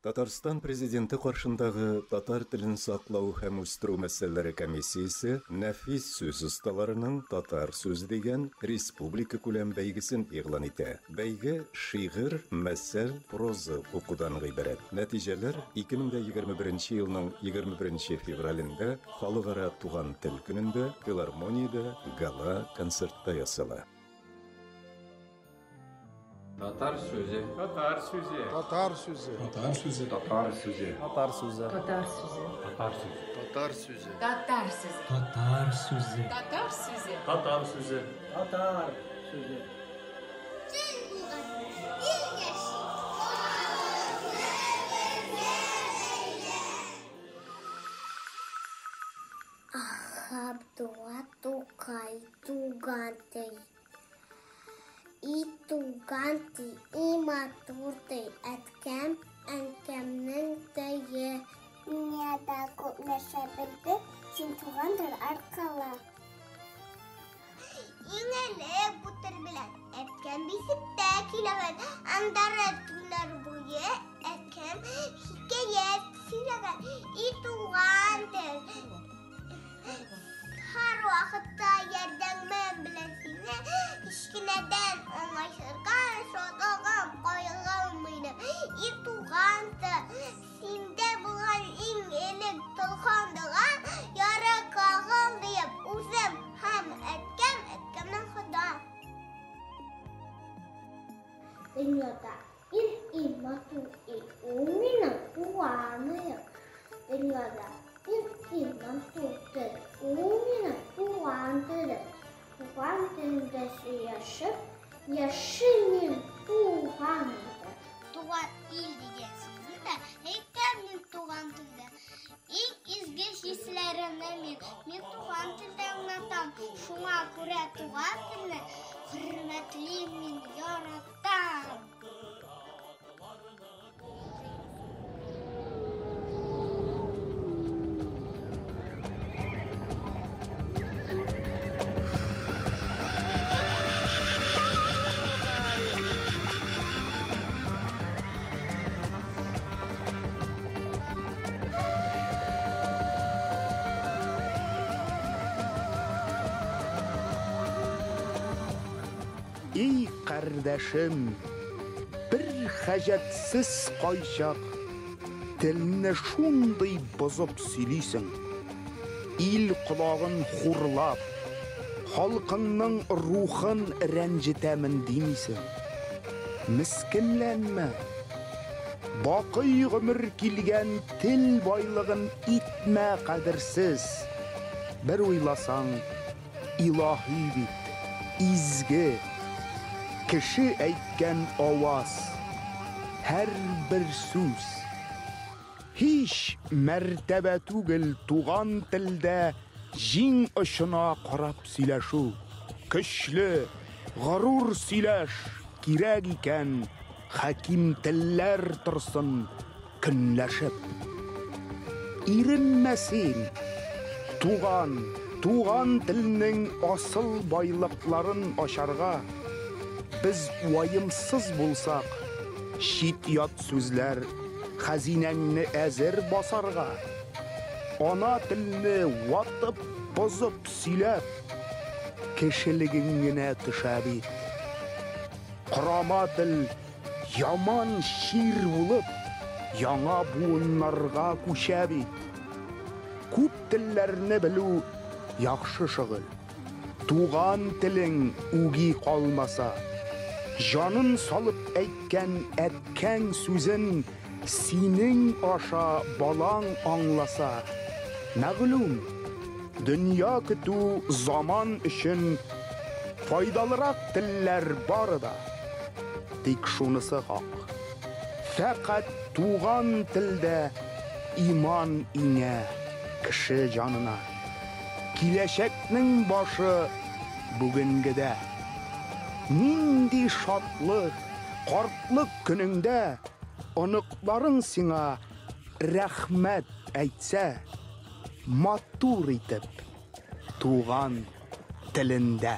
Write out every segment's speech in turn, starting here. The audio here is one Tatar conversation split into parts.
Татарстан Президенты каршындагы татар телен саклау һәм үстерү мәсьәләләре комиссиясе нәфис сүз осталарының Татар сүзе дигән республикакүләм бәйгесен игълан итә. Бәйге шигырь, мәсәл, проза укудан гыйбарәт. Нәтиҗәләр 2021 елның 21 февралендә Халыкара туган тел көнендә филармониядә гала-концертта ясала. Татар сүзе. Татар сүзе. Татар сүзе. Татар сүзе. Татар сүзе. Татар сүзе. Татар сүзе. Татар сүзе. Татар сүзе. Татар сүзе. Татар сүзе. Татар сүзе. Татар сүзе. Татар сүзе. Тел булган, ил яши. Габдулла Тукай туган тел. И туган тел, и матур тел, әткәм, әнкәмнең теле. Дөньяда күп нәрсә белдем, син туган тел аркылы. Иң элек бу тел белән әткәм бишектә көйләгән, аннары төннәр буе әткәм хикәят сөйләгән. И туган тел. Һәрвакытта ярдәмем белән сине кечкенәдән аңлашырга шатлыгым, кайгым минем. И туган тел, синдә булган иң элек тылхан дога, яры кагыл диеп үзем һәм әткәм, әткәмнең Хода. Дөньяда иң-иң матур ил ул минем туган илем. Дөньяда иң-иң матур тел ул минем туган телем. Туган телемдә сөйләшеп, яшим мин туган илдә. Туган ил дигән сүзне дә әйтәм мин туган телдә. Иң изге хисләремне мин туган телдә аңлатам. Шуңа күрә туган телне хөрмәтлим мин, яратам. Эй, кардәшем, бер хаҗәтсез кайчак телне шундый бозып сөйлисең. Ил колагын хурлап, халкыңның рухын рәнҗетәмен димисең. Мескенләнмә. Бакый гомер килгән тел байлыгын итмә кадерсез. Бер уйласаң, илаһи бит, изге. Кеше әйткән аваз, һәрбер сүз. Һич мәртәбә түгел туган телдә җиң очына карап сөйләшү. Көчле, горур сөйләш, кирәк икән, хаким телләр торсын көнләшеп. Иренмә син, туган, туган телнең асыл байлыкларын ачарга. Без ваемсыз булсак, чит-ят сүзләр хәзинәңне әзер басарга. Ана телне ватып, бозып сөйләп, кешелегең генә төшә бит. Корама тел яман чир булып, яңа буыннарга күчә бит. Күп телләрне белү яхшы шөгыль. Туган телең үги калмаса, җанын салып әйткән әткәң сүзен синең аша балаң аңласа, мәгълүм, дөнья көтү заман өчен файдалырак телләр бары да. Тик шунысы хак. Фәкать туган телдә иман иңә кеше җанына. Киләчәкнең башы бүгенгедә. Нинди шатлык, картлык көнеңдә оныкларың сиңа рәхмәт әйтсә, матур итеп туган телендә.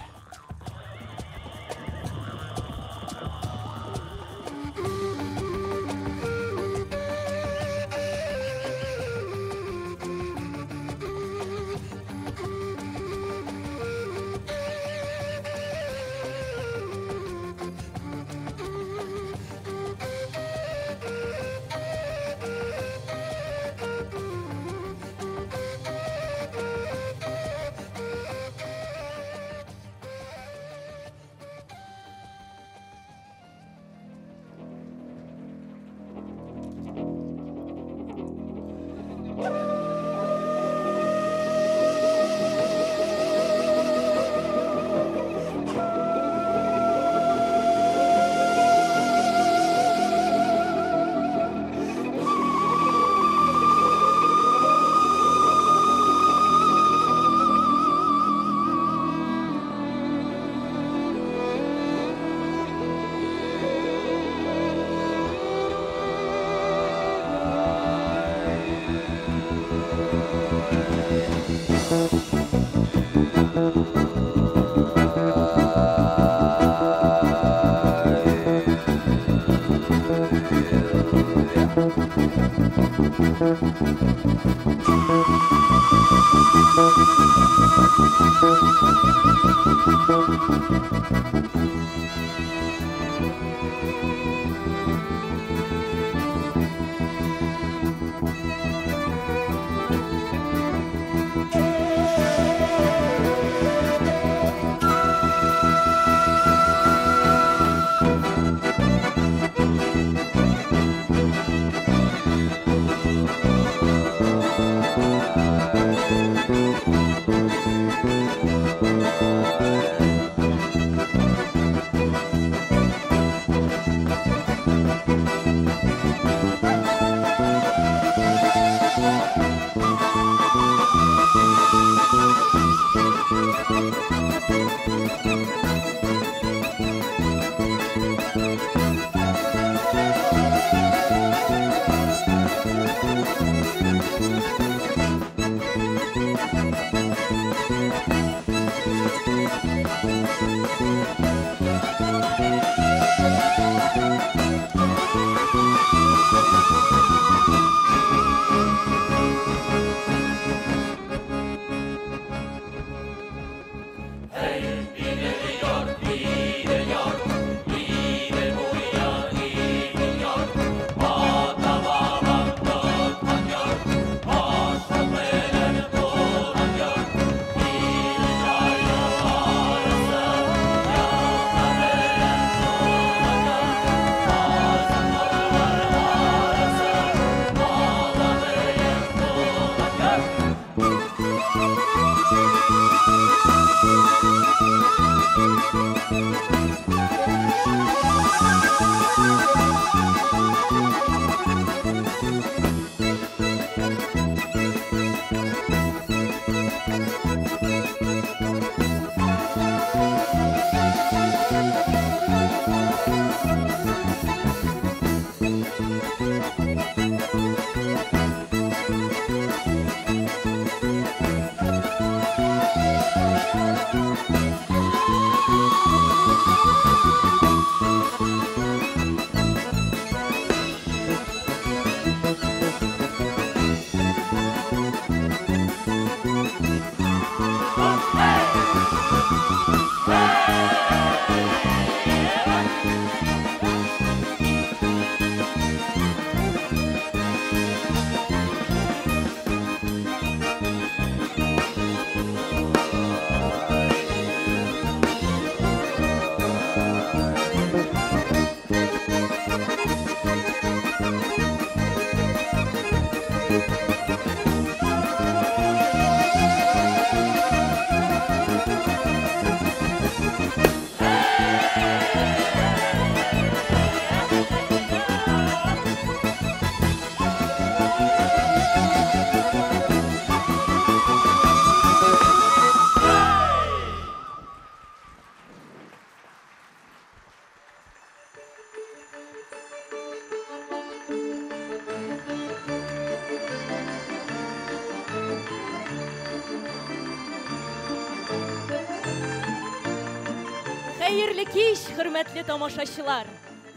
Хәерле кич, хөрмәтле тамашачылар.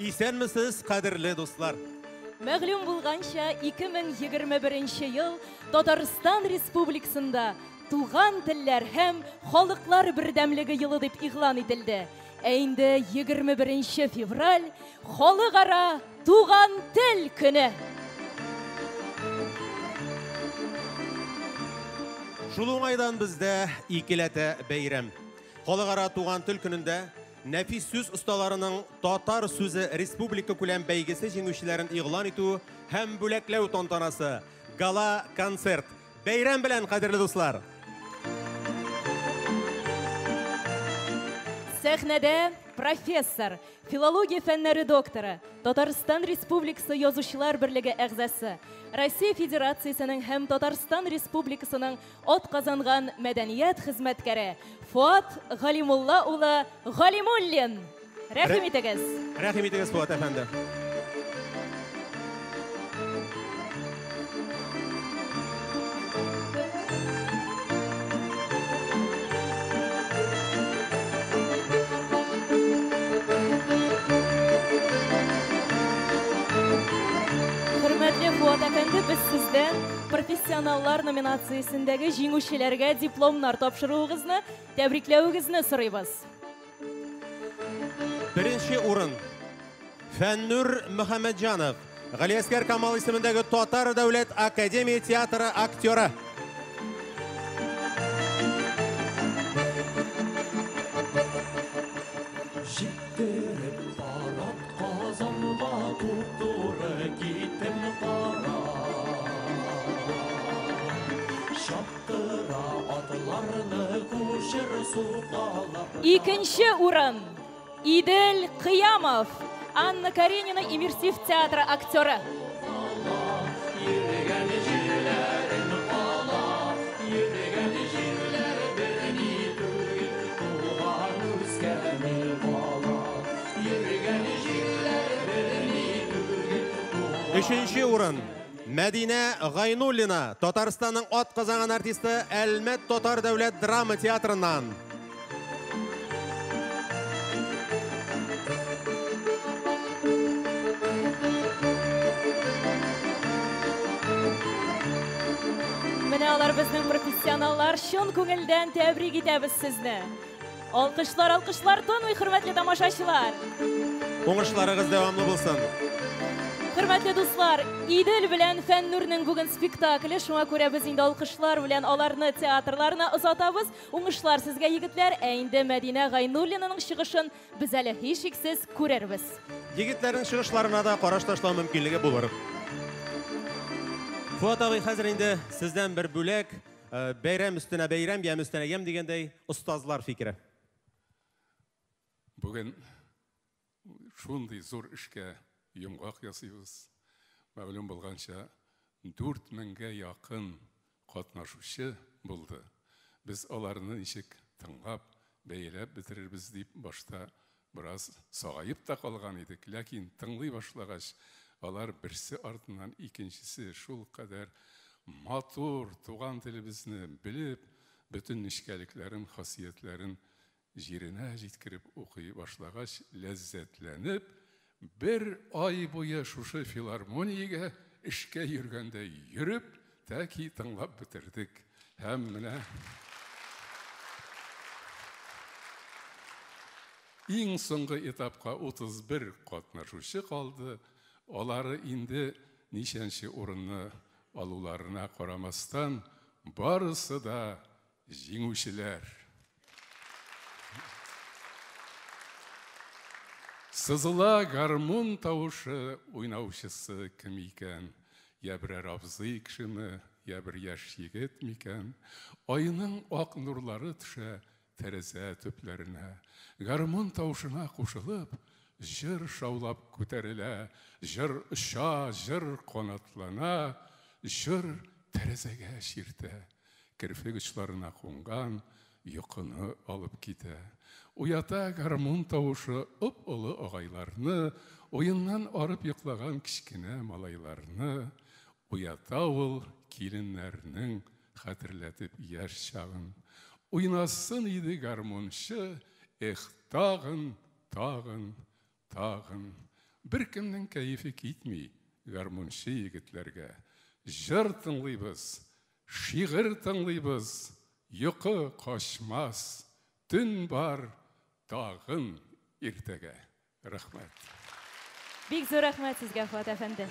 Исәнмесез, кадерле дуслар. Мәгълүм булганча, 2021 ел Татарстан Республикасында туган телләр һәм халыклар бердәмлеге елы дип игълан ителде. Ә инде 21 февраль Халыкара туган тел көне. Шул уңайдан бездә икеләтә бәйрәм. Халыкара туган тел көнендә нәфис сүз осталарының татар сүзе республика күләм бәйгесе җиңүчеләрен игълан итү һәм бүләкләү тантанасы. Гала концерт. Бәйрәм белән, кадерле дуслар. Сәхнәдә профессор, филология фәннәре докторы, Татарстан Республикасы Язучылар берлеге әгъзасы, Россия Федерациясенең һәм Татарстан Республикасының атказанган мәдәният хезмәткәре Фуат Галимулла улы Галимуллин. Рәхим итегез. Рәхим итегез, Фуат әфәнде. Хөрмәтле Фуат әфәнде, без Профессионаллар номинациясендәге җиңүчеләргә дипломнар тапшыруыгызны, тәбрикләвегезне сорыйбыз. Беренче урын. Фәннур Мөхәммәтҗанов, Галиәсгар Камал исемендәге Татар дәүләт академия театры актеры. Җиттереп парад Казанга туп-туры киттем кара. Чаптыра атларны кучер сукалап. Икенче урын. Идел Кыямов, Анна Каренина иммерсив театры актеры. Йөргән җирләрен кала, йөргән җирләр берни түгел, туган үскән ил кала. Йөргән җирләр берни түгел, туган Өченче урын. Мәдинә Гайнуллина, Татарстанның атказанган артисты, Әлмәт Татар дәүләт драма театрыннан. Менә алар безнең профессионаллар, чын күңелдән тәбрик итәбез сезне. Алкышлар, алкышлар тынмый, хөрмәтле тамашачылар. Уңышларыгыз дәвамлы булсын. Хөрмәтле дуслар, Идел белән Фәннурның бүген спектакле, шуңа күрә без инде алкышлар белән аларны театрларына озатабыз. Уңышлар сезгә, егетләр, ә инде Мәдинә Гайнуллинаның чыгышын без әле һичшиксез күрербез. Егетләрнең чыгышларына да караш ташлау мөмкинлеге булыр. Фуат абый, хәзер инде сездән бер бүләк, бәйрәм өстенә бәйрәм, ямь өстенә ямь дигәндәй, остазлар фикере. Бүген шундый зур эшкә йомгак ясыйбыз. Мәгълүм булганча, 4000гә якын катнашучы булды. Без аларны ничек тыңлап, бәяләп бетерербез дип башта бераз сагаеп та калган идек. Ләкин тыңлый башлагач, алар берсе артыннан икенчесе шул кадәр матур туган телебезне белеп, бөтен нечкәлекләрен, хасиятләрен җиренә җиткереп укый башлагач, ләззәтләнеп, бер ай буе шушы филармониягә эшкә йөргәндә йөреп, тәки тыңлап бетердек. Һәм менә иң соңгы этапка 31 катнашучы калды. Алары инде ничәнче урынны алуларына карамастан, барысы да җиңүчеләр. Сызыла гармун тавышы, уйнаучысы кем икән? Я берәр абзый кешеме, я бер яшь егет микән? Айның ак нурлары төшә тәрәзә төпләренә. Гармун тавышына кушылып, җыр шаулап күтәрелә, җыр оча, җыр канатлана, җыр тәрәзәгә чиртә. Керфек очларына кунган йокыны алып китә. Уята гармун тавышы оп-олы агайларны, уеннан арып йоклаган кечкенә малайларны. Уята ул киленнәрнең хәтерләтеп яшь чагын. Уйнасын иде гармунчы, эх, тагын, тагын, тагын. Беркемнең кәефе китми гармунчы егетләргә. Җыр тыңлыйбыз, шигырь тыңлыйбыз, йокы качмас, төн бар, тагын иртәгә. Рәхмәт. Бик зур рәхмәт сезгә, Фуат әфәнде.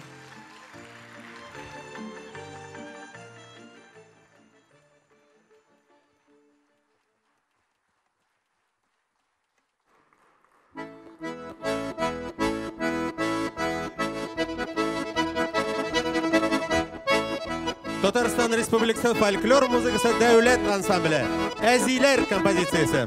Татарстан Республикасы фольклор музыкасы дәүләт ансамбле Әзиләр композициясе.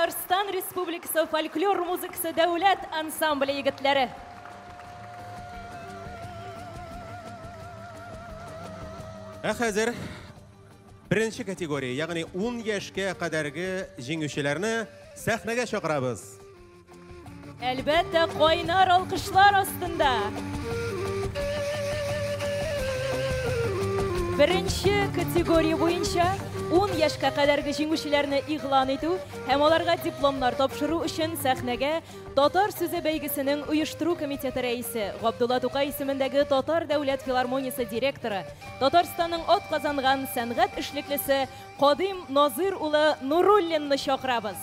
Татарстан Республикасы фольклор музыкасы дәүләт ансамбле егетләре. Ә хәзер беренче категория, ягъни 10 яшькә кадәрге җиңүчеләрне сәхнәгә чакырабыз. Әлбәттә, кайнар алкышлар астында. Беренче категория буенча 10 яшькә кадәрге җиңүчеләрне игълан итү һәм аларга дипломнар тапшыру өчен сәхнәгә Татар сүзе бәйгесенең оештыру комитеты рәисе, Габдулла Тукай исемендәге Татар дәүләт филармониясе директоры, Татарстанның атказанган сәнгать эшлеклесе Кадыйм Назыйр улы Нуруллинны чакырабыз.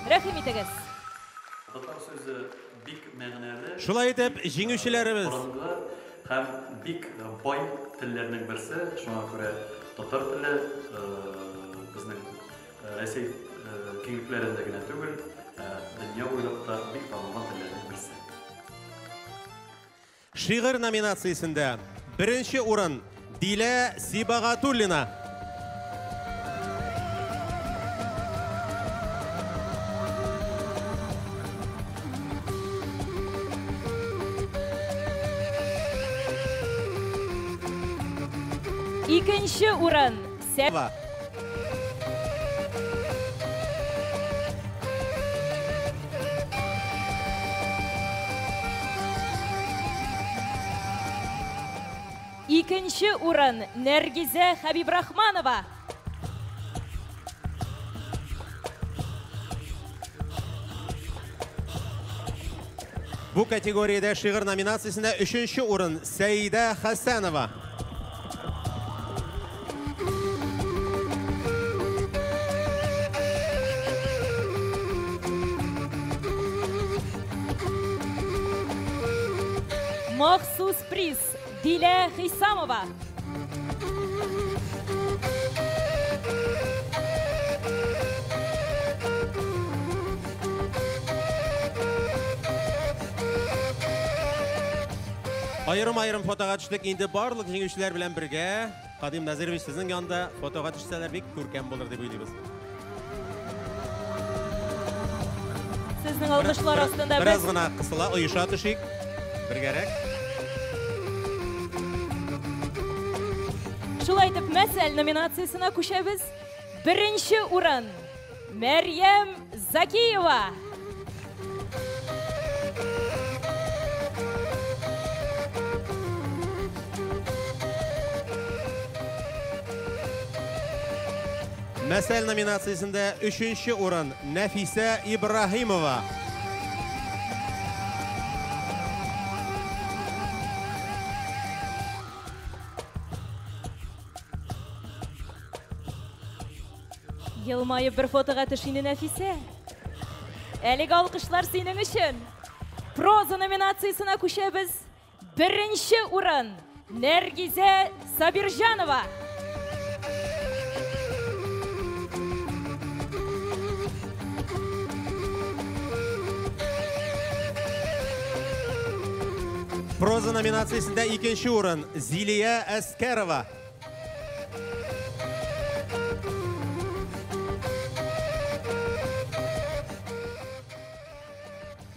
Рәхим итегез. Татар сүзе бик мәгънәле. Шулай итеп, җиңүчеләребез. Борынгы һәм бик бай телләрнең берсе. Шуңа күрә татар теле безнең Рәсәй киңлекләрендә генә түгел, дөнья буйлап та бик танылган телләрнең берсе. Шигырь номинациясендә беренче урын Дилә Сибагатуллина. Икенче урын Сә Икенче урын Нәргизә Хәбибрахманова. Бу категориядә шигырь номинациясендә өченче урын Сәйдә Хәсәнова. Махсус приз Дилә Хисамова. Аерым-аерым фотога төштек. Инде барлык җиңүчеләр белән бергә Кадим Назирович сезнең янда фотога төшсәләр бик күркәм булыр дип уйлыйбыз. Сезнең алкышлар астында без бераз гына кысыла, оеша төшик. Бергәрәк. Шулай итеп, мәсәл номинациясенә күчәбез. Беренче урын Мәрьям Закиева. Мәсәл номинациясендә өченче урын Нәфисә Ибраһимова. Елмаеп бер фотога төш инде, Нәфисә. Әлеге алкышлар синең өчен. Проза номинациясенә күчәбез. Беренче урын Нәргизә Сабирҗанова. Проза номинациясендә икенче урын Зилия Әскәрова.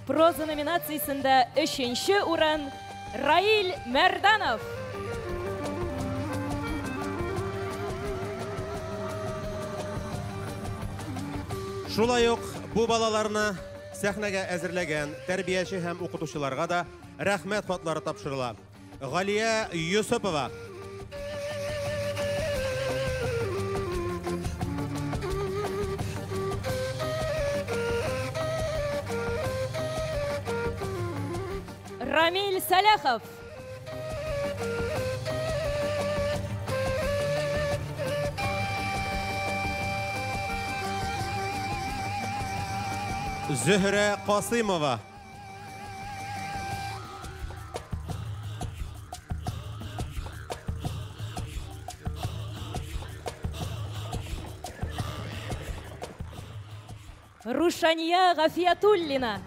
Проза номинациясендә өченче урын Раил Мәрданов. Шулай ук бу балаларны сәхнәгә әзерләгән тәрбияче һәм укытучыларга да рәхмәт хатлары тапшырыла. Галия Йосыпова. Рамиль Саляхов. Зөһрә Касыймова. Рушания Гафиятуллина.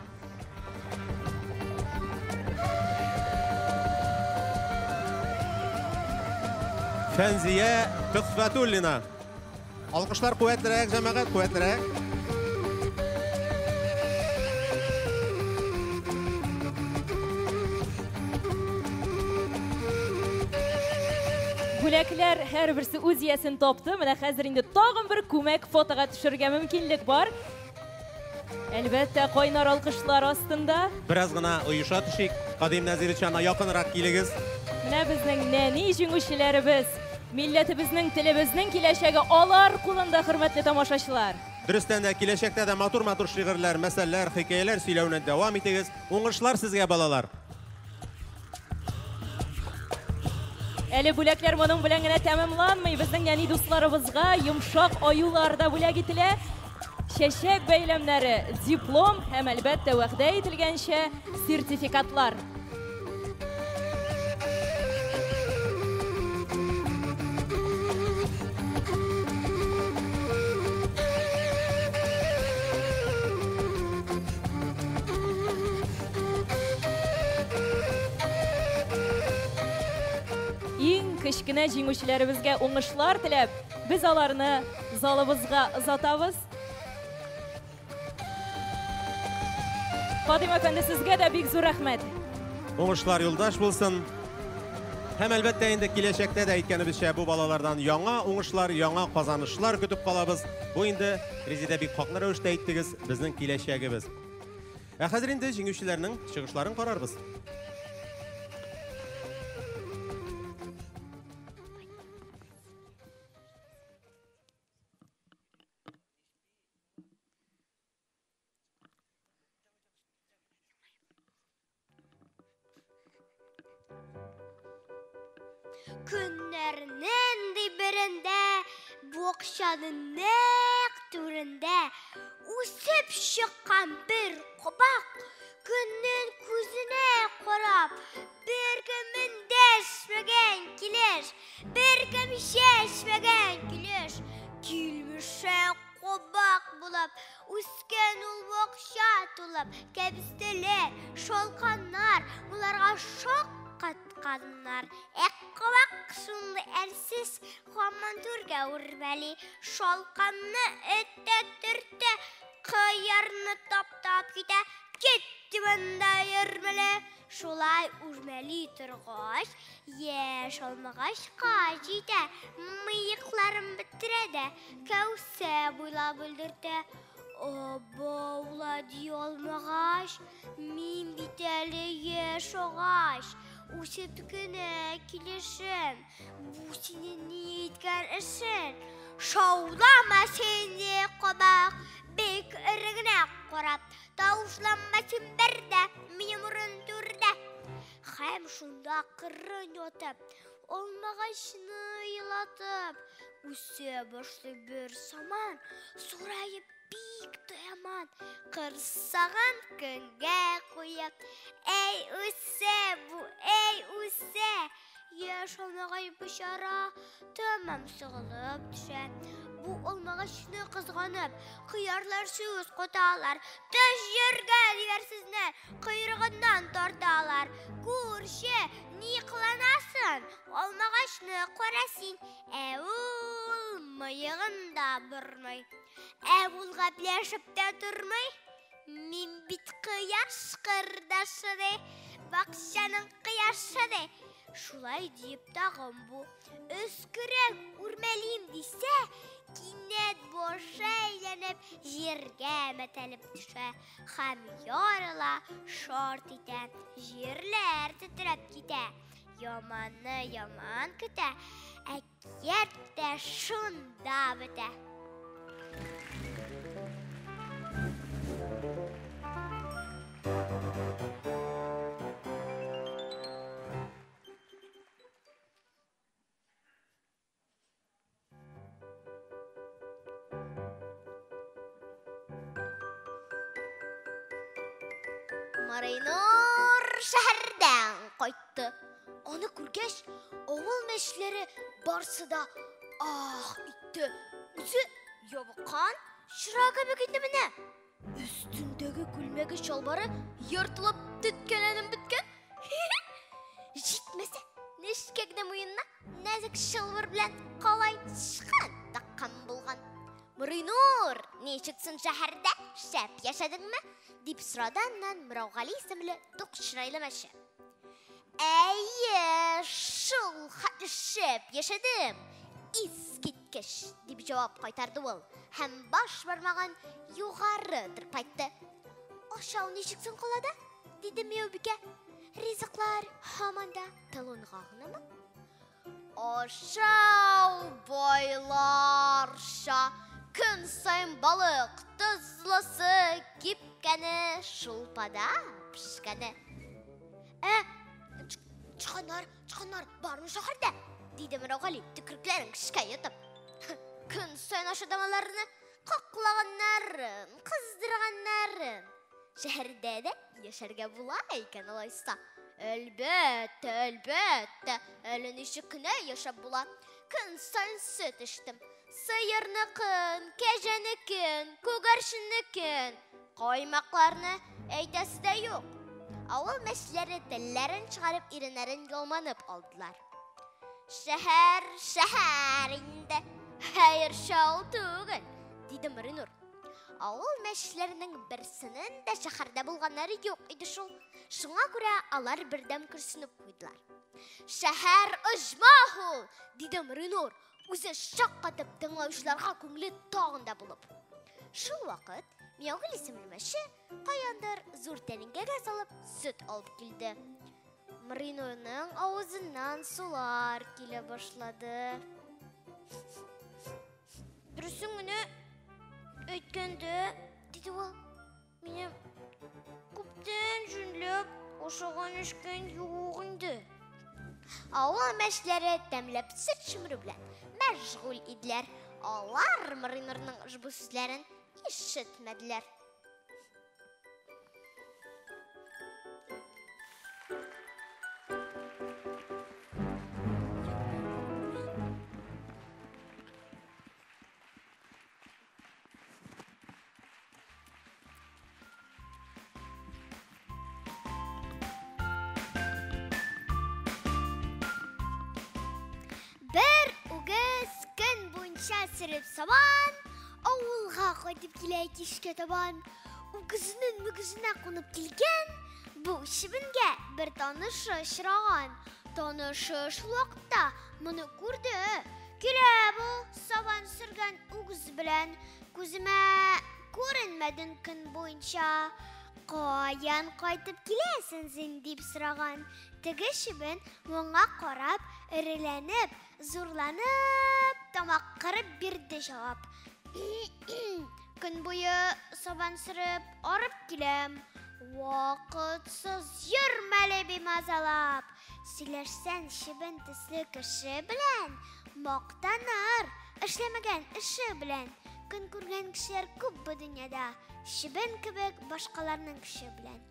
Фәнзия Төхфәтуллина. Алкышлар куәтлерәк, җәмәгать, куәтлерәк. Бүләкләр һәрберсе үз иясен тапты. Менә хәзер инде тагын бер күмәк фотога төшергә мөмкинлек бар. Әлбәттә, кайнар алкышлар астында. Бераз гына оеша төшик. Кадим Нәзирович, ана якынрак килегез. Менә безнең нәни җиңүчеләребез, милләтебезнең, телебезнең киләчәге алар кулында, хөрмәтле тамашачылар. Дөрестән дә, киләчәктә дә матур-матур шигырьләр, мәсәлләр, хикәяләр сөйләүне дәвам итегез. Уңышлар сезгә, балалар. Әле бүләкләр моның белән генә тәмамланмый. Безнең нәни дусларыбызга йомшак аюлар да бүләк ителә. Чәчәк бәйләмнәре, диплом һәм, әлбәттә, вәгъдә ителгәнчә, сертификатлар. Иң кечкенә җиңүчеләребезгә уңышлар теләп, без аларны залыбызга озатабыз. Фатыйма әфәнде, сезгә дә бик зур рәхмәт. Уңышлар юлдаш булсын. Һәм әлбәттә инде киләчәктә дә әйткәнебезчә, бу балалардан яңа уңышлар, яңа казанышлар көтеп калабыз. Бу инде, Резидә, бик хаклы рәвештә әйттегез, безнең киләчәгебез. Ә хәзер инде җиңүчеләрнең чыгышларын карарбыз. Көннәрнең ди берендә, бакчаның нәкъ түрендә үсеп чыккан бер кабак, көннең күзенә карап, беркем эндәшмәгән килеш, беркем чәчмәгән килеш, килмешәк кабак булып, үскән ул бакча тулып, кәбестәләр, шалканнар, боларга шаккатканнар. Ә кабак шундый әрсез, һаман түргә үрмәли, шалканны этә-төртә, кыярны таптап китә, китте монда йөрмәле. Шулай үрмәли торгач, яшь алмагачка җитә, мыекларын бетерә дә, кәүсә буйлап өлгертә. Абаула ди алмагач, мин бит әле яшь агач, үсеп кенә килешем, бу синең ни иткән эшең? Шаулама син, ди кабак, бик эре генә карап, тавышланма син бер дә, минем урын түрдә. Һәм шунда кырын ятып, алмагачны елатып, үсә башлый бер саман, зураеп бик тә яман, корсагын көнгә куеп, әй үсә бу, әй үсә. Яшь алмагач бичара тәмам сыгылып төшә. Бу алмагачны кызганып, кыярлар сүз каталар. Төш җиргә, диләр сезне, койрыгыннан тарталар. Күрше, ни кыланасың? Алмагачны кара син, ә ул мыегын да бормый. Ә ул гәпләшеп тә тормый. Мин бит кояш кырдашы ди, бакчаның кояшы ди. Шулай диеп тагын бу өскерәк үрмәлим дисә, кинәт башы әйләнеп җиргә мәтәлеп төшә һәм ярыла, шарт итә, җирләр тетрәп китә. Яманны яман көтә, әкият тә шунда бетә. Маринур шәһәрдән кайтты. Аны күргәч, авыл мәчеләре барсы да ах итте. Үзе ябыккан, чыра кебек инде менә. Өстендәге күлмәге чалбары ертылып теткәләнеп беткән. Җитмәсә, нечкә генә муенына нәзек чылбыр белән калай тычкан таккан булган. Маринур, ничек соң шәһәрдә шәп яшәдеңме? Дип сорады аннан Мыраугали исемле тук чырайлы мәче. Әйе, шул хәтле шәп яшәдем. Искиткеч, дип җавап кайтарды ул һәм баш бармагын югары тырпайтты. Ашау ничек соң калада? диде Мияубикә. Ризыклар һаман да талонга гынамы? Ашау байларча, көн саен балык, тозлысы, кипкәне, шулпада пешкәне. Ә, чыканнар, чыканнар бармы шәһәрдә? диде Мөрәгали, төкрекләрен көчкә йотып. Көн саен ашадым аларны, каклаганнарын, кыздырганнарын. Шәһәрдә дә яшәргә була икән алайса. Әлбәттә, әлбәттә, әле ничек кенә яшәп була. Көн саен сөт эчтем. Сыерныкын, кәҗәнекен, күгәрченнекен. Каймакларны әйтәсе дә юк. Авыл мәчеләре телләрен чыгарып иреннәрен ялманып алдылар. Шәһәр, шәһәр инде. Хәер, шау түгел, диде Маринур. Авыл мәчеләренең берсенең дә шәһәрдә булганнары юк иде шул. Шуңа күрә алар бердәм көрсенеп куйдылар. Шәһәр оҗмах ул, диде Маринур, үзе шаккатып тыңлаучыларга күңеле тагын да булып. Шул вакыт Мияугөл исемле мәче каяндыр зур тәлинкәгә салып сөт алып килде. Маринурның авызыннан сулар килә башлады. Дөресен генә әйткәндә, диде ул, минем күптән җүнләп ашаган эчкән юк инде. Авыл мәчеләре тәмләп сөт чөмерү белән мәшгуль иделәр. Алар Маринурның ошбу сүзләрен ишетмәделәр. Бер үгез көн буенча сөреп сабан, авылга кайтып килә кичкә табан. Үгезенең мөгезенә кунып килгән, бу чебенгә бер танышы очраган. Танышы шул вакытта моны күрде. Килә бу сабан сөргән үгез белән. Күземә күренмәдең көн буенча. Каян кайтып киләсең син, дип сораган. Теге чебен моңа карап, эреләнеп, зурланып, тамак кырып бирде җавап. Көн буе сабан сөреп, арып киләм. Вакытсыз йөрмәле бимазалап. Сөйләшсән чебен төсле кеше белән, мактаныр, эшләмәгән эше белән. Көн күргән кешеләр күп бу дөньяда, чебен кебек башкаларның көче белән.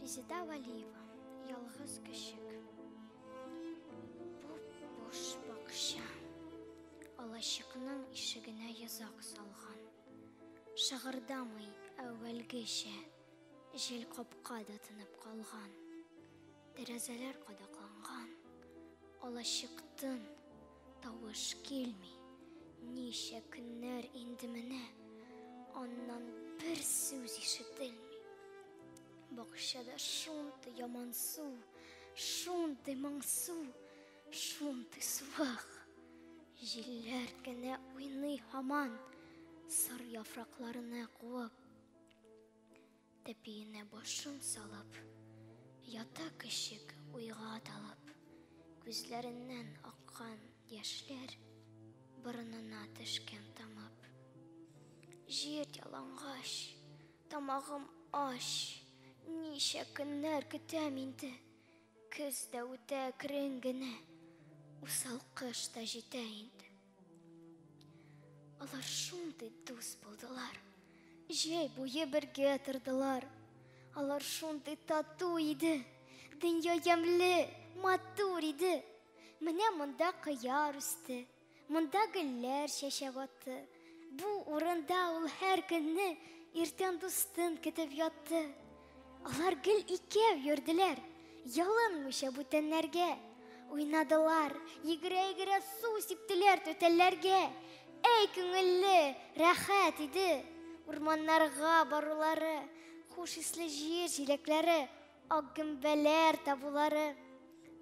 Резеда Вәлиева, Ялгыз көчек. Буп-буш бакча. Алачыкның ишегенә йозак салган. Шыгырдамый әүвәлгечә. Җил капка да тынып калган. Тәрәзәләр кадакланган. Алачык тын, тавыш килми. Ничә көннәр инде менә аннан бер сүз ишетелми. Бакчада шундый ямансу, шундый моңсу, шундый суык. Җилләр генә уйный һаман, сыр яфракларына куып. Тәпиенә башын салып, ята көчек уйга талып. Күзләреннән аккан яшьләр борынына төшкән тамып. Җир ялангач, тамагым ач, ничә көннәр көтәм инде. Көз дә үтә әкрен генә, усал кыш та җитә инде. Алар шундый дус булдылар. Җәй буе бергә тордылар. Алар шундый тату иде. Дөнья ямьле, матур иде. Менә монда кыяр үсте. Монда гөлләр чәчәк атты. Бу урында ул һәр көнне иртән дустын көтеп ятты. Алар гел икәү йөрделәр, ялынмыйча бүтәннәргә. Уйнадылар, йөгерә-йөгерә су сиптеләр түтәлләргә. Әй, күңелле, рәхәт иде. Урманнарга барулары, хуш исле җир җиләкләре, ак гөмбәләр табулары.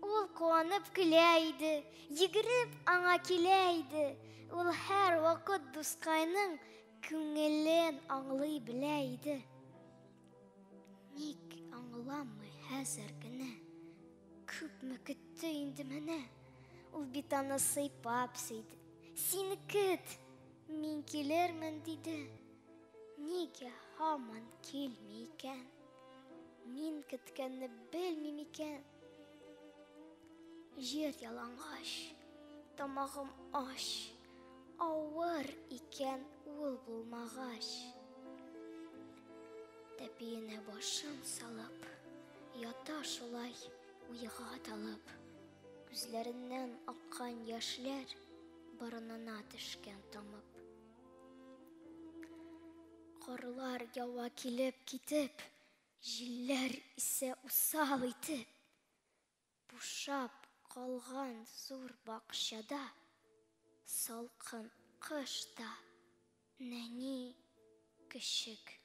Ул куанып көлә иде, йөгереп аңа килә иде. Ул һәрвакыт дускайның күңелен аңлый белә иде. Ник аңламый хәзер генә? Күпме көтте инде менә. Ул бит аны сыйпап сөйде. Син көт, мин килермен, диде. Нигә һаман килми икән? Мин көткәнне белми микән? Җир ялангач, тамагым ач, авыр икән ул булмагач. Тәпиенә башын салып, ята шулай уйга талып. Күзләреннән аккан яшьләр борынына төшкән тамып. Карлар ява килеп китеп, җилләр исә усал итеп. Бушап калган зур бакчада салкын кыш та нәни көчек.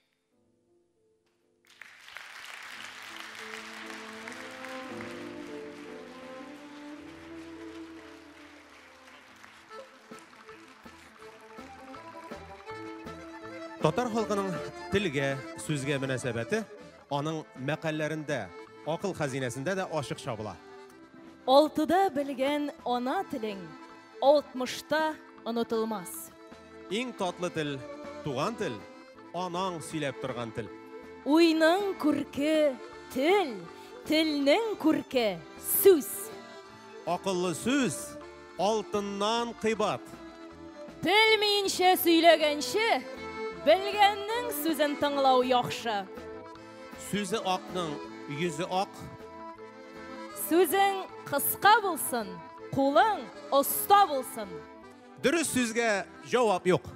Татар халкының телгә, сүзгә мөнәсәбәте аның мәкальләрендә, акыл хәзинәсендә дә ачык чагыла. Алтыда белгән ана телең алтмышта онытылмас. Иң татлы тел, туган тел, анаң сөйләп торган тел. Уйның күрке тел, телнең күрке сүз. Акыллы сүз алтыннан кыйбат. Белмиенчә сөйләгәнче, белгәннең сүзен тыңлау яхшы. Сүзе акның йөзе ак. Сүзең кыска булсын, кулың оста булсын. Дөрес сүзгә җавап юк.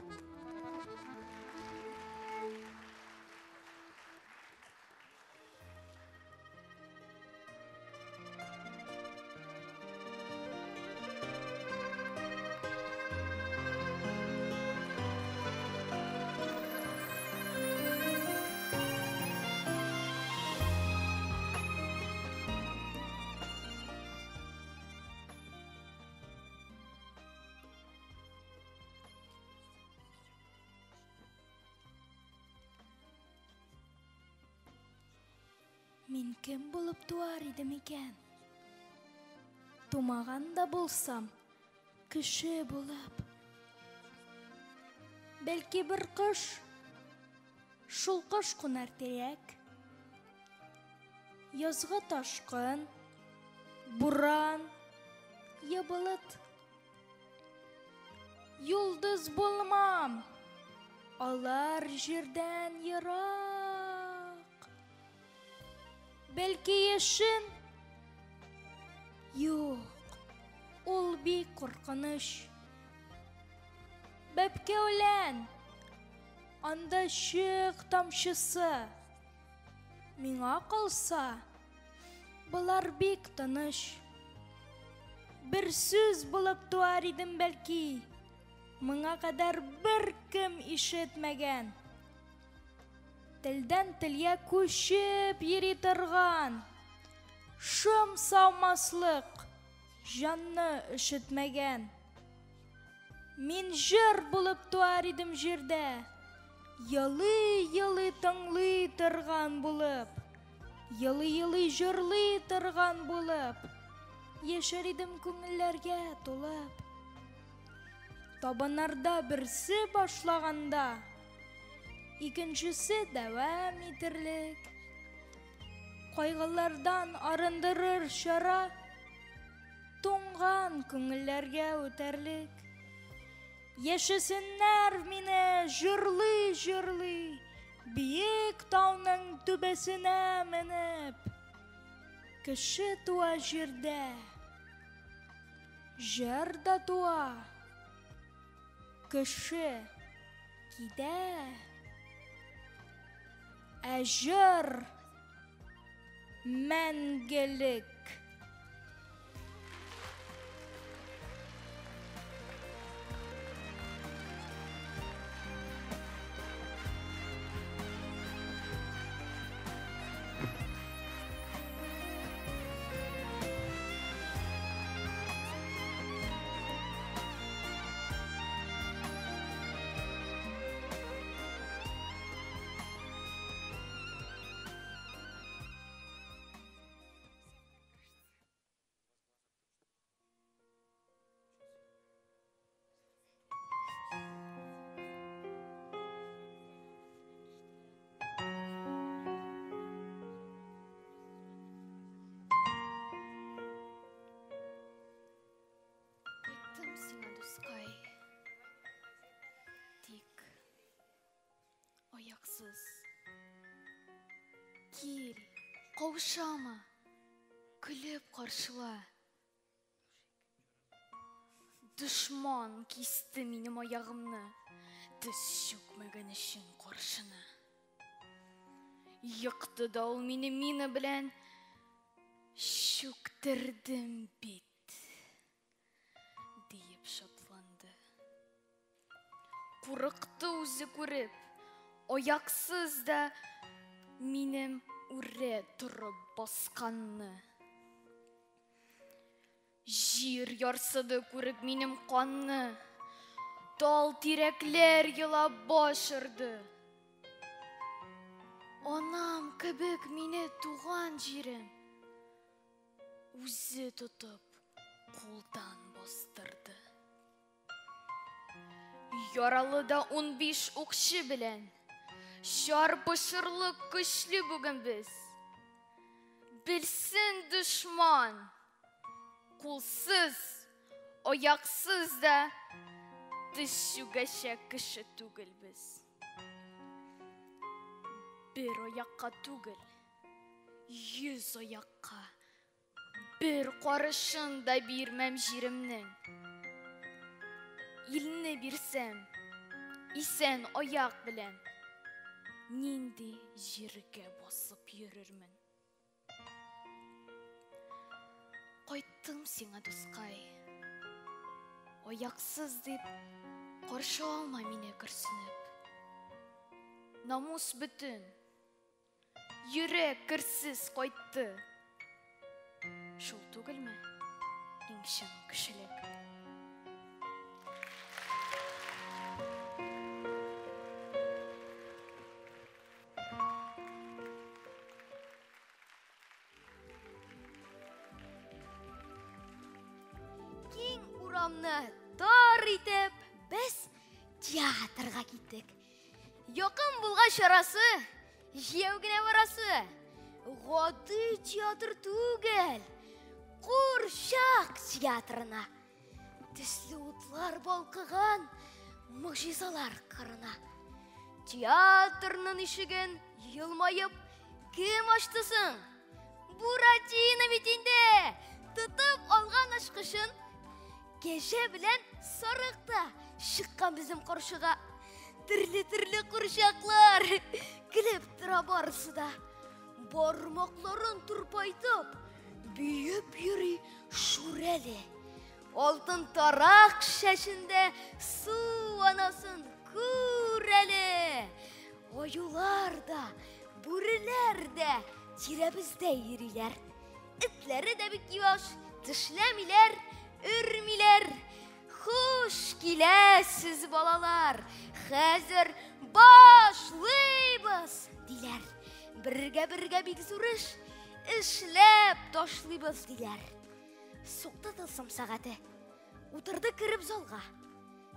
Мин кем булып туар идем икән? Тумаган да булсам, кеше булып. Бәлки бер кош, шул кош кунар тирәк. Язгы ташкын, буран, я болыт. Йолдыз булмам, алар җирдән ерак. Бәлки яшен? Юк, ул бик куркыныч. Бәбкә үлән, анда чык тамчысы. Миңа калса, болар бик тыныч. Бер сүз булып туар идем бәлки, моңа кадәр беркем ишетмәгән. Телдән телгә күчеп йөри торган, шом салмаслык, җанны өшетмәгән. Мин җыр булып туар идем җирдә, елый-елый тыңлый торган булып, елый-елый җырлый торган булып, яшәр идем күңелләргә тулып. Табыннарда берсе башлаганда, икенчесе дәвам итерлек. Кайгылардан арындырыр чара, туңган күңелләргә үтәрлек. Яшәсеннәр мине җырлый-җырлый, биек тауның түбәсенә менеп. Кеше туа җирдә, җыр да туа. Кеше китә, ә җыр мәңгелек. Кайттым сиңа, дускай. Тик аяксыз. Кил, каушама, көлеп каршыла. Дошман кисте минем аягымны, тез чүкмәгән өчен каршына. Екты да ул мине мина белән, чүктердем бит, диеп шатланды. Курыкты үзе күреп, аяксыз да минем үрә торып басканны. Җир ярсыды күреп минем канны, тал тирәкләр елап баш орды. Анам кебек мине туган җирем үзе тотып кулдан бастырды. Яралы да 15 укчы белән чарпышырлык көчле бүген без. Белсен дошман, кулсыз, аяксыз да тез чүгәчәк кеше түгел без. Бер аякка түгел, 100 аякка бер карышын да бирмәм җиремнең. Илне бирсәм, исән аяк белән нинди җиргә басып йөрермен. Кайттым сиңа, дускай. Аяксыз дип каршы алма мине көрсенеп. Намус бөтен, йөрәк керсез кайтты. Шул түгелме иң чын кешелек? Киң урамны тар итеп, без театрга киттек. Якын булгач арасы, җәяү генә барасы. Гади театр түгел, курчак театрына. Төсле утлар балкыган могҗизалар кырына. Театрның ишеген елмаеп кем ачты соң? Буратино бит инде! Тотып алган ачкычын кәҗә белән сарык та чыккан безнең каршыга. Төрле-төрле курчаклар көлеп тора барысы да. Бармакларын турпайтып, биеп йөри Шүрәле. Алтын тарак шәшендә су анасын күр әле. Аюлар да, бүреләр дә тирәбездә йөриләр. Этләре дә бик юаш, тешләмиләр, өрмиләр. Хуш киләсез, балалар, хәзер башлыйбыз, диләр. Бергә-бергә бик зур эш эшләп ташлыйбыз, диләр. Сукты тылсым сәгате. Утырды кереп залга.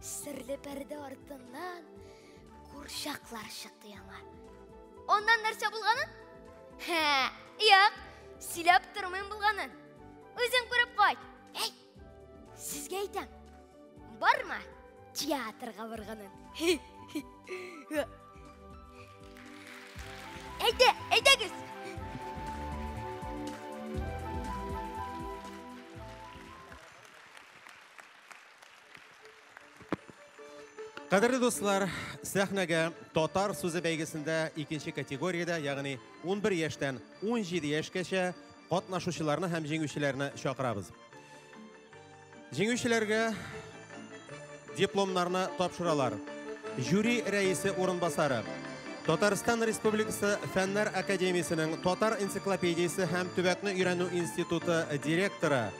Серле пәрдә артыннан курчаклар чыкты яңа. Аннан нәрсә булганын? Хә, юк, сөйләп тормыйм булганын. Үзең күреп кайт. Әй, сезгә әйтәм. Барма театрга барганын. Әйдә, әйдәгез. Кадерле дуслар, сәхнәгә татар сүзе бәйгесендә икенче категориядә, ягъни 11 яшьтән 17 яшькәчә катнашучыларны һәм җиңүчеләрне чакырабыз. Җиңүчеләргә дипломнарны тапшыралар. Жюри рәисе урынбасары, Татарстан Республикасы Фәннәр Академиясенең Татар энциклопедиясе һәм төбәкне өйрәнү институты директоры,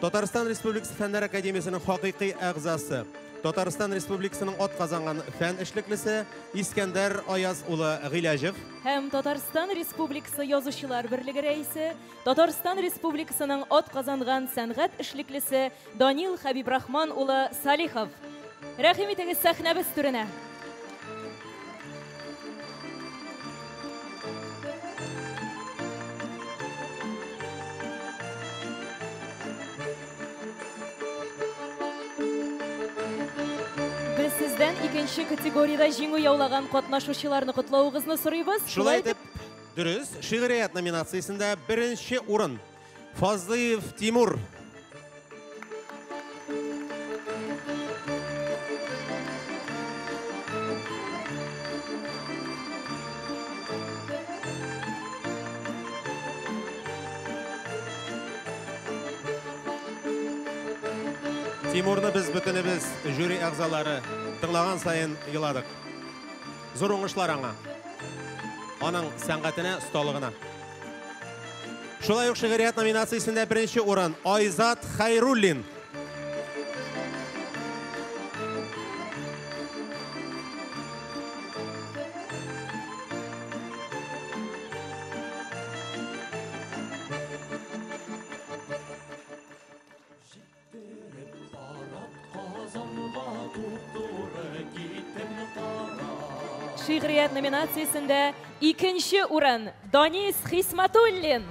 Татарстан Республикасы Фәннәр Академиясенең хакыйкый әгъзасы, Татарстан Республикасының атказанган фән эшлеклесе Искәндәр Аяз улы Гыйләҗев. Һәм Татарстан Республикасы Язучылар берлеге рәисе, Татарстан Республикасының атказанган сәнгать эшлеклесе Данил Хәбибрахман улы Салихов. Рәхим итегез сәхнәбез түренә. Без сездән икенче категориядә җиңү яулаган катнашучыларны котлавыгызны сорыйбыз. Шулай итеп, дөрес, шигърият номинациясендә беренче урын Фазлыев Тимур. Тимурны без бөтенебез жюри әгъзалары тыңлаган саен еладык. Зур уңышлар аңа. Аның сәнгатенә, осталыгына. Шулай ук шигърият номинациясендә беренче урын Айзат Хайруллин. Шигърият номинациясендә икенче урын Данис Хисматуллин.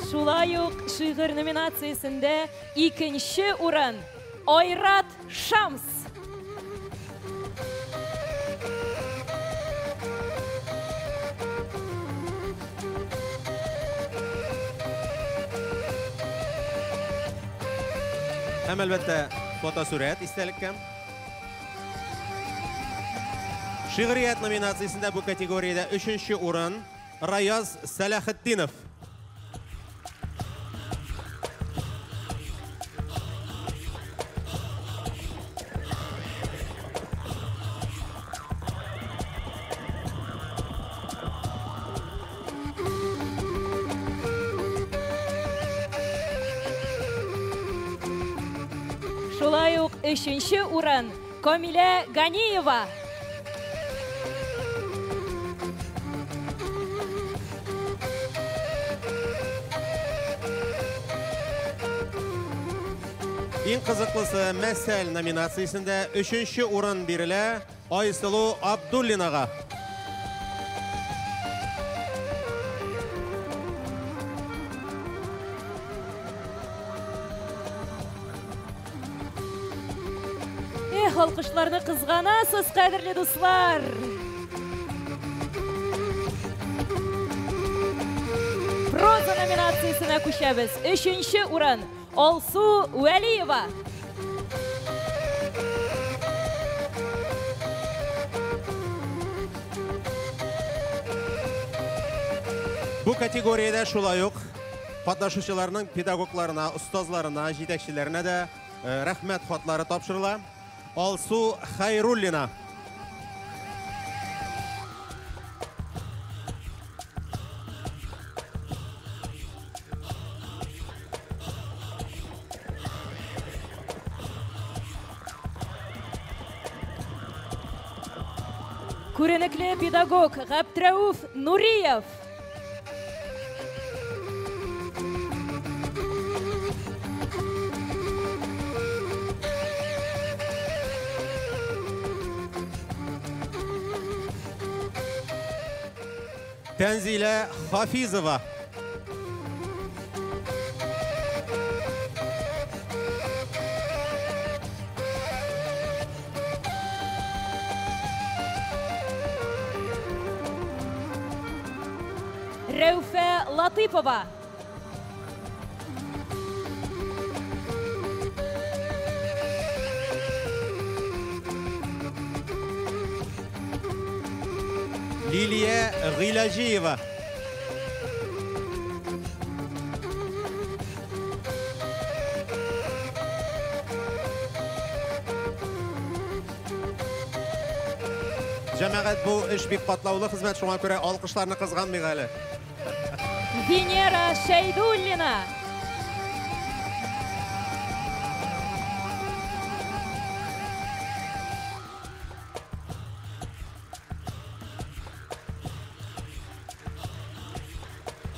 Шулай ук шигырь номинациясендә икенче урын Айрат Шамс. Һәм әлбәттә фотосурәт истәлеккә. Шигърият номинациясендә бу категориядә өченче урын Раяз Сәләхетдинов. Шулай ук өченче урын Камилә Ганиева. Иң кызыклысы мәсәл номинациясендә өченче урын бирелә Айсылу Абдуллинага. Эх, алкышларны кызганасыз, кадерле дуслар. Проза номинациясенә күчәбез. Өченче урын Алсу Вәлиева. Бу категориядә шулай ук катнашучыларның педагогларына, остазларына, җитәкчеләренә дә рәхмәт хатлары тапшырыла. Алсу Хайруллина. Күренекле педагог Габдрәүф Нуриев. Тәнзилә Хафизова. Рәүфә Латыпова. Лилия Гыйләҗиева. Җәмәгать, бу эш бик катлаулы хезмәт, шуңа күрә алкышларны кызганмыйк әле. Венера Шәйдуллина.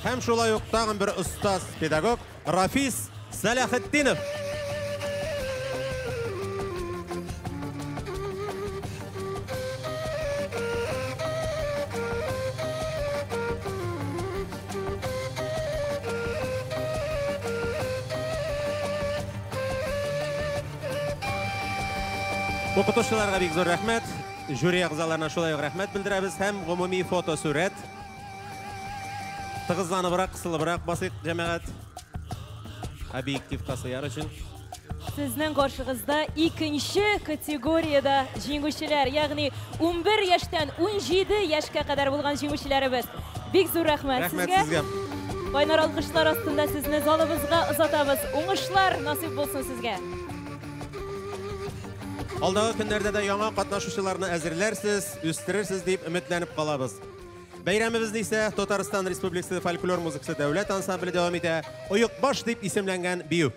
Һәм шулай ук тагын бер остаз педагог Рафис Сәләхетдинов. Укытучыларга бик зур рәхмәт. Жюри әгъзаларына шулай ук рәхмәт белдерәбез һәм гомуми фотосурәт. Тыгызланыбрак, кысылыбрак басыйк, җәмәгать. Объективка сыяр өчен. Сезнең каршыгызда икенче категориядә җиңүчеләр, ягъни 11 яшьтән 17 яшькә кадәр булган җиңүчеләребез. Бик зур рәхмәт Рәхмәт сезгә. Кайнар алкышлар астында сезне залыбызга озатабыз. Уңышлар насыйп булсын сезгә. Алдагы көннәрдә дә яңа катнашучыларны әзерләрсез, үстерерсез дип өметләнеп калабыз. Бәйрәмебезне исә Татарстан Республикасы фольклор музыкасы дәүләт ансамбле дәвам итә. Оекбаш дип исемләнгән бию.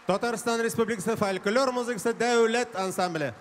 Татарстан Республикасы фольклор музыкасы дәүләт ансамбле.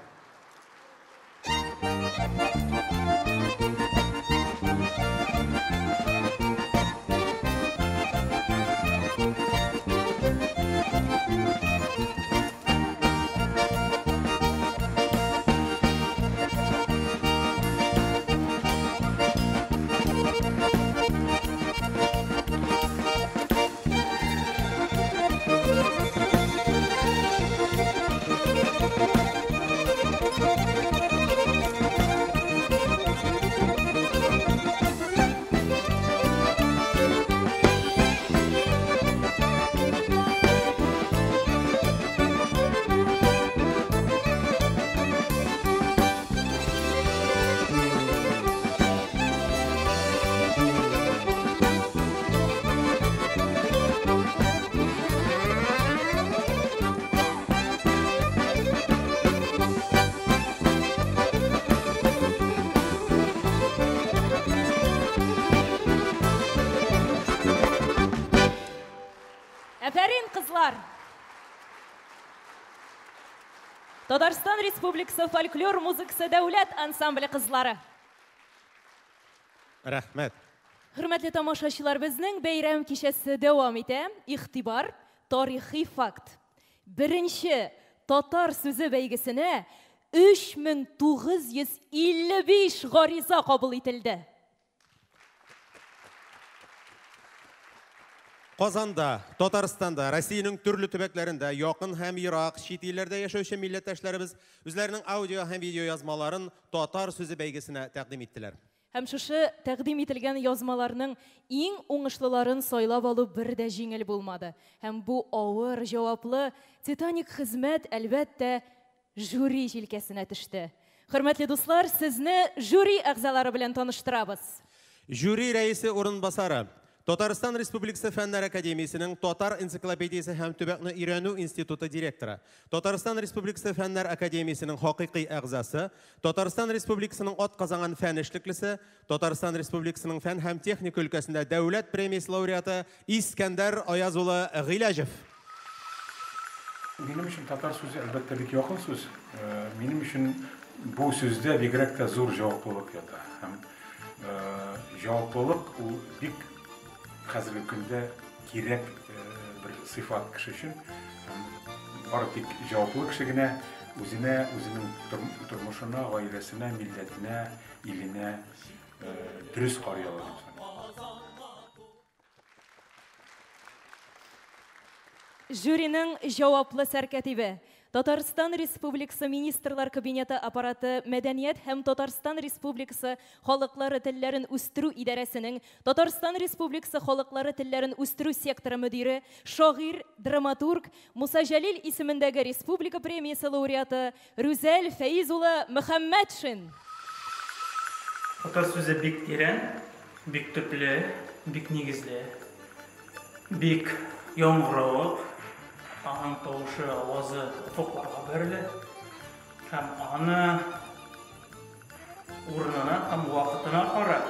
Әфәрин, кызлар! Татарстан Республикасы фольклор музыкасы дәүләт ансамбле кызлары. Рәхмәт. Хөрмәтле тамашачылар, безнең бәйрәм кичәсе дәвам итә. Игътибар, тарихи факт. Беренче татар сүзе бәйгесенә 3955 гариза кабул ителде. Казанда, Татарстанда, Россиянең төрле төбәкләрендә, якын һәм ерак чит илләрдә яшәүче милләттәшләребез үзләренең аудио һәм видео язмаларын татар сүзе бәйгесенә тәкъдим иттеләр. Һәм шушы тәкъдим ителгән язмаларның иң уңышлыларын сайлап алу бер дә җиңел булмады. Һәм бу авыр, җаваплы, титаник хезмәт, әлбәттә, жюри җилкәсенә төште. Хөрмәтле дуслар, сезне жюри әгъзалары белән таныштырабыз. Жюри рәисе урынбасары, Татарстан Республикасы Фәннәр Академиясенең Татар энциклопедиясе һәм төбәкне өйрәнү институты директоры, Татарстан Республикасы Фәннәр Академиясенең хакыйкый әгъзасы, Татарстан Республикасының атказанган фән эшлеклесе, Татарстан Республикасының фән һәм техника өлкәсендә дәүләт премиясе лауреаты Искәндәр Аяз улы Гыйләҗев. Минем өчен татар сүзе әлбәттә бик якын сүз. Минем өчен бу сүздә бигрәк тә зур җаваплылык ята. Һәм җаваплылык ул бик хәзерге көндә кирәк бер сыйфат кеше өчен. Бары тик җаваплы кеше генә үзенә, үзенең тормышына, гаиләсенә, милләтенә, иленә дөрес карый ала дип саныйм. Жюриның җаваплы сәркәтибе, Татарстан Республикасы Министрлар Кабинеты аппараты Мәдәният һәм Татарстан Республикасы халыклары телләрен үстерү идарәсенең Татарстан Республикасы халыклары телләрен үстерү секторы мөдире, шагыйрь, драматург Муса Җәлил исемендәге Республика премиясе лауреаты Рүзәл Фәиз улы Мөхәммәтшин. Татар сүзе бик тирән, бик төпле, бик нигезле, бик яңгыравык. Аның тавышы, авазы офыкларга бәрелә һәм аны урынына һәм вакытына карап,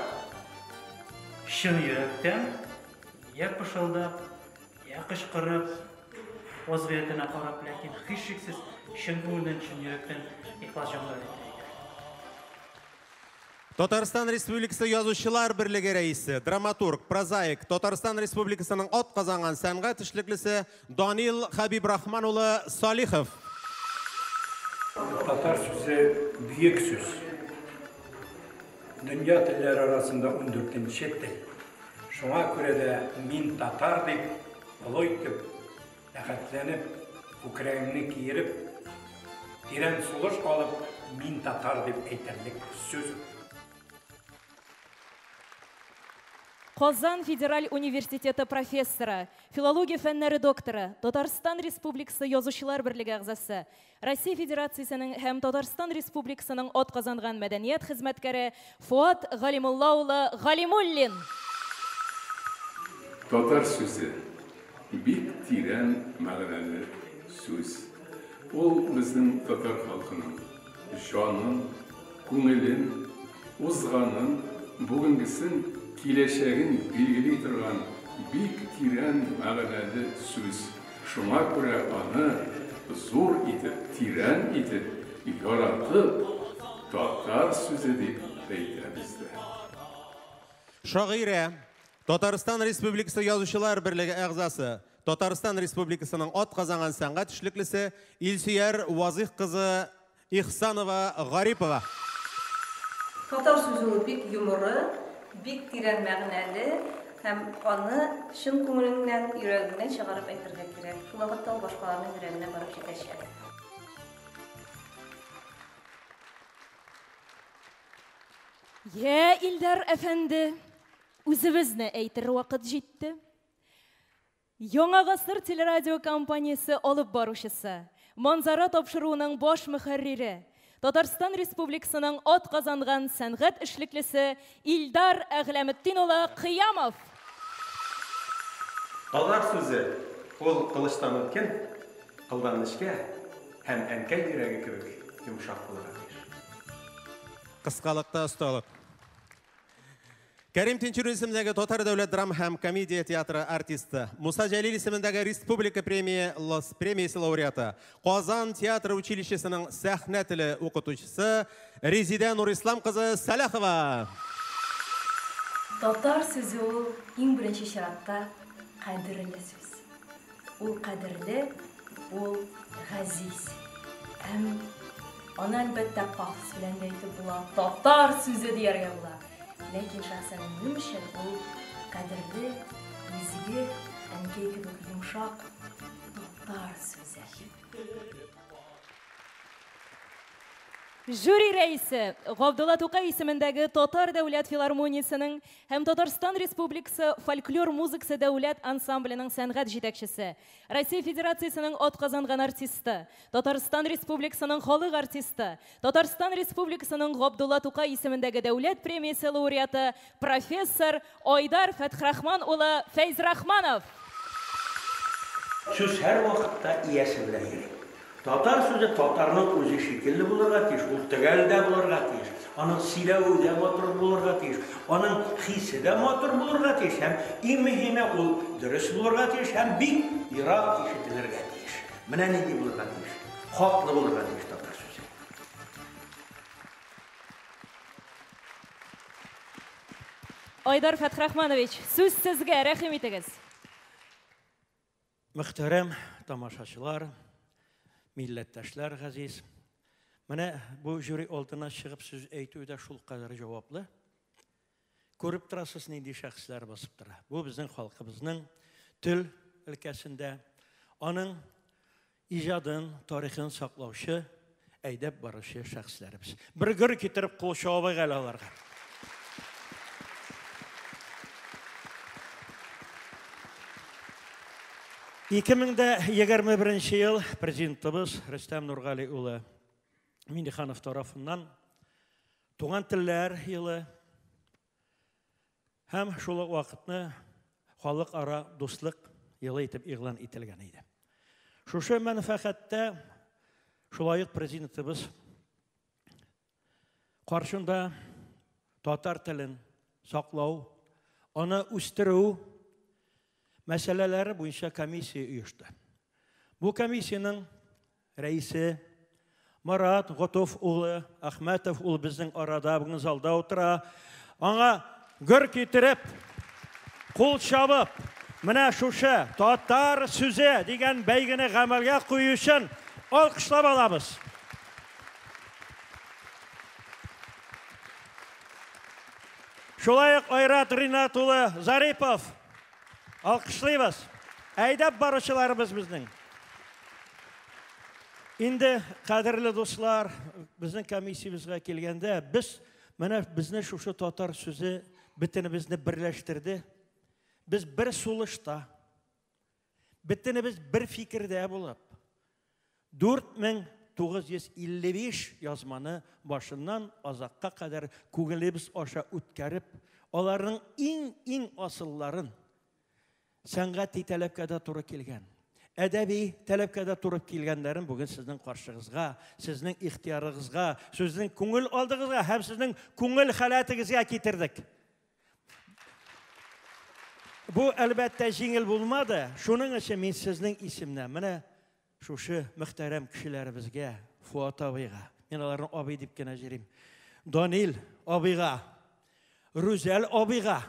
чын йөрәктән я пышылдап, я кычкырып, вазгыятенә карап, ләкин һичшиксез чын күңелдән, чын йөрәктән ихлас җанлар әйтә. Татарстан Республикасы Язучылар берлеге рәисе, драматург, прозаик, Татарстан Республикасының атказанган сәнгать эшлеклесе Данил Хәбибрахман улы Салихов. Татар сүзе бөек сүз. Дөнья телләре арасында 14нче тел. Шуңа күрә дә мин татар дип, олы итеп, рәхәтләнеп, күкрәгемне киереп, тирән сулыш алып, мин татар дип әйтерлек сүз. Казан Федераль университеты профессоры, филология фәннәре докторы, Татарстан Республикасы Язучылар берлеге әгъзасы, Россия Федерациясенең һәм Татарстан Республикасының атказанган мәдәният хезмәткәре Фуат Галимулла улы Галимуллин. Татар сүзе бик тирән мәгънәле сүз. Ул безнең татар халкының җанын, күңелен, узганын, бүгенгесен, киләчәген билгели торган бик тирән мәгънәле сүз. Шуңа күрә аны зур итеп, тирән итеп, яратып, татар сүзе дип әйтәбез дә. Шагыйрә, Татарстан Республикасы Язучылар берлеге әгъзасы, Татарстан Республикасының атказанган сәнгать эшлеклесе Илсөяр Вазыйх кызы Ихсанова Гарипова. Татар сүзе ул бик йомры, бик тирән мәгънәле һәм аны чын күңелеңнән, йөрәгеңнән чыгарып әйтергә кирәк. Шул вакытта ул башкаларның йөрәгенә барып җитәчәк. Йә, Илдар әфәнде, үзебезне әйтер вакыт җитте. Яңа гасыр телерадиокомпаниясе алып баручысы, Манзара тапшыруының баш мөхәррире, Татарстан Республикасының атказанган сәнгать эшлеклесе Илдар Әгъләметдин улы Кыямов. Татар сүзе ул кылычтан үткен, кылдан нечкә һәм әнкәй йөрәге кебек йомшак булырга тиеш. Кыскалыкта осталык. Кәрим Тинчурин исемендәге Татар дәүләт драма һәм комедия театры артисты, Муса Җәлил исемендәге республика премия премиясе лауреаты, Казан театр училищесының сәхнә теле укытучысы Резидә Нурислам кызы Сәлахова. Татар сүзе ул иң беренче чиратта кадерле сүз. Ул кадерле, ул газиз. Һәм аны әлбәттә пафос белән дә әйтеп була, татар сүзе дияргә була. Ләкин шәхсән минем өчен ул кадерле, изге, әнкәй кебек йомшак татар сүзе. Жюри рәисе Габдулла Тукай исемендәге Татар дәүләт филармониясенең һәм Татарстан Республикасы фольклор музыкасы дәүләт ансамбленең сәнгать җитәкчесе, Россия Федерациясенең атказанган артисты, Татарстан Республикасының халык артисты, Татарстан Республикасының Габдулла Тукай исемендәге дәүләт премиясе лауреаты, профессор Айдар Фәтхрахман улы Фәйзрахманов. Сүз һәрвакытта иясе белән йөри. Татар сүзе татарның үзе шикелле булырга тиеш, ул төгәл дә булырга тиеш, аның сөйләве дә матур булырга тиеш, аның хисе дә матур булырга тиеш һәм иң мөһиме ул дөрес булырга тиеш һәм бик ерак ишетелергә тиеш. Менә нинди булырга тиеш. Хаклы булырга тиеш татар сүзе. Айдар Фәтхрахманович, сүз сезгә, рәхим итегез. Мөхтәрәм тамашачылар, милләттәшләр газиз. Менә бу жюри алдына чыгып сүз әйтү дә шулкадәр җаваплы. Күреп торасыз, нинди шәхесләр басып тора. Бу безнең халкыбызның тел өлкәсендә аның иҗадын, тарихын саклаучы, әйдәп баручы шәхесләребез. Бер гөр китереп кул чабыйк әле аларга. 2021 ел президентыбыз Рөстәм Нургали улы Минниханов тарафыннан Туган телләр елы һәм шул ук вакытны халыкара дуслык елы итеп игълан ителгән иде. Шушы мәнфәгатьтә шулай ук президентыбыз каршында татар телен саклау, аны үстерү мәсьәләләре буенча комиссия оешты. Бу комиссиянең рәисе Марат Готов улы Ахмәтов, ул безнең арада бүген залда утыра. Аңа гөр китереп, кул чабып, менә шушы татар сүзе дигән бәйгене гамәлгә кую өчен алкышлап алабыз. Шулай ук Айрат Ринат улы Зарипов. Алкышлыйбыз. Әйдәп баручыларыбыз безнең. Инде, кадерле дуслар, безнең комиссиябезгә килгәндә, без менә безне шушы татар сүзе бөтенебезне берләштерде. Без бер сулышта, бөтенебез бер фикердә булып, 4955 язманы башыннан азакка кадәр күңелебез аша үткәреп, аларның иң-иң асылларын сәнгати таләпкә дә туры килгән, әдәби таләпкә дә туры килгәннәрен бүген сезнең каршыгызга, сезнең ихтыярыгызга, сезнең күңел алдыгызга һәм сезнең күңел халәтегезгә китердек. Бу, әлбәттә, җиңел булмады. Шуның өчен мин сезнең исемнән менә шушы мөхтәрәм кешеләребезгә, Фуат абыйга, мин аларны абый дип кенә җөрим, Данил абыйга, Рүзәл абыйга,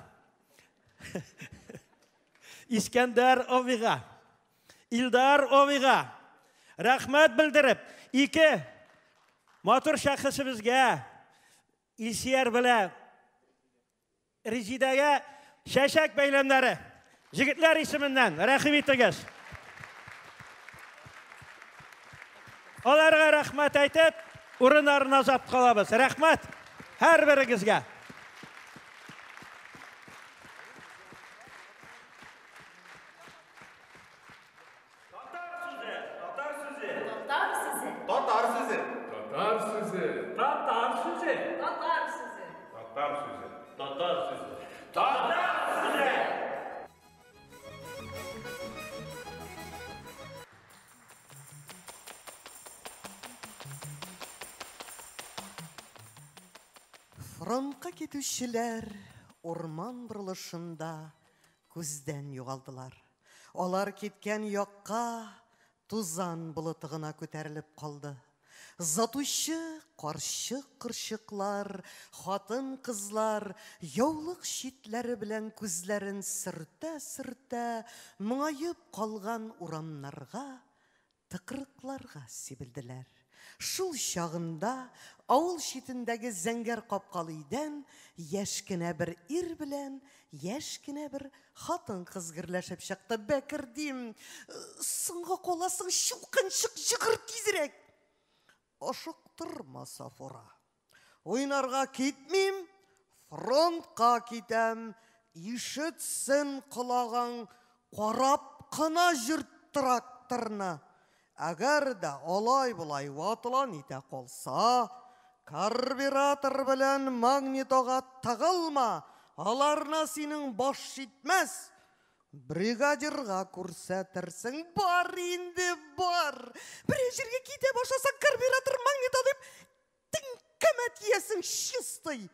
Искәндәр абыйга, Илдар абыйга рәхмәт белдереп, ике матур шәхесебезгә, Илсияр белән Резидәгә чәчәк бәйләмнәре. Җегетләр исеменнән рәхим итегез. Аларга рәхмәт әйтеп, урыннарына озатып калабыз. Рәхмәт һәрберегезгә. Татар сүзе. Татар сүзе. Татар сүзе. Татар сүзе. Татар сүзе. Татар сүзе. Татар сүзе. Татар сүзе. Татар сүзе. Фронтка китүчеләр урман борылышында күздән югалдылар. Алар киткән якка тузан болыты гына күтәрелеп калды. Затучы карчык-корчыклар, хатын-кызлар яулык читләре белән күзләрен сөртә-сөртә моңаеп калган урамнарга тыкрыкларга сибелделәр. Шул чагында авыл читендәге зәңгәр капкалы өйдән яшь кенә бер ир белән яшь кенә бер хатын-кыз гөрләшеп чыкты. Бәкер дим, соңга каласың, чукынчык, йөгер тизрәк! Ашыктырма, Сафура. Уйнарга китмим, фронтка китәм. Ишетсен колагың, карап кына җөрт тракторны. Әгәр дә алай-болай ватыла нитә калса, карбюратор белән магнитога тыгылма, аларына синең баш җитмәс. Бригадирга күрсәтерсең. Бар инде, бар. Берәр җиргә китә башласаң, карбюратор, магнито дип, теңкәмә тиясең, чистый.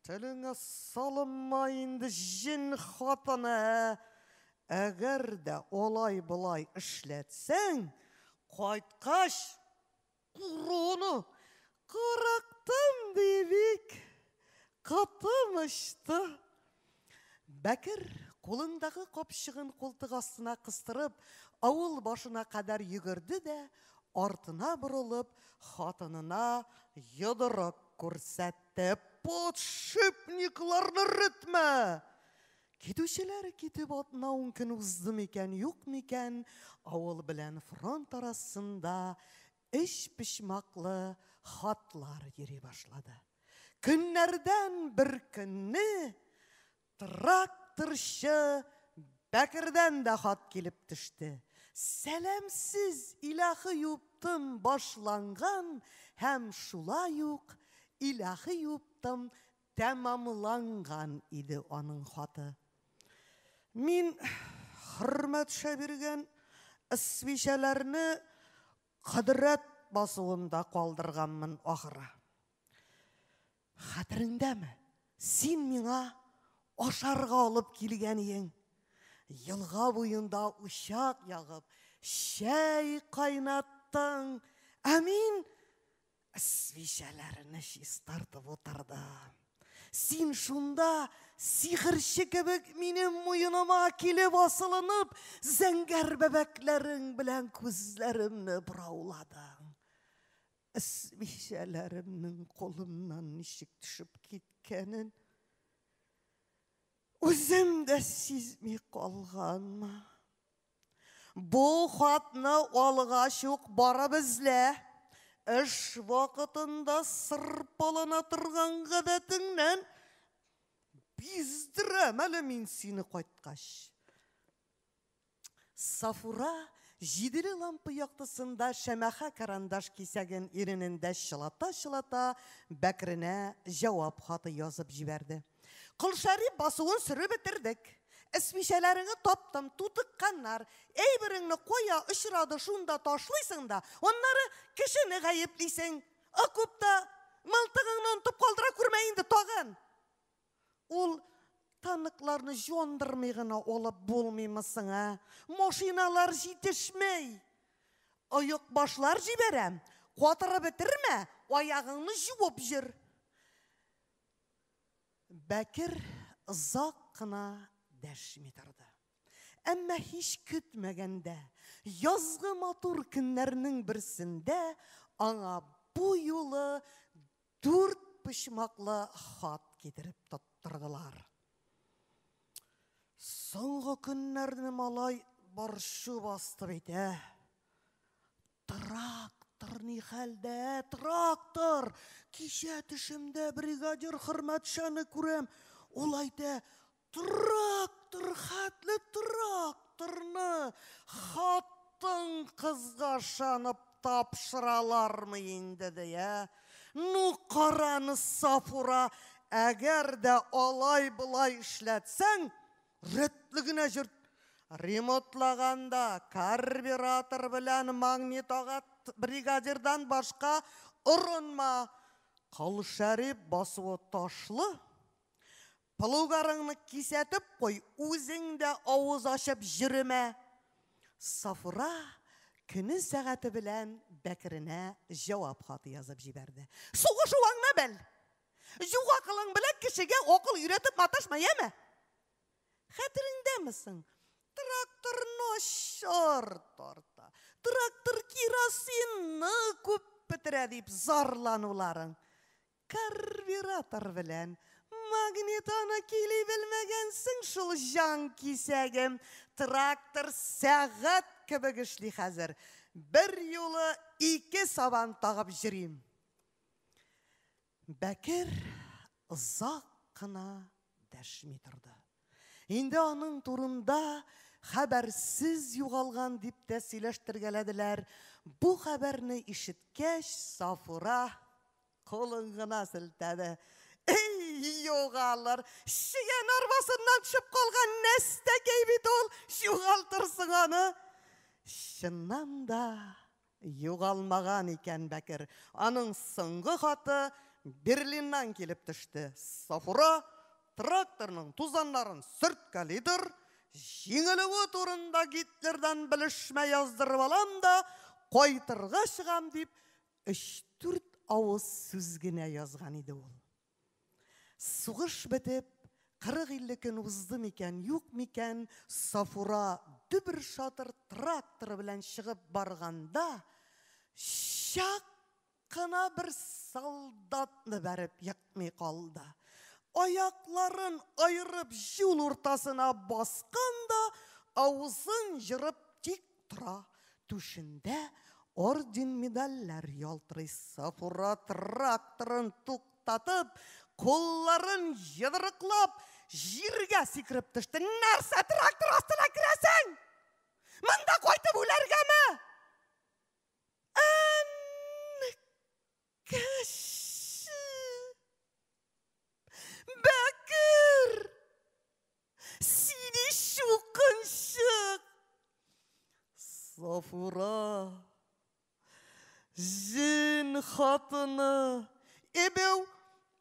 Телеңә салынма инде, җен хатыны, ә. Әгәр дә алай-болай эшләтсәң, кайткач, куруны курыктым ди бик, котым очты. Бәкер кулындагы капчыгын култык астына кыстырып, авыл башына кадәр йөгерде дә, артына борылып, хатынына йодрык күрсәтте. Подшипникларны эретмә! Китүчеләр китеп атна-ун көн узды микән, юк микән, авыл белән фронт арасында өч почмаклы хатлар йөри башлады. Көннәрдән бер көнне тракторчы Бәкердән дә хат килеп төште. Сәламсез илаһи юптым башланган һәм шулай ук илаһи юптым тәмамланган иде аның хаты. Мин Хөрмәтшә биргән свечәләрне кодрәт басуында калдырганмын ахыры. Хәтереңдәме? Син миңа ашарга алып килгән иең. Елга буенда учак ягып, чәй кайнаттың. Ә мин свечәләрне чистартып утырдым. Син шунда сихерче кебек минем муеныма килеп асылынып, зәңгәр бәбәкләрең белән күзләремне борауладың. Свечәләремнең кулымнан ничек төшеп киткәнен үзем дә сизми калганмын. Бу хатны алгач ук барып эзлә. Эш вакытында сырпалана торган гадәтеңнән биздерәм әле мин сине кайткач. Сафура җиделе лампа яктысында шәмәхә карандаш кисәген иренендә чылата-чылата Бәкренә җавап хаты язып җибәрде. Колшәрип басуын сөреп бетердек. Эсмичәләреңне таптым, тутыкканнар. Әйбереңне кая очрады, шунда ташлыйсың да, аннары кешене гаеплисең. Окопта мылтыгыңны онытып калдыра күрмә инде тагын. Ул Танкларны җуандырмый гына алып булмыймы соң, ә? Машиналар җитешми. Оекбашлар җибәрәм. Катырып бетермә, аягыңны җуып җөр. Бәкер озак кына дәшми торды. Әмма һич көтмәгәндә, язгы матур көннәрнең берсендә аңа бу юлы дүрт почмаклы хат китереп тоттырдылар. Соңгы көннәрне малай борчу басты бит, ә? Трактор ни хәлдә, трактор! Кичә төшемдә бригадир Хөрмәтшаны күрәм. Ул әйтә, трактор хәтле тракторны хатын-кызга ышанып тапшыралармы инде, ди, ә? Ну, караны, Сафура, әгәр дә алай-болай эшләтсәң, рәтле генә җөрт. Ремонтлаганда карбюратор белән магнитога бригадирдан башка орынма. Кол Шәриф басуы ташлы. Плугарыңны кисәтеп куй, үзең дә авыз ачып йөремә. Сафура көне сәгате белән Бәкеренә җавап хаты язып җибәрде. Сугышуыңны бел! Юк акылың белән кешегә акыл өйрәтеп маташма, яме? Хәтереңдәме соң? Трактор начар тарта. Трактор керосинны күп бетерә дип зарлануларың. Карбюратор белән магнитоны кили белмәгәнсең шул җан кисәгем. Трактор сәгать кебек эшли хәзер. Бер юлы ике сабан тагып йөрим. Бәкер озак кына дәшми торды. Инде аның турында хәбәрсез югалган дип тә сөйләштергәләделәр. Бу хәбәрне ишеткәч, Сафура кулын гына селтәде. Эй, югалыр! Чегән арбасыннан төшеп калган нәстәкәй бит ул! Югалтырсың аны! Чыннан да югалмаган икән Бәкер. Аның соңгы хаты Берлиннан килеп төште. Сафура тракторның тузаннарын сөрткәлидер, җиңелүе турында Гитлердан белешмә яздырып алам да, кайтырга чыгам дип, өч-дүрт авыз сүз генә язган иде ул. Сугыш бетеп, 40-50 көн узды микән, юк микән, Сафура дөбер-шатыр тракторы белән чыгып барганда, чак кына бер солдатны бәреп екмый калды. Аякларын айырып юл уртасына баскан да, авызын ерып тик тора. Түшендә орден-медальләр ялтырый. Сафура тракторын туктатып, кулларын йодрыклап, җиргә сикереп төште. Нәрсә трактор астына керәсең? Монда кайтып үләргәме? Әнкәсе! Бәкер! Сине чукынчык! Сафура! Җен хатыны! Эбәү,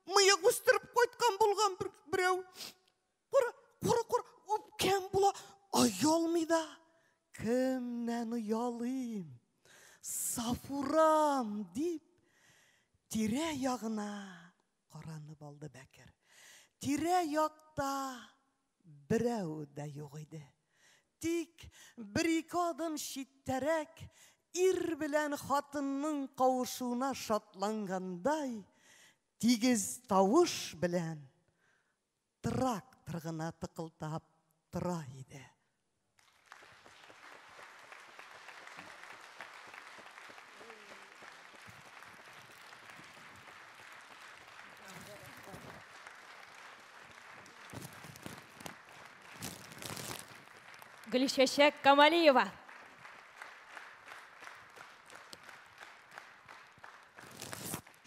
мыек үстереп кайткан булган берәү. Кара, кара, кара, үпкән була, оялмый да. Кемнән оялыйм? Сафурам, дип, тирә-ягына каранып алды Бәкер. Тирә-якта берәү дә юк иде. Тик бер-ике адым читтәрәк ир белән хатынның кавышуына шатлангандай, тигез тавыш белән трактор гына тыкылдап тора иде. Гөлчәчәк Камалиева.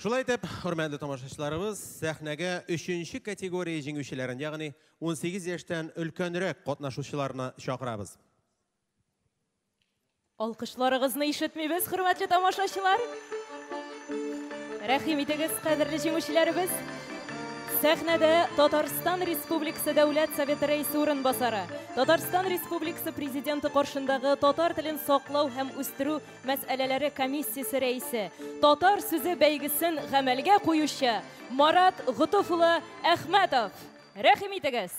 Шулай итеп, хөрмәтле тамашачыларыбыз, сәхнәгә өченче категория җиңүчеләрен, ягъни 18 яшьтән өлкәнрәк катнашучыларны чакырабыз. Алкышларыгызны ишетмибез, хөрмәтле тамашачылар. Рәхим итегез, кадерле җиңүчеләребез. Сәхнәдә Татарстан Республикасы Дәүләт Советы Рәисе урынбасары, Татарстан Республикасы Президенты каршындагы татар телен саклау һәм үстерү мәсьәләләре комиссиясе рәисе, татар сүзе бәйгесен гамәлгә куючы Марат Готыф улы Әхмәтов. Рәхим итегез!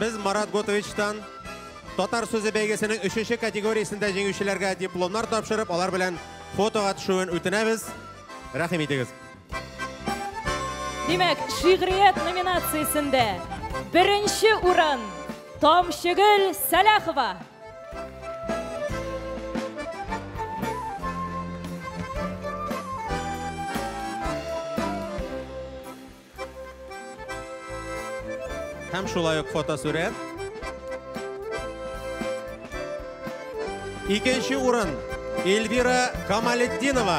Без Марат Готовичтан Татар сүзе бәйгесенең өченче категориясендә җиңүчеләргә дипломнар тапшырып, алар белән фотога төшүен үтенәбез. Рәхим итегез. Димәк, шигърият номинациясендә беренче урын Тамчыгөл Сәлахова. Һәм шулай ук фотосурәт. Икенче урын Эльвира Камалетдинова.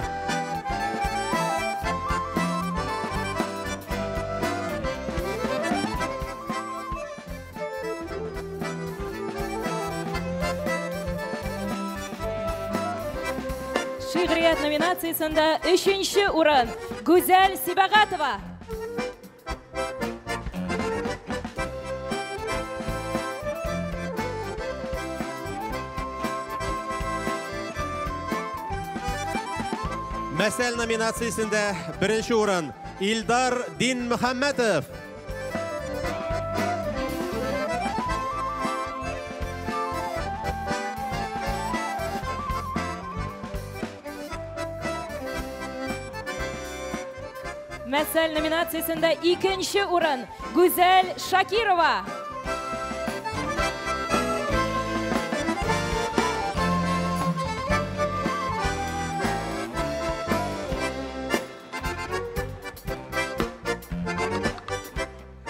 Шигърият номинациясендә өченче урын Гүзәл Сибагатова. Мәсәл номинациясендә беренче урын Илдар Динмөхәммәтов. Мәсәл номинациясендә икенче урын Гүзәл Шакирова.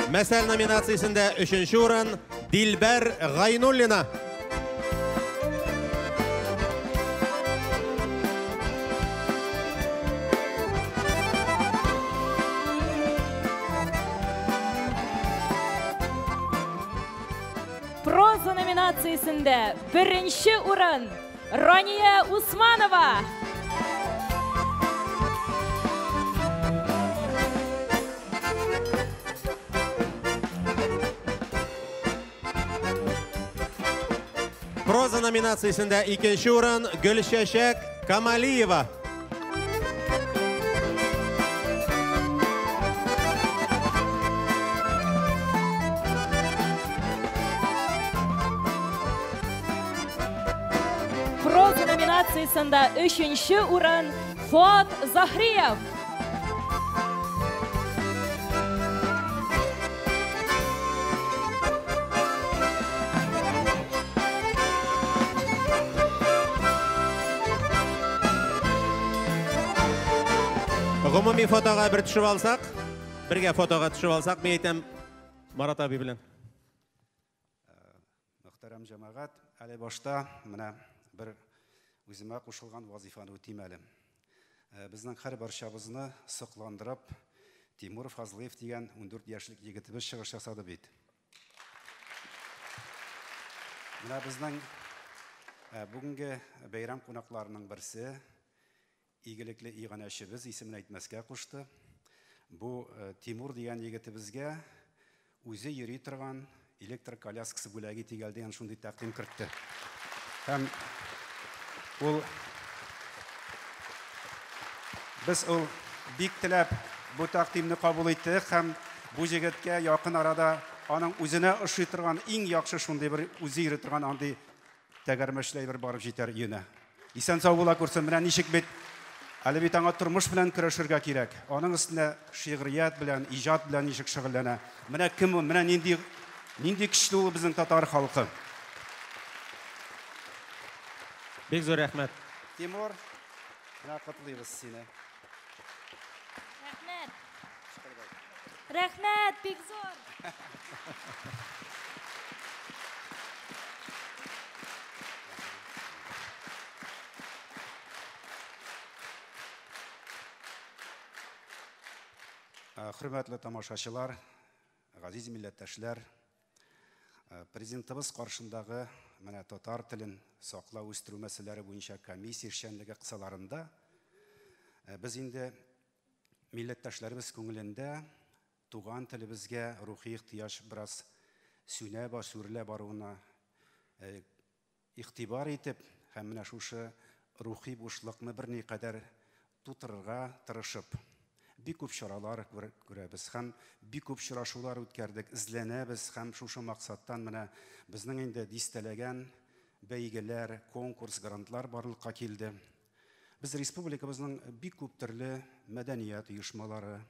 Мәсәл номинациясендә өченче урын Дилбәр Гайнуллина. Проза номинациясендә беренче урын Рания Усманова. Проза номинациясендә икенче урын Гөлчәчәк Камалиева. Проза номинациясендә өченче урын Фуат Заһриев. Гомуми фотога бер төшеп алсак, бергә фотога төшеп алсак, мин әйтәм Марат абый белән. Мөхтәрәм җәмәгать, әле башта менә бер үземә кушылган вазифаны үтим әле. Безнең һәр барчабызны сокландырып, Тимур Фазлыев дигән 14 яшьлек егетебез чыгыш ясады бит. Менә безнең бүгенге бәйрәм кунакларының берсе, игелекле иганәчебез исемен әйтмәскә кушты. Бу Тимур дигән егетебезгә үзе йөри торган электр коляскасы бүләк итик әле дигән шундый тәкъдим кертте. Һәм ул без ул бик теләп бу тәкъдимне кабул иттек һәм бу җегеткә якын арада аның үзенә ошый торган иң яхшы шундый бер үзе йөри торган андый тәгәрмәчле әйбер барып җитәр өенә. Исән сау була күрсен, менә ничек бит әле бит аңа тормыш белән көрәшергә кирәк. Аның өстенә шигърият белән, иҗат белән ничек шөгыльләнә. Менә кем ул, менә нинди, нинди көчле ул безнең татар халкы. Бик зур рәхмәт. Тимур, менә котлыйбыз сине. Рәхмәт. Рәхмәт, бик зур. Хөрмәтле тамашачылар, газиз милләттәшләр, Президентыбыз каршындагы менә татар телен саклау үстерү мәсьәләләре буенча комиссия эшчәнлеге кысаларында без инде милләттәшләребез күңелендә туган телебезгә рухи ихтыяҗ бераз сүнә ба сүрелә баруына игътибар итеп һәм менә шушы рухи бушлыкны берникадәр тутырырга тырышып, бик күп чаралар күрәбез һәм бик күп очрашулар үткәрдек, эзләнәбез һәм шушы максаттан менә безнең инде дистәләгән бәйгеләр, конкурс, грантлар барлыкка килде. Без республикабызның бик күп төрле мәдәният оешмалары,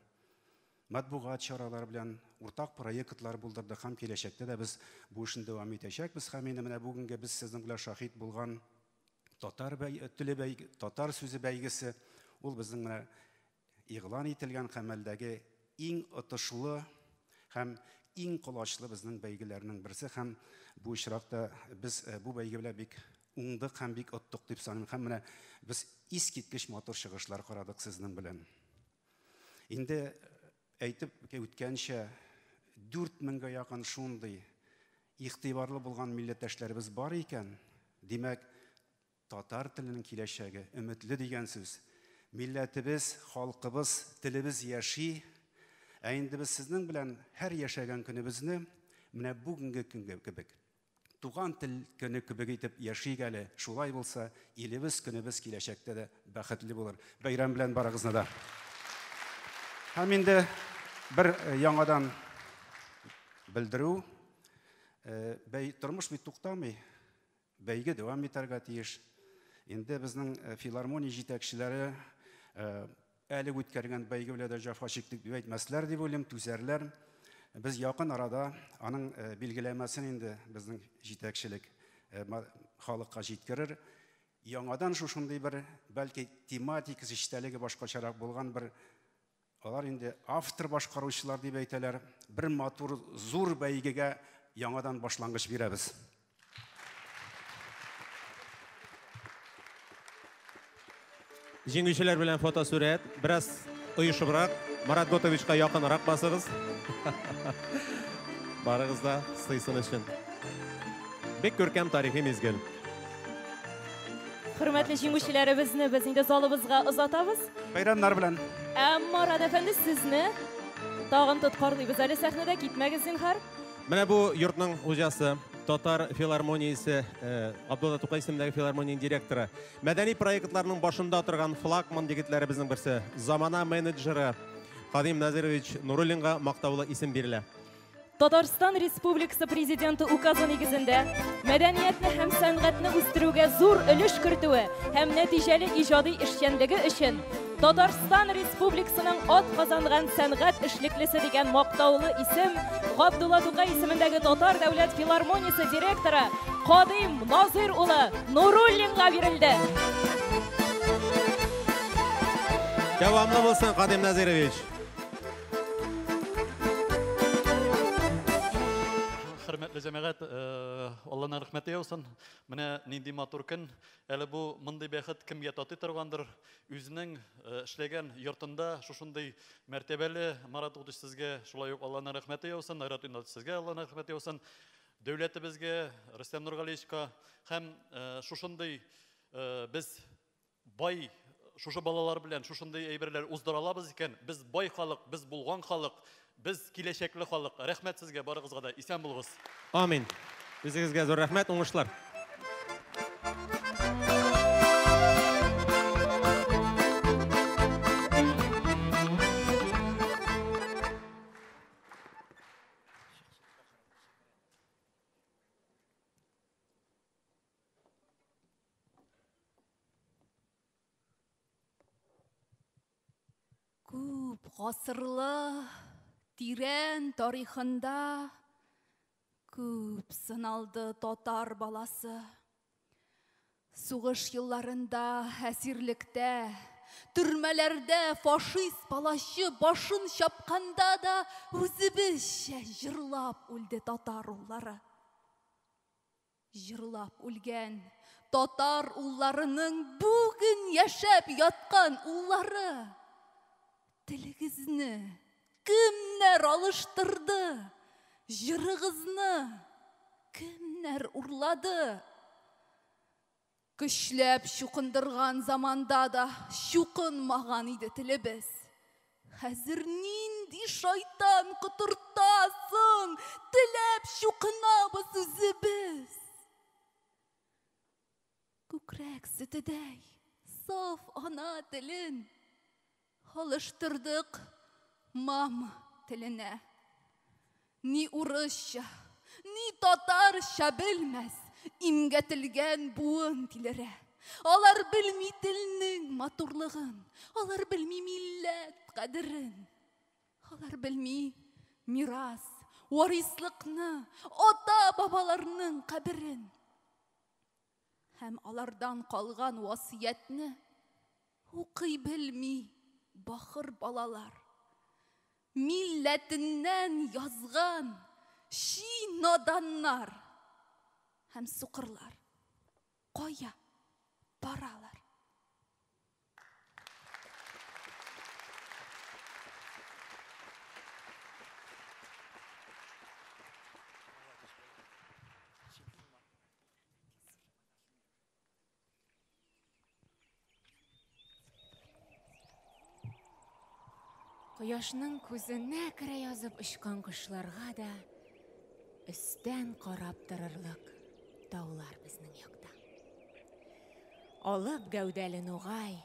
матбугат чаралары белән уртак проектлар булдырдык һәм киләчәктә дә без бу эшне дәвам итәчәкбез. Һәм инде менә бүгенге без сезнең белән шаһит булган татар теле бәйге, татар сүзе бәйгесе, ул безнең менә игълан ителгән гамәлдәге иң отышлы һәм иң колачлы безнең бәйгеләрнең берсе һәм бу очракта без бу бәйге белән бик уңдык һәм бик оттык дип саныйм. Һәм менә без искиткеч матур чыгышлар карадык сезнең белән. Инде әйтеп үткәнчә, 4000гә якын шундый игътибарлы булган милләттәшләребез бар икән, димәк, татар теленең киләчәге өметле дигән сүз. Милләтебез, халкыбыз, телебез яши. Ә инде без сезнең белән һәр яшәгән көнебезне менә бүгенге көнгә кебек, туган тел көне кебек итеп яшик әле. Шулай булса, илебез, көнебез киләчәктә дә бәхетле булыр. Бәйрәм белән барыгызны да. Һәм инде бер яңадан белдерү. Тормыш бит туктамый. Бәйге дәвам итәргә тиеш. Инде безнең филармония җитәкчеләре әле үткәргән бәйге белән дә җәфа чиктек дип әйтмәсләр дип уйлыйм, түзәрләр. Без якын арада аның билгеләмәсен инде безнең җитәкчелек халыкка җиткерер. Яңадан шушындый бер, бәлки тематикасы эчтәлеге башкачарак булган бер, алар инде автор башкаручылар дип әйтәләр, бер матур зур бәйгегә яңадан башлангыч бирәбез. Җиңүчеләр белән фотосурәт, бераз оешыбрак, Марат Готовичка якынрак басыгыз. Барыгыз да сыйсын өчен. Бик күркәм тарихи мизгел. Хөрмәтле җиңүчеләребезне без инде залыбызга озатабыз. Бәйрәмнәр белән. Ә Марат әфәнде, сезне тагын тоткарлыйбыз әле сәхнәдә, китмәгез зинһар. Менә бу йортның хуҗасы, Татар филармониясе, Габдулла Тукай исемендәге филармониянең директоры, мәдәни проектларның башында торган флагман егетләребезнең берсе, замана менеджеры Кадим Назирович Нуруллинга мактаулы исем бирелә. Татарстан Республикасы Президенты указы нигезендә мәдәниятне һәм сәнгатьне үстерүгә зур өлеш кертүе һәм нәтиҗәле иҗади эшчәнлеге өчен Татарстан Республикасының атказанган сәнгать эшлеклесе дигән мактаулы исем Габдулла Тукай исемендәге Татар дәүләт филармониясе директоры Кадим Назир улы Нуруллинга бирелде. Дәвамлы булсын, Кадим Назирович. Хөрмәтле җәмәгать, Алланың рәхмәте яусын. Менә нинди матур көн. Әле бу мондый бәхет кемгә татый торгандыр? Үзенең эшләгән йортында шушындый мәртәбәле Марат Гутыч сезгә шулай ук Алланың рәхмәте яусын, Айрат Инат сезгә Алланың рәхмәте яусын. Дәүләтебезгә, Рөстәм Нургалиевичка һәм шушындый без бай шушы балалар белән шушындый әйберләр уздыра алабыз икән, без бай халык, без булган халык, без киләчәкле халык. Рәхмәт сезгә барыгызга да, исән булыгыз. Амин. Үзегезгә зур рәхмәт, уңышлар. Күп гасырлы тирән тарихында күп сыналды татар баласы. Сугыш елларында әсирлектә, төрмәләрдә фашист палачы башын чапканда да үзебезчә җырлап үлде татар уллары. Җырлап үлгән татар улларының бүген яшәп яткан уллары. Телегезне кемнәр алыштырды? Җырыгызны кемнәр Кемнәр урлады? Көчләп чукындырган заманда да чукынмаган иде телебез. Хәзер нинди шайтан котырта соң? Теләп чукынабыз үзебез. Күкрәк сөтедәй саф ана телен алыштырдык мама теленә. Ни урысча, ни татарча белмәс, имгәтелгән буын тилерә. Алар белми телнең матурлыгын, алар белми милләт кадерен. Алар белми мирас, варислыкны, ата-бабаларның каберен. Һәм алардан калган васыятьне укый белми бахыр балалар. Милләтеннән язган чи наданнар һәм сукырлар кая баралар? Кояшның күзенә керә язып очкан кошларга да өстән карап торырлык таулар безнең якта. Алып гәүдәле нугай,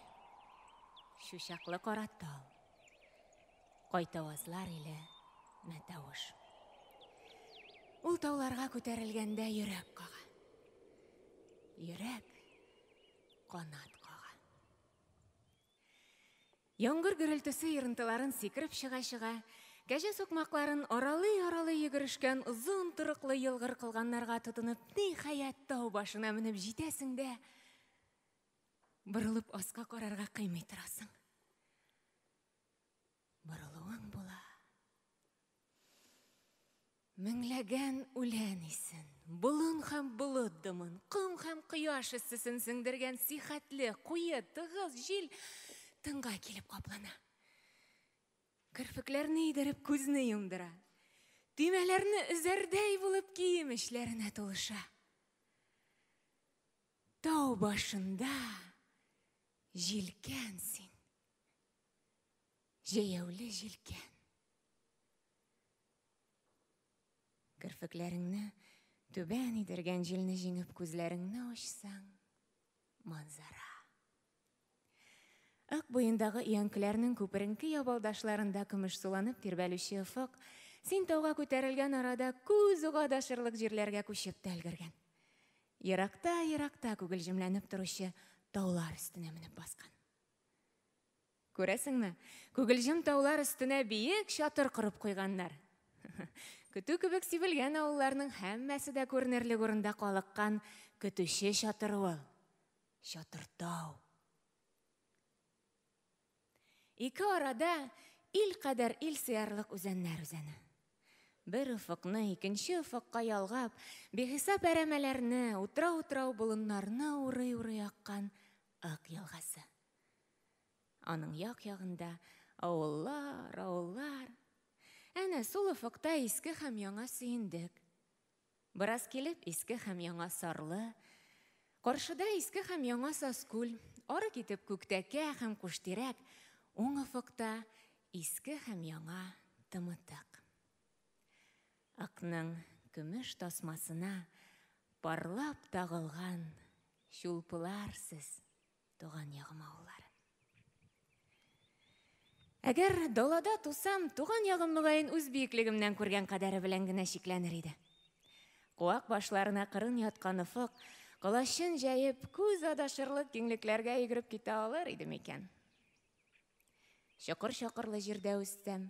чучаклы кара тал, кайтавазлар иле Мәтәвыш. Ул тауларга күтәрелгәндә йөрәк кага. Йөрәк канат кага. Яңгыр гөрелтесе ерынтыларын сикереп чыга-чыга, кәҗә сукмакларын аралый-аралый йөгерешкән озын торыклы елгыр кылганнарга тотынып, ниһаять, тау башына менеп җитәсең дә, борылып аска карарга кыймый торасың. Борылуың була. Меңләгән үлән исен, болын һәм болыт дымын, ком һәм кояш эссесен сеңдергән сихәтле, куе, тыгыз җил тынга килеп каплана. Керфекләрне идереп күзне йомдыра. Төймәләрне өзәрдәй булып кием эчләренә тулыша. Тау башында җилкән син. Җәяүле җилкән. Керфекләреңне түбән идергән җилне җиңеп күзләреңне ачсаң, манзара. Ык буендагы өянкеләрнең күперенке ябалдашларында көмешсуланып тирбәлүче офык, син тауга күтәрелгән арада күз ук адашырлык җирләргә күчеп тә өлгергән. Еракта-еракта күгелҗемләнеп торучы таулар өстенә менеп баскан. Күрәсеңме, күгелҗем таулар өстенә биек чатыр корып куйганнар. Көтү кебек сибелгән авылларның һәммәсе дә күренерлек урында калыккан көтүче чатыры ул. Чатыр тау. Ике арада ил кадәр ил сыярлык үзәннәр үзәне. Бер офыкны икенче офыкка ялгап, бихисап әрәмәләрне, утрау-утрау болыннарны урый-урый аккан Ык елгасы. Аның як-ягында авыллар, авыллар. Әнә сул офыкта Иске һәм Яңа Сөендек. Бераз килеп Иске һәм Яңа Сарлы, каршыда Иске һәм Яңа Саскүл, ары китеп Күктәкә һәм Куштирәк, уң офыкта Иске һәм Яңа Тымытык. Ыкның көмеш тасмасына парлап тагылган чулпылар сез, туган ягым авыллары. Әгәр далада тусам, туган ягым мөгаен үз биеклегемнән күргән кадәре белән генә чикләнер иде. Куак башларына кырын яткан офык, колачын җәеп, күз адашырлык киңлекләргә йөгереп китә алыр иде микән? Чокыр-чакырлы җирдә үссәм,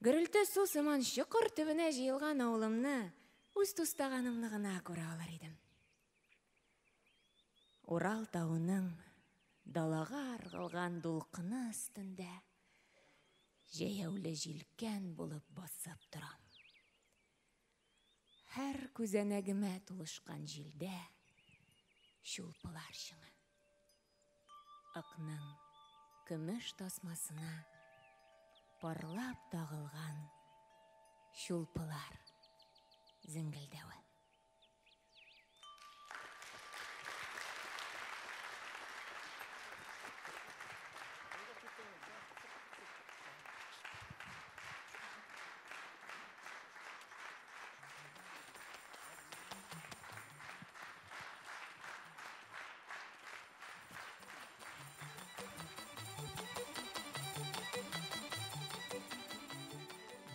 гөрелте су сыман чокыр төбенә җыелган авылымны, үз тустаганымны гына күрә алыр идем. Урал тавының далага ыргылган дулкыны өстендә җәяүле җилкән булып басып торам. Һәр күзәнәгемә тулышкан җилдә чулпылар чыңы. Ыкның көмеш тасмасына парлап тагылган чулпылар зеңгелдәве.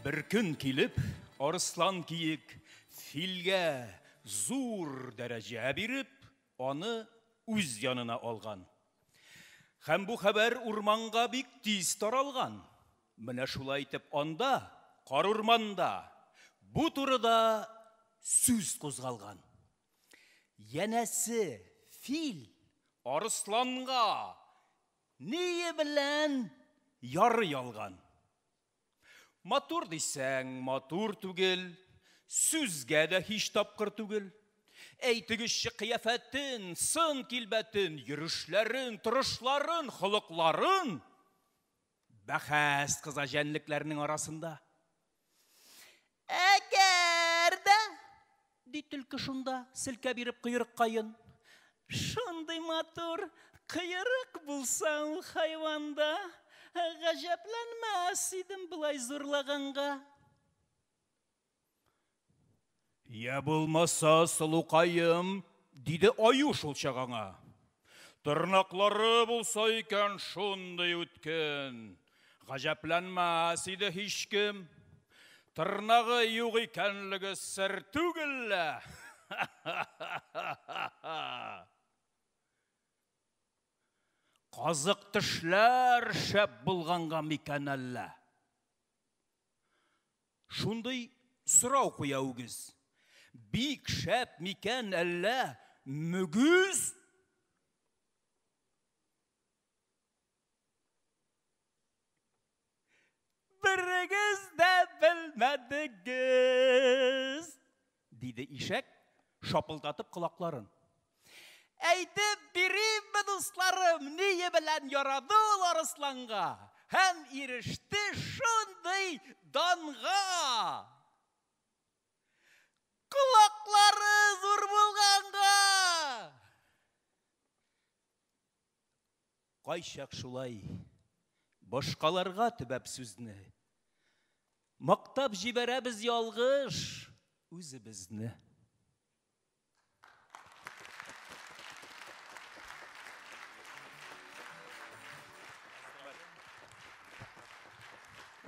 Бер көн килеп, арыслан киек филгә зур дәрәҗә биреп, аны үз янына алган. Һәм бу хәбәр урманга бик тиз таралган. Менә шулай итеп анда, карурманда, бу турыда сүз кузгалган. Янәсе, фил арысланга ние белән ярый алган. Матур дисәң, матур түгел, сүзгә дә һич тапкыр түгел. Әйтегезче кыяфәтен, сын килбәтен, йөрешләрен, торышларын, холыкларын. Бәхәс кыза җәнлекләрнең арасында. Әгәр дә, ди төлке шунда, селкә биреп койрыккаен. Шундый матур койрык булса ул хайванда, гаҗәпләнмәс идем болай зурлаганга. Я булмаса, сылукаем, диде аю шул чак аңа. Тырнаклары булса икән шундый үткен, гаҗәпләнмәс иде һичкем. Тырнагы юк икәнлеге сер түгел лә. Казык тешләр шәп булганга микән әллә? Шундый сорау куя үгез. Бик шәп микән әллә мөгез? Берегез дә белмәдегез, диде ишәк, шапылдатып колакларын. Әйтеп биримме, дусларым, ние белән ярады ул арысланга һәм иреште шундый данга? Колаклары зур булганга! Кайчак шулай башкаларга төбәп сүзне, мактап җибәрәбез ялгыш үзебезне.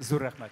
Зур рәхмәт.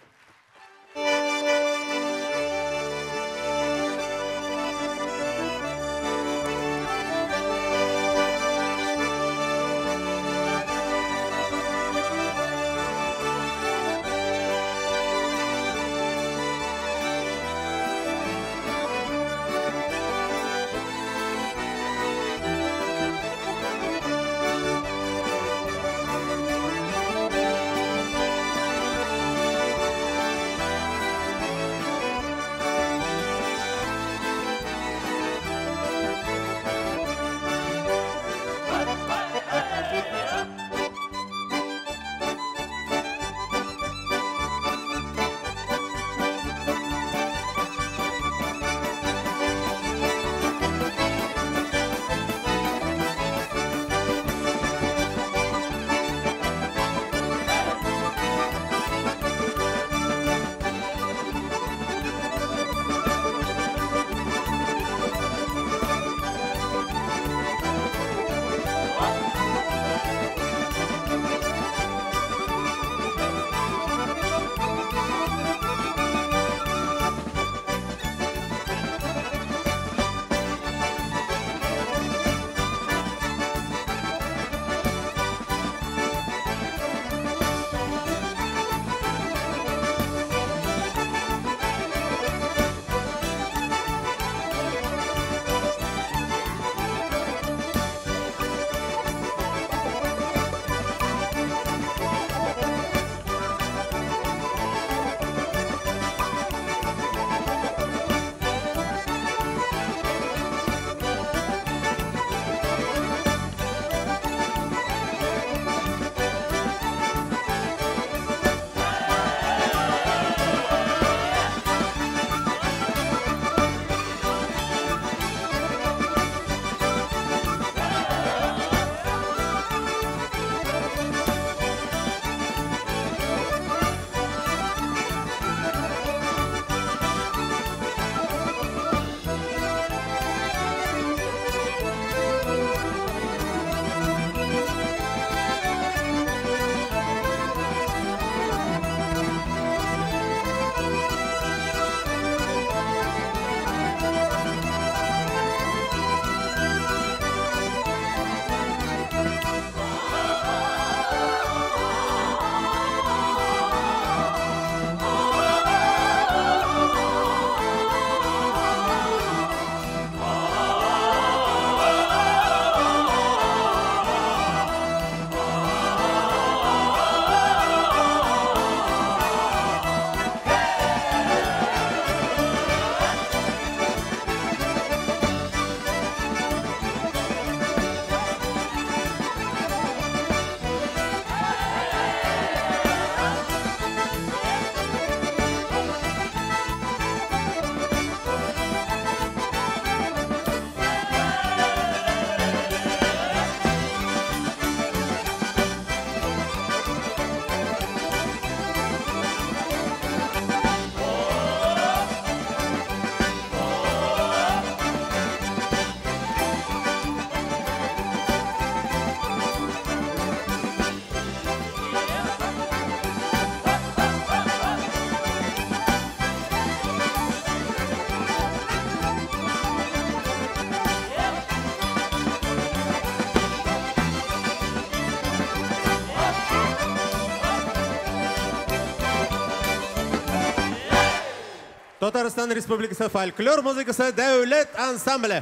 Татарстан Республикасы фольклор музыкасы дәүләт ансамбле.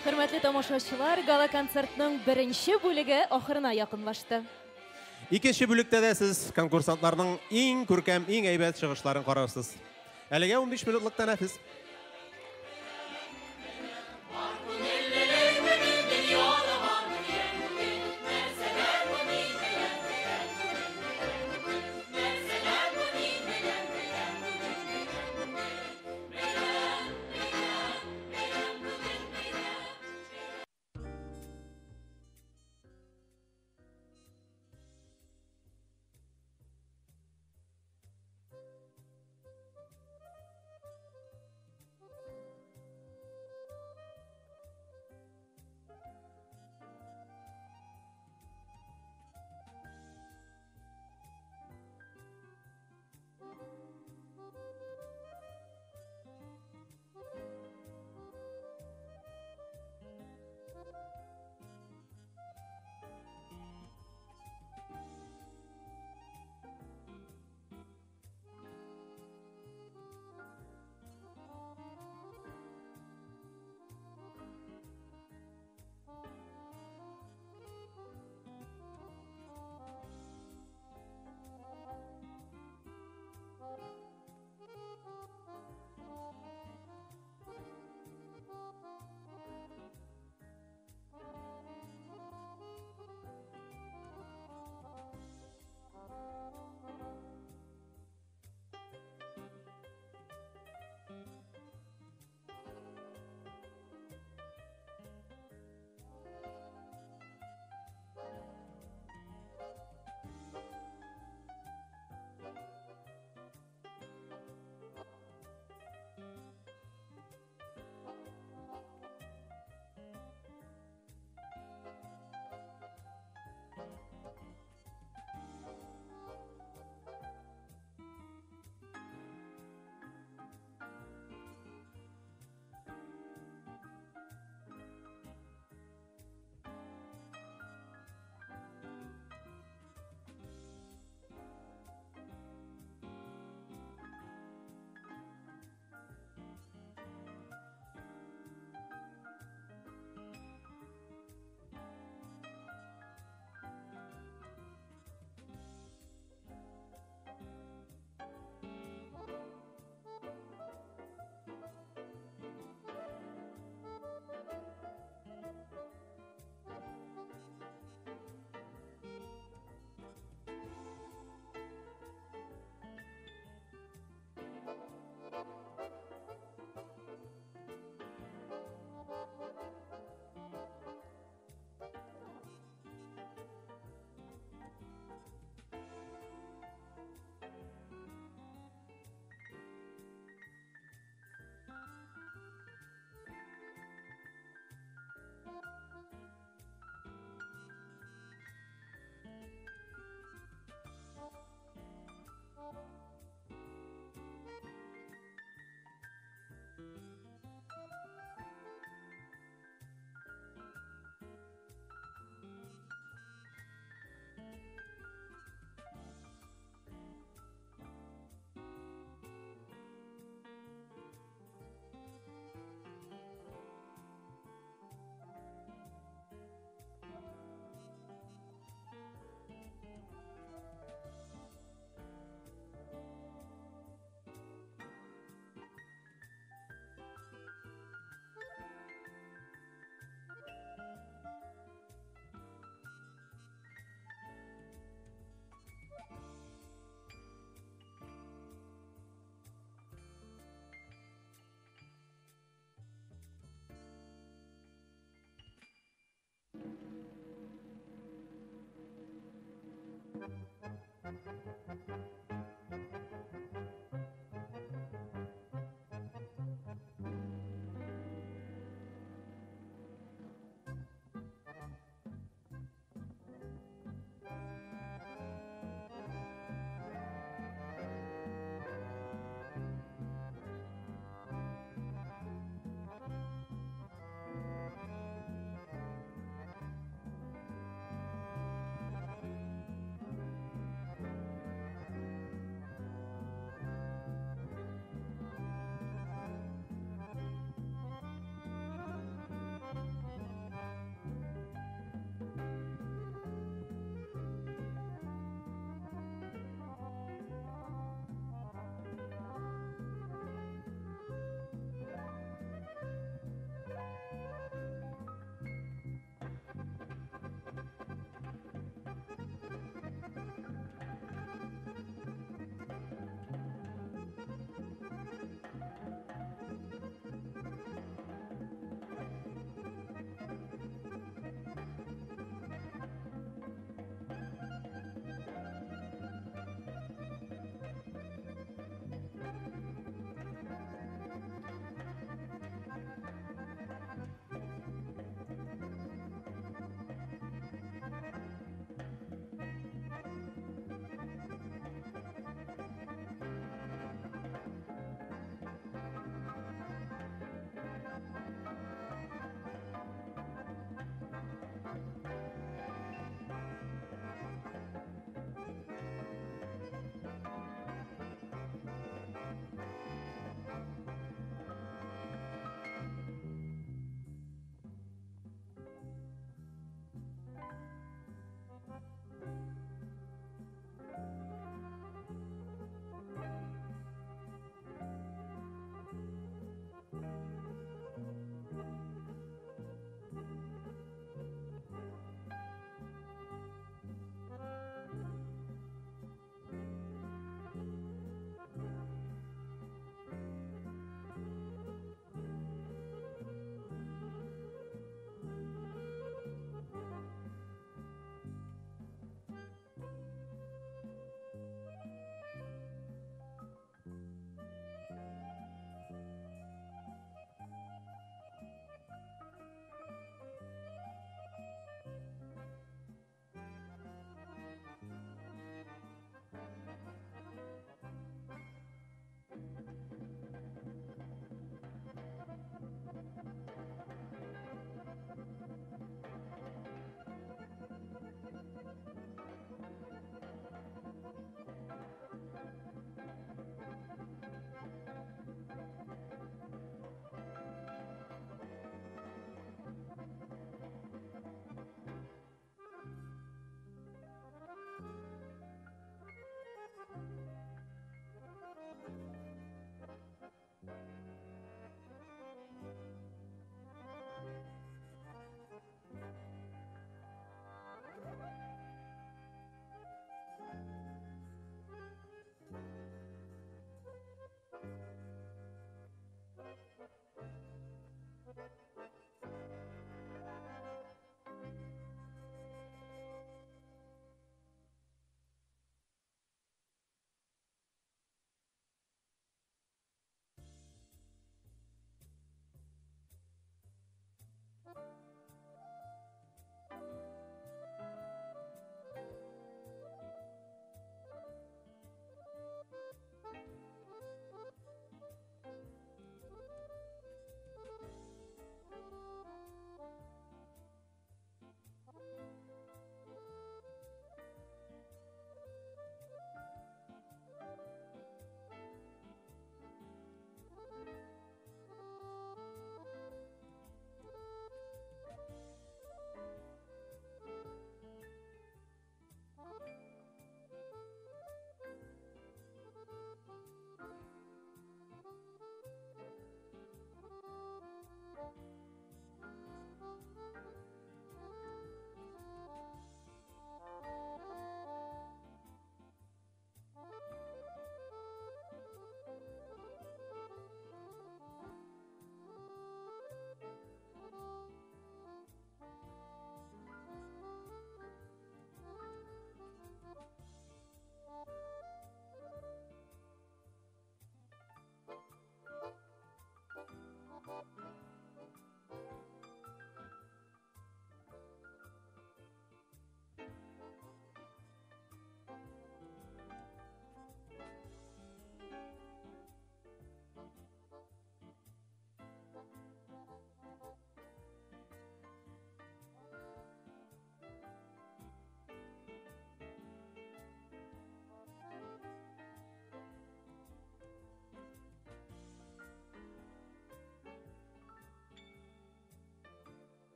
Хөрмәтле тамашачылар, гала-концертның беренче бүлеге ахырына якынлашты. Икенче бүлектә дә сез конкурсантларның иң күркәм, иң әйбәт чыгышларын карарсыз. Әлегә 15 минутлык тәнәфес.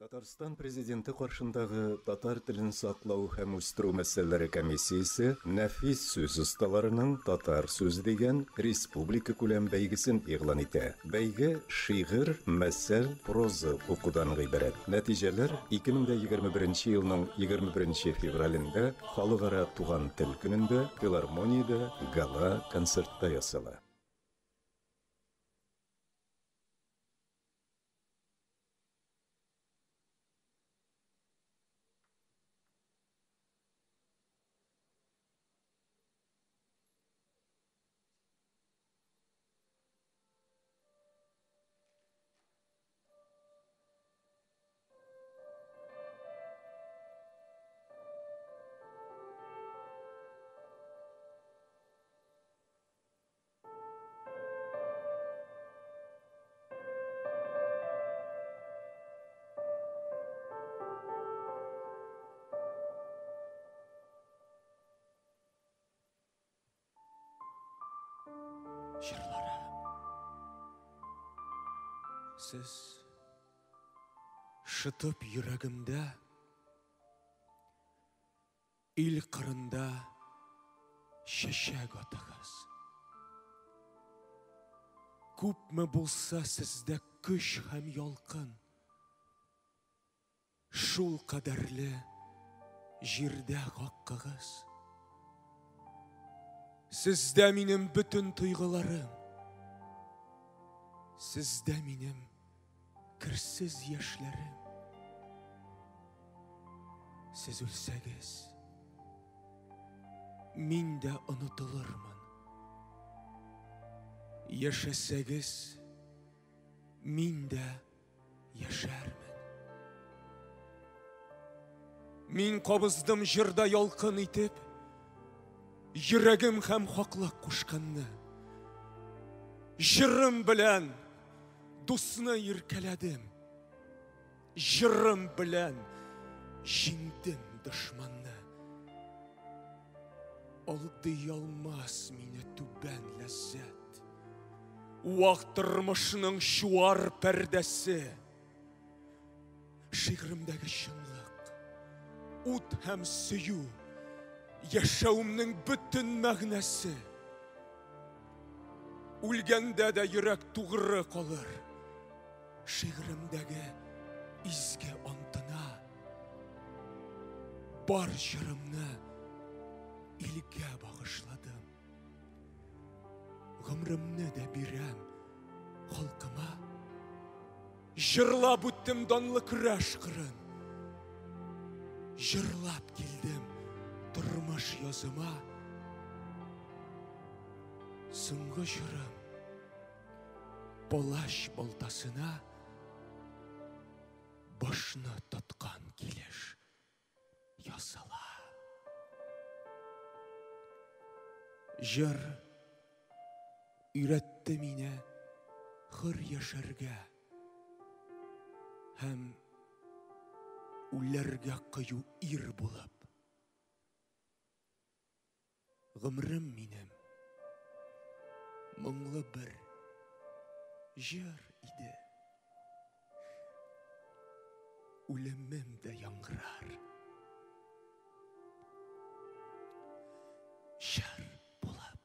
Татарстан Президенты каршындагы татар телен саклау һәм үстерү мәсьәләләре комиссиясе нәфис сүз осталарының Татар сүзе дигән республикакүләм бәйгесен игълан итә. Бәйге шигырь, мәсәл, проза укудан гыйбарәт. Нәтиҗәләр 2021 елның 21 февралендә Халыкара туган тел көнендә филармониядә гала-концертта ясала. Җырлары. Сез шытып йөрәгемдә, ил кырында чәчәк атыгыз. Күпме булса сездә көч һәм ялкын, шул кадәрле җирдә хаккыгыз. Сездә минем бөтен тойгыларым, сездә минем керсез яшьләрем. Сез үлсәгез, мин дә онытылырмын. Яшәсәгез, мин дә яшәрмен. Мин кабыздым җырда ялкын итеп, йөрәгем һәм хаклык кушканны. Җырым белән дусны иркәләдем. Җырым белән җиңдем дошманны. Алдый алмас мине түбән ләззәт. Вак тормышның чуар пәрдәсе. Шигъремдәге чынлык, ут һәм сөю, яшәүемнең бөтен мәгънәсе. Үлгәндә дә йөрәк тугры калыр. Шигъремдәге изге антына. Бар җырымны илгә багышладым. Гомремне дә бирәм халкыма. Җырлап үттем данлы көрәш кырын. Җырлап килдем тормыш языма. Соңгы җырым палач балтасына башны тоткан килеш ясала. Җыр өйрәтте мине хөр яшәргә һәм үләргә кыю ир булып. Гомрем минем моңлы бер җыр иде. Үлемем дә яңгырар. Җыр булып.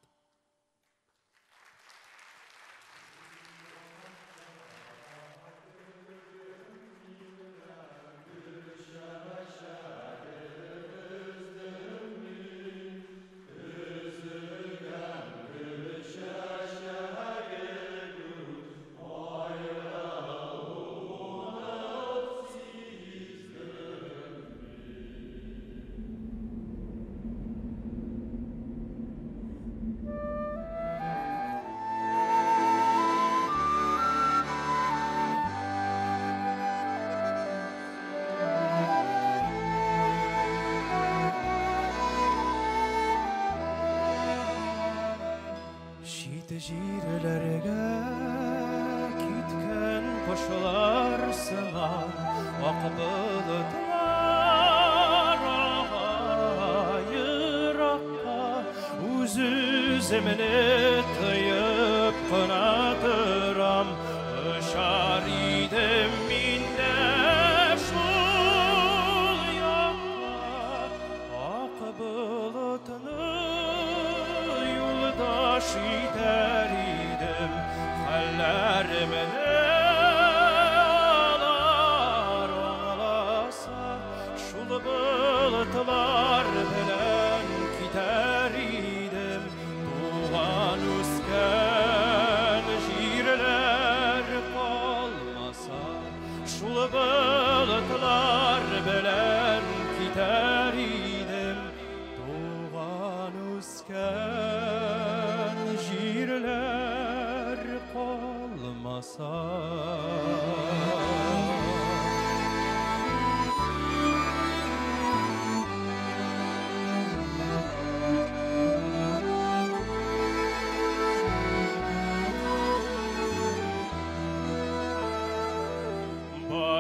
Чит җирләргә киткән кошлар сыман ак болытлар ага еракка, үз-үземне тыеп кына торам. Очар идем мин дә. Хәлләремне алар аңласа, шул болытлар белән китәр идем. Туган үскән җирләр калмаса, шул болытлар белән китәр идем. Туган үскән җирләр калмаса.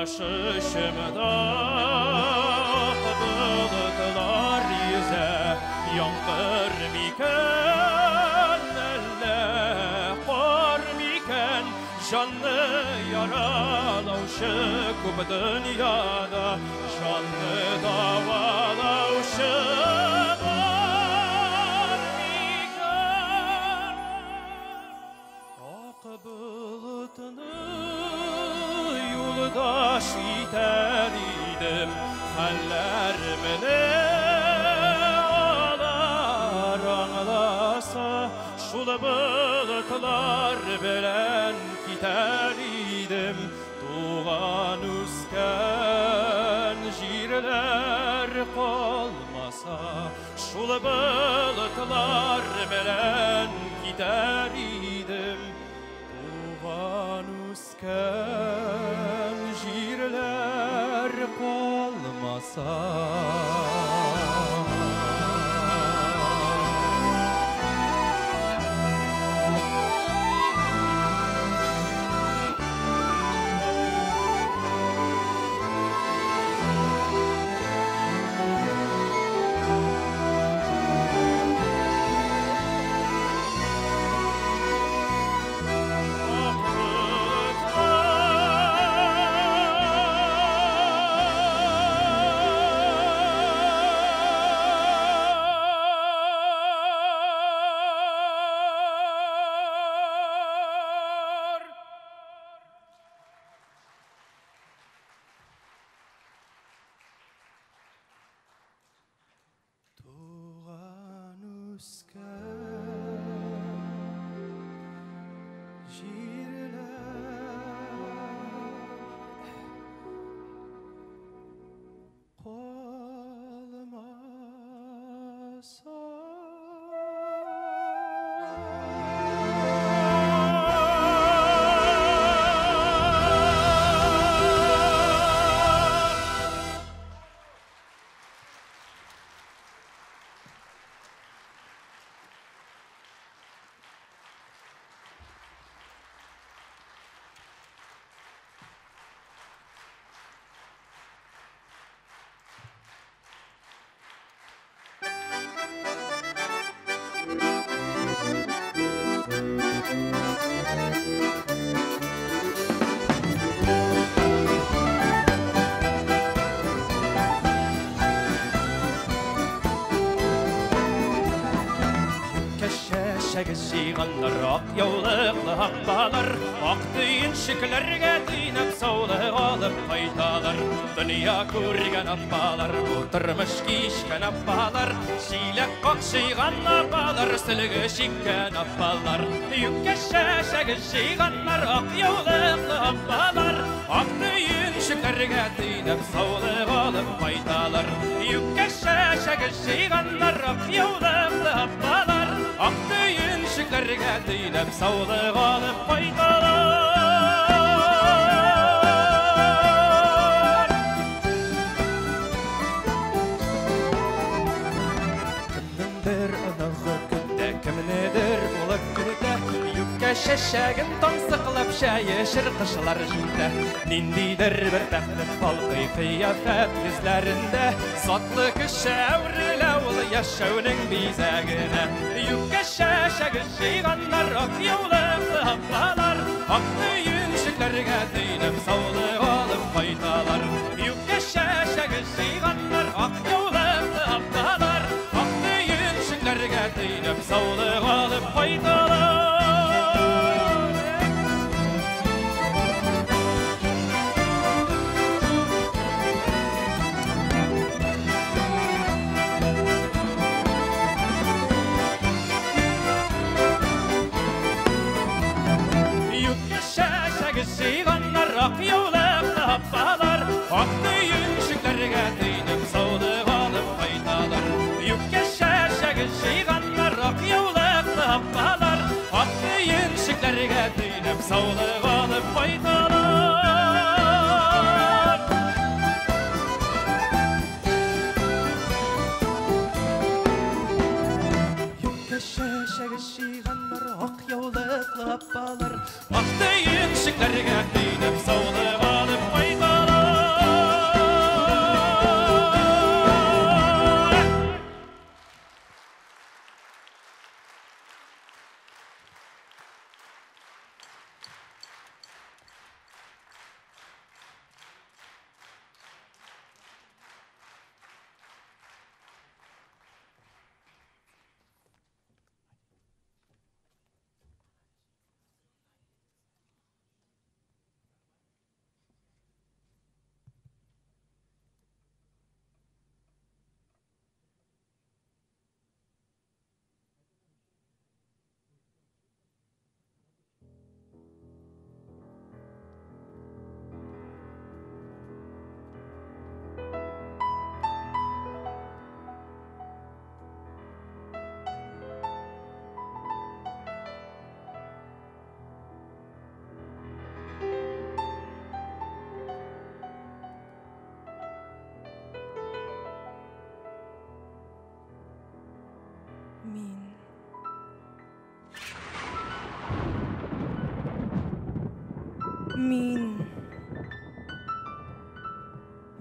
Başımda bulutlar yüze, yağmur miken, elle kar miken, canlı yaralauşu küp dünyada, canlı davalauşu var miken. Ak bulutunu yoldaş iter idim, хәлләремне алар аңласа, шул болытлар белән китәр идем. Туган үскән җирләр калмаса, шул болытлар белән китәр идем. Туган үскән җирләр калмаса. Туган үскән җирләр калмаса. Җыйганнар ак яулыклы аппалар, ак төенчекләргә төйнәп саулык алып кайталар. Дөнья күргән аппалар, бу тормыш кичкән аппалар, чиләк какшыйган аппалар, сөлге чиккән аппалар. Юккә чәчәк җыйганнар ак яулыклы аппалар, ак төенчекләргә төйнәп саулык алып кайталар. Юккә чәчәк җыйганнар ак яулыклы аппалар, ак төенчекләргә төйнәп саулык алып кайталар. Кемнеңдер оныгы көтә, кемнедер улы көтә, юккә чәчәген тансыклап чәй эчер кышлар җитә. Ниндидер бер бәхет балкый кыяфәт йөзләрендә, затлы кеше әверелә ул яшәүнең бизәгенә. Юккә чәчәк җыйганнар ак яулыклы аппалар, ак төенчекләргә төйнәп саулык алып кайталар. Юккә чәчәк җыйганнар ак яулыклы аппалар, ак төенчекләргә төйнәп саулык алып кайталар. җыйганнар, ак яулыклы апалар, ак төенчекләргә төйнеп саулык алып кайталар. Юкә чәчәге җыйганнар, ак яулыклы апалар, ак төенчекләргә төйнеп саулык алып кайталар. Юкә чәчәге җыйганнар, ак яулыклы апалар, ак төенчекләргә төйнеп саулык алып кайталар.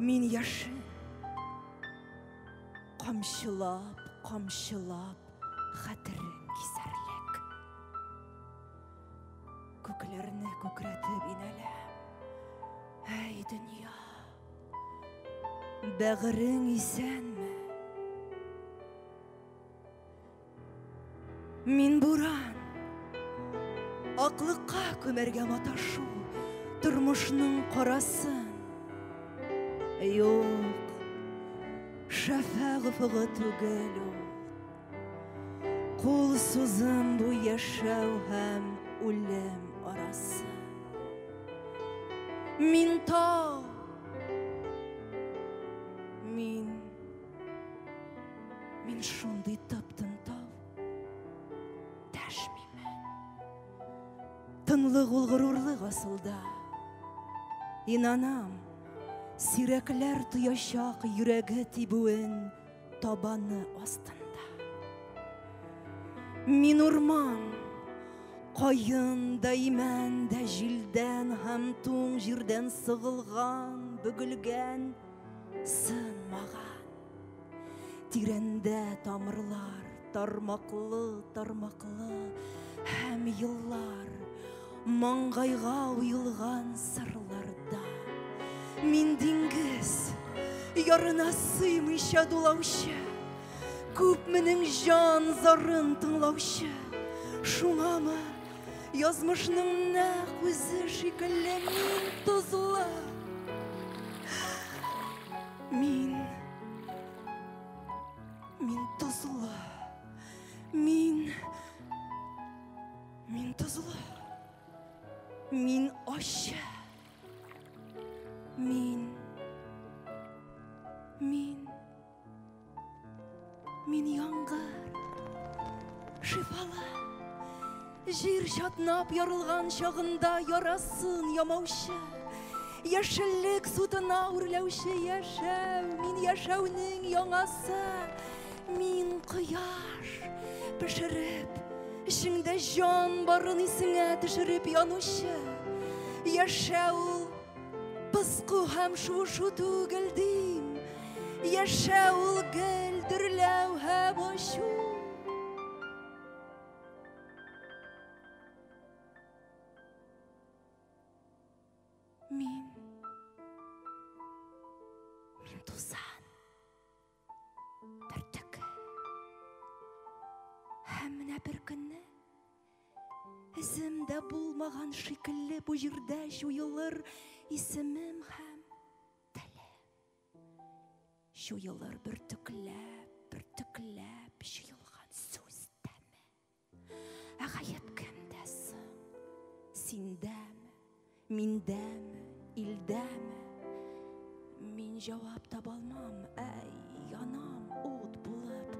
Мин яшен. Камчылап, камчылап, хәтерең кисәрлек. Күкләрне күкрәтеп инәләм. Әй, дөнья! Бәгырең исәнме? Мин буран. Аклыкка күмәргә маташу, тормышның карасын. Юк, шәфәгъ офыгы түгел ул. Кул сузым бу яшәү һәм үлем арасы. Мин тау, мин шундый тып-тын тау. Дәшмимен. Тынлык ул горурлык асылда. Инанам, сирәкләр тоячак йөрәге тибүен табаны астында. Мин урман, каен да имән дә җилдән һәм туң җирдән сыгылган, бөгелгән, сынмаган. Тирәндә тамырлар, тармаклы, тармаклы һәм еллар маңгайга уелган сырларда. Мин диңгез, ярына сыймыйча дулаучы, күпменең җан зарын тыңлаучы. Шуңамы язмышның нәкъ үзе шикелле мин тозлы. Мин тозлы. Мин тозлы. Мин ачы. Мин яңгыр, шифалы, җир чатнап ярылган чагында ярасын ямаучы, яшеллек сутына үрләүче яшәү, мин яшәүнең яңасы, мин кояш, пешереп, эчеңдә җан барын исеңә төшереп янучы, яшәү ул пыску һәм шуышу түгел дим, яшәү ул гел дөрләү һәм ачу. Мин тузан бөртеге. Һәм менә бер көнне эзем дә булмаган шикелле бу җирдә җуелыр исемем һәм телем. Җуелыр бөртекләп, бөртекләп җыелган сүз тәме. Ә гаеп кемдә соң? Синдәме? Миндәме, илдәме? Мин җавап таба алмам, әй, янам ут булып.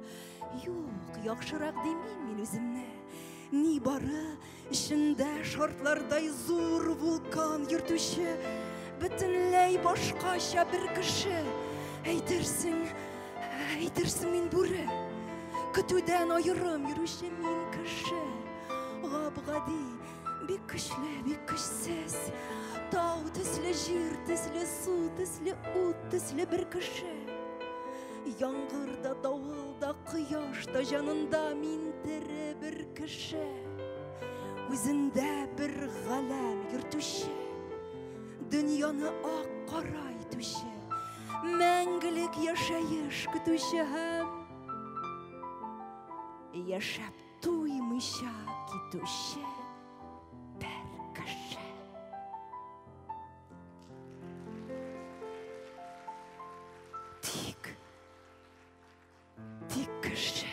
Юк, яхшырак димим мин үземне. Ни бары эчендә шартлардай зур вулкан йөртүче, бөтенләй башкача бер кеше. Әйтерсең, әйтерсең мин бүре. Көтүдән аерым йөрүче мин кеше. Гап-гади, бик көчле, бик көчсез. Тау төсле, җир төсле, су төсле, ут төсле бер кеше. Яңгыр да, давыл да, кояш та җанында мин тере бер кеше. Үзендә бер галәм йөртүче, дөньяны ак кара итүче, мәңгелек яшәеш көтүче һәм яшәп туймыйча китүче бер кеше. Тик, тик кеше.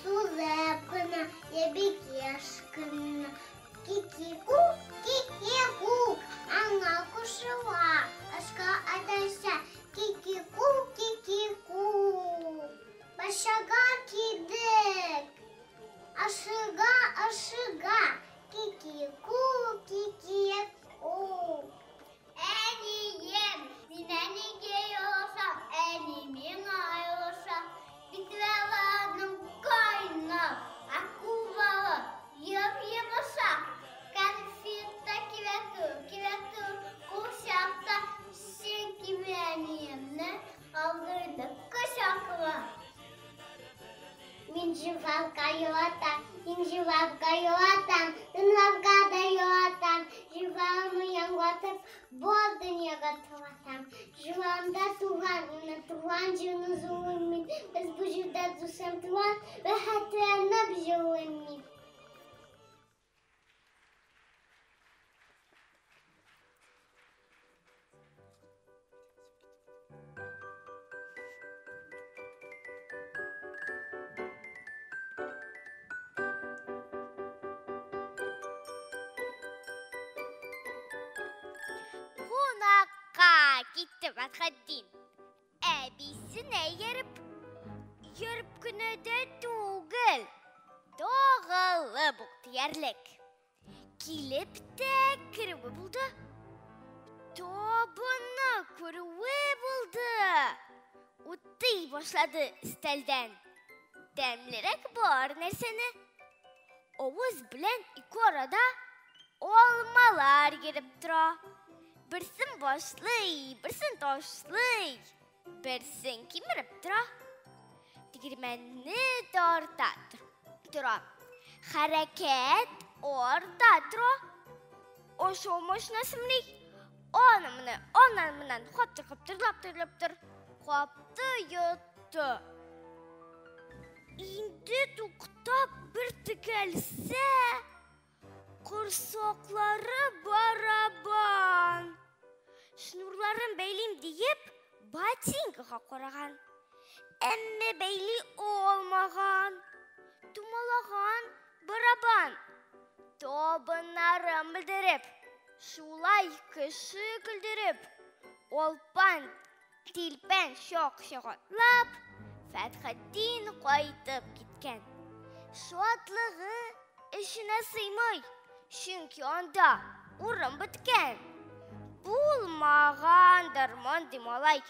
сузып кына, я бик еш кына. Кики-кук, кики-кук, аңа кушыла, ашка адаша. Кики-кук, кики-кук. Башага кидек, ашыга, ашыга. Кики-кук, кики-кук. Әнием, мин әнигә елашам, әни миңа елаша. Битвәләрнең кайнар, акулалы, йом-йомшак. Конфетта кибәтү, кибәтү, курчакта, чөнки мин әниемне алдырды кочакла. Мин жвавка юатам, мин жвавка юатам, жвавка да юатам, жвавымны яңгыратып, бар дөньяга таратам. Жвавымда туган, менә туган җирне зурлыйм мин. Без бу җирдә дус һәм туган, рәхәтләнеп җырлыйм мин. Кунакка китте Фәтхетдин. Әбисенә йөреп, йөреп кенә дә түгел, тагылып ук диярлек. Килеп тә керүе булды. Табынны күрүе булды. Утый башлады өстәлдән. Тәмлерәк бар нәрсәне. Авыз белән ике арада алмалар йөреп тора. Берсен башлый, берсен ташлый, берсен кимереп тора. Тегермәнне тарта тора. Хәрәкәт арта тора. Ашау машинасымыни? Аны моны, аннан моннан каптыр каптыр лаптыр лаптыр. Капты йотты. Инде туктап бер текәлсә, корсаклары барабан. Шнурларын бәйлим диеп, ботинкага караган. Әмма бәйли алмаган. Тумалаган барабан. Табыннарын белдереп, шулай кеше көлдереп, алпан тилпән чак-чак атлап, Фәтхетдин кайтып киткән. Шатлыгы эченә сыймый, чөнки анда урын беткән. Булмагандыр мондый малай,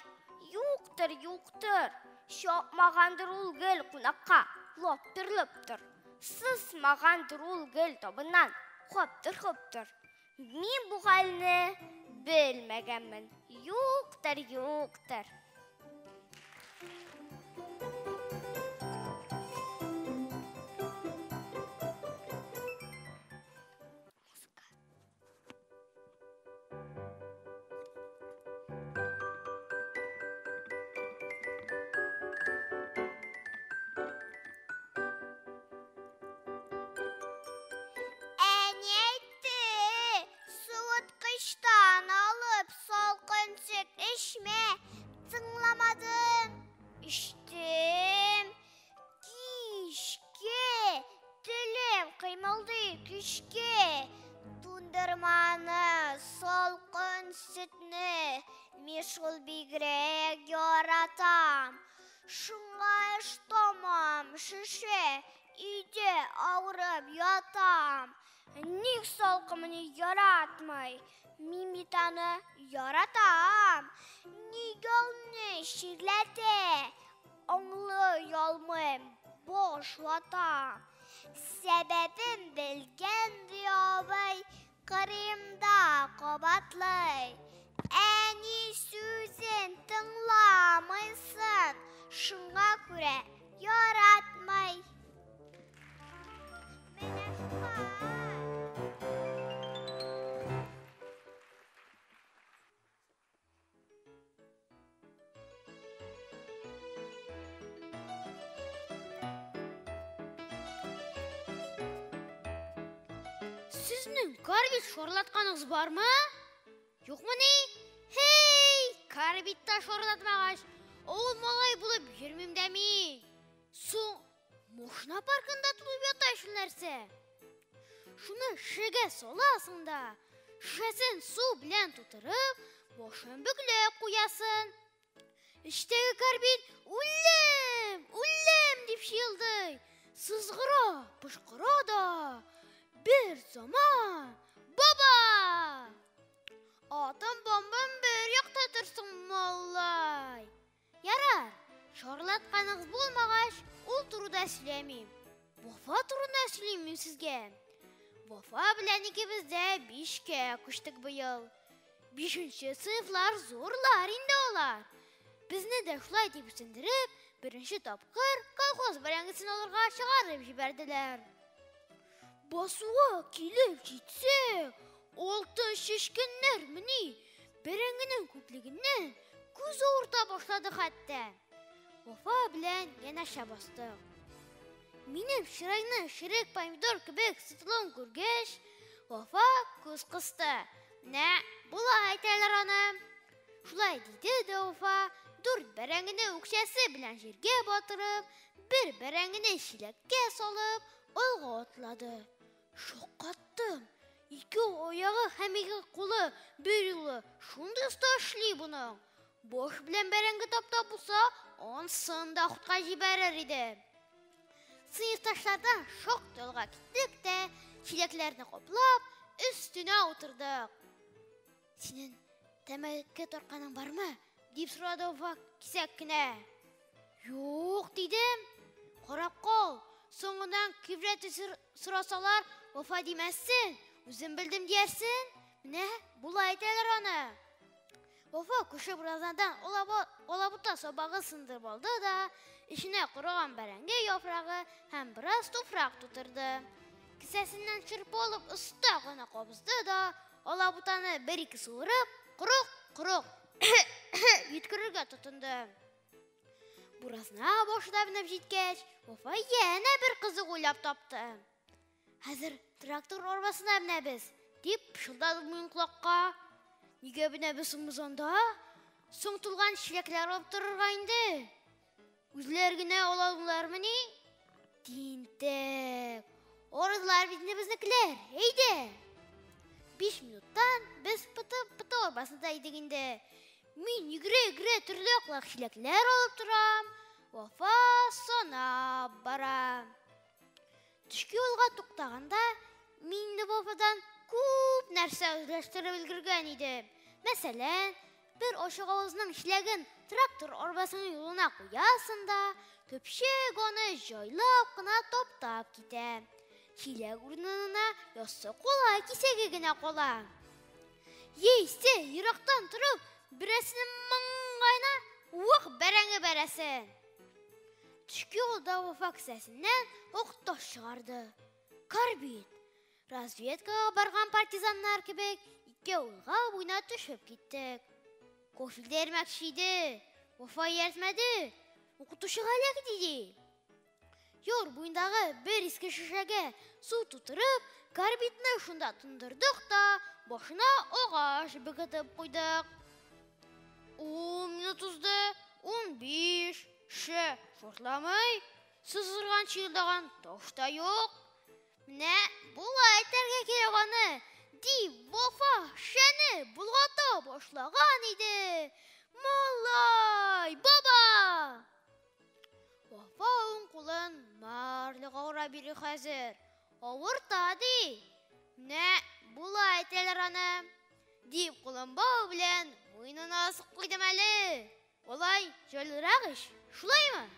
юктыр, юктыр, чапмагандыр ул гел кунакка, лаптыр-лоптыр, сысмагандыр ул гел табыннан, хаптыр-хоптыр. Мин бу хәлне белмәгәнмен, юктыр, юктыр. Әни әйтте, суыткычтан алып салкын сөт эчмә. Тыңламадым. Эчтем. Кичке телем кыймылдый көчкә. Тундырманы, салкын сөтне мин шул бигрәк яратам. Шуңа эш тамам, шешә, өйдә авырып ятам. Ник салкынны яратмый? Мин бит аны яратам. Нигә ул мине чирләтә? Аңлый алмыйм, баш ватам. Сәбәбен белгән ди абый, кырыемда кабатлый. Әни сүзен тыңламыйсың, шуңа күрә яратмый. Менә шулай. Сезнең карбид шарлатканыгыз бармы? Юкмыни? Һей, карбидта шарлатмагач, авыл малай булып йөрмим дә мин. Соң, Машина паркында тулып ята шул нәрсә. Шуны шешәгә саласың да, шешәсен су белән тутырып, башын бөкләп куясың. Эчтәге карбид үлем, үлем дип чыелдый. Сызгыра, пышкыра да. Бер заман, баба! Атом бомбам бер якта торсын, малай. Ярар, шарлатканыгыз булмагач, ул турыда сөйләмим. Вафа турында сөйлим мин сезгә. Вафа белән икебез дә 5-кә күчтек быел. 5нче сыйныфлар зурлар инде алар. Безне дә шулай дип үсендереп, беренче тапкыр колхоз бәрәңгесен алырга чыгарып җибәрделәр. Басуга килеп җитсәк, алтын чәчкәннәр мени, бәрәңгенең күплегеннән күз авырта башлады хәтта. Вафа белән янәшә бастык. Минем чырайны ширек помидор кебек сытылуын күргәч, Вафа күз кысты. Менә болай әйтәләр аны. Шулай диде дә Вафа, 4 бәрәңгене үкчәсе белән җиргә батырып, бер бәрәңгене чиләккә салып, алга атлады. Шаккаттым. Ике аягы һәм ике кулы бер юлы шундый оста эшли моның. Баш белән бәрәңге таптап булса, ансын да хутка җибәрер иде. Сыйныфташлардан шактый алга киттек тә, чиләкләрне каплап, өстенә утырдык. Синең тәмәке тартканың бармы? Дип сорады Вафа кисәк кенә. Юк, дидем. Карап кал, соңыннан кибрәте сорасалар, Вафа димәссең, үзем белдем диярсең. Менә болай әйтәләр аны. Вафа күрше буразнадан алабута сабагы сындырып алды да, эченә корыган бәрәңге яфрагы һәм бераз туфрак тутырды. Кесәсеннән шырпы алып оста гына кабызды да, алабутаны бер-ике суырып, корык-корык йөткерергә тотынды. Буразна башына менеп җиткәч, Вафа янә бер кызык уйлап тапты. Хәзер трактор арбасына менәбез, дип пышылдады минем колакка. Нигә менәбез соң без анда? Соң тулган чиләкләр алып торырга инде. Үзләр генә ала алмыйлармыни? Тинтәк. Арыдылар бит инде безнекеләр. Әйдә. 5 минуттан без пыты-пыты арбасында идек инде. Мин йөгерә-йөгерә төрле яклак чиләкләр алып торам. Вафа санап бара. Төшке юлга туктаганда мин инде Вафадан күп нәрсә үзләштереп өлгергән идем. Мәсәлән, бер ачык авызның чиләген трактор арбасының юлына куясың да, төпчек аны җайлап кына таптап китә. Чиләк урынына яссы кола кисәге генә кала. Яисә ерактан торып, берәрсенең маңгаена вак бәрәңге бәрәсен. Төшке юлда Вафа кесәсеннән ак таш чыгарды. Карбид. Разведкага барган партизаннар кебек ике елга буена төшеп киттек. Кофе дә эрмәкче иде. Вафа ияртмәде. Укытучыга эләк диде. Яр буендагы бер иске шешәгә су тутырып, карбидны шунда тондырдык та, башына агач бекетеп куйдык. 10 минут узды, 15, шешә шартламый, сызгырган чыелдаган таш та юк. Менә болай әйтергә кирәк аны, дип Вафа шешәне болгата башлаган иде. Малай, баба! Вафа уң кулын марлыга ура бирә хәзер. Авырта ди. Менә болай әйтәләр аны. Дип кулын бау белән муенына асып куйдым әле. Алай җайлырак ич, шулаймы?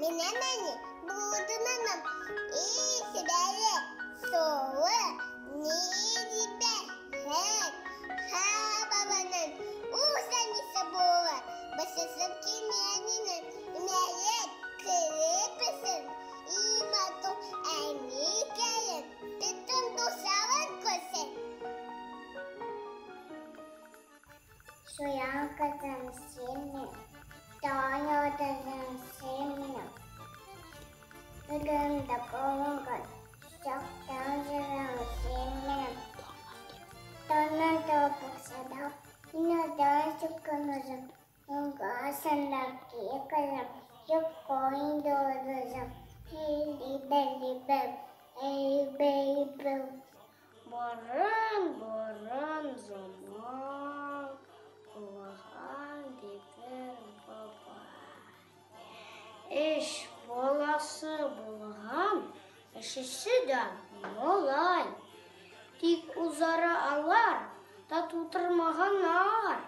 Минем әни булдым. И сибәре, солы, ни бәхет. Ха бабаның үз әнисе булыр. Басасым килми әнинең. Мәлек керепесен. И матур әникәем. Бөтен дусларын күрсен. Шуян кызым син минем, таң йолдызым син минем. Гөлемдә калган, чактан җырым син минем. Таңнан торып бакса да, Инадан чыккан үзем. Уңгасында кызым, юкка инде йолдызым. Әй, әй, бәй, бәй. Борын-борын заман булган ди бер бабай. Өч баласы булган, өчесе дә малай. Тик үзара алар тату тормаганнар.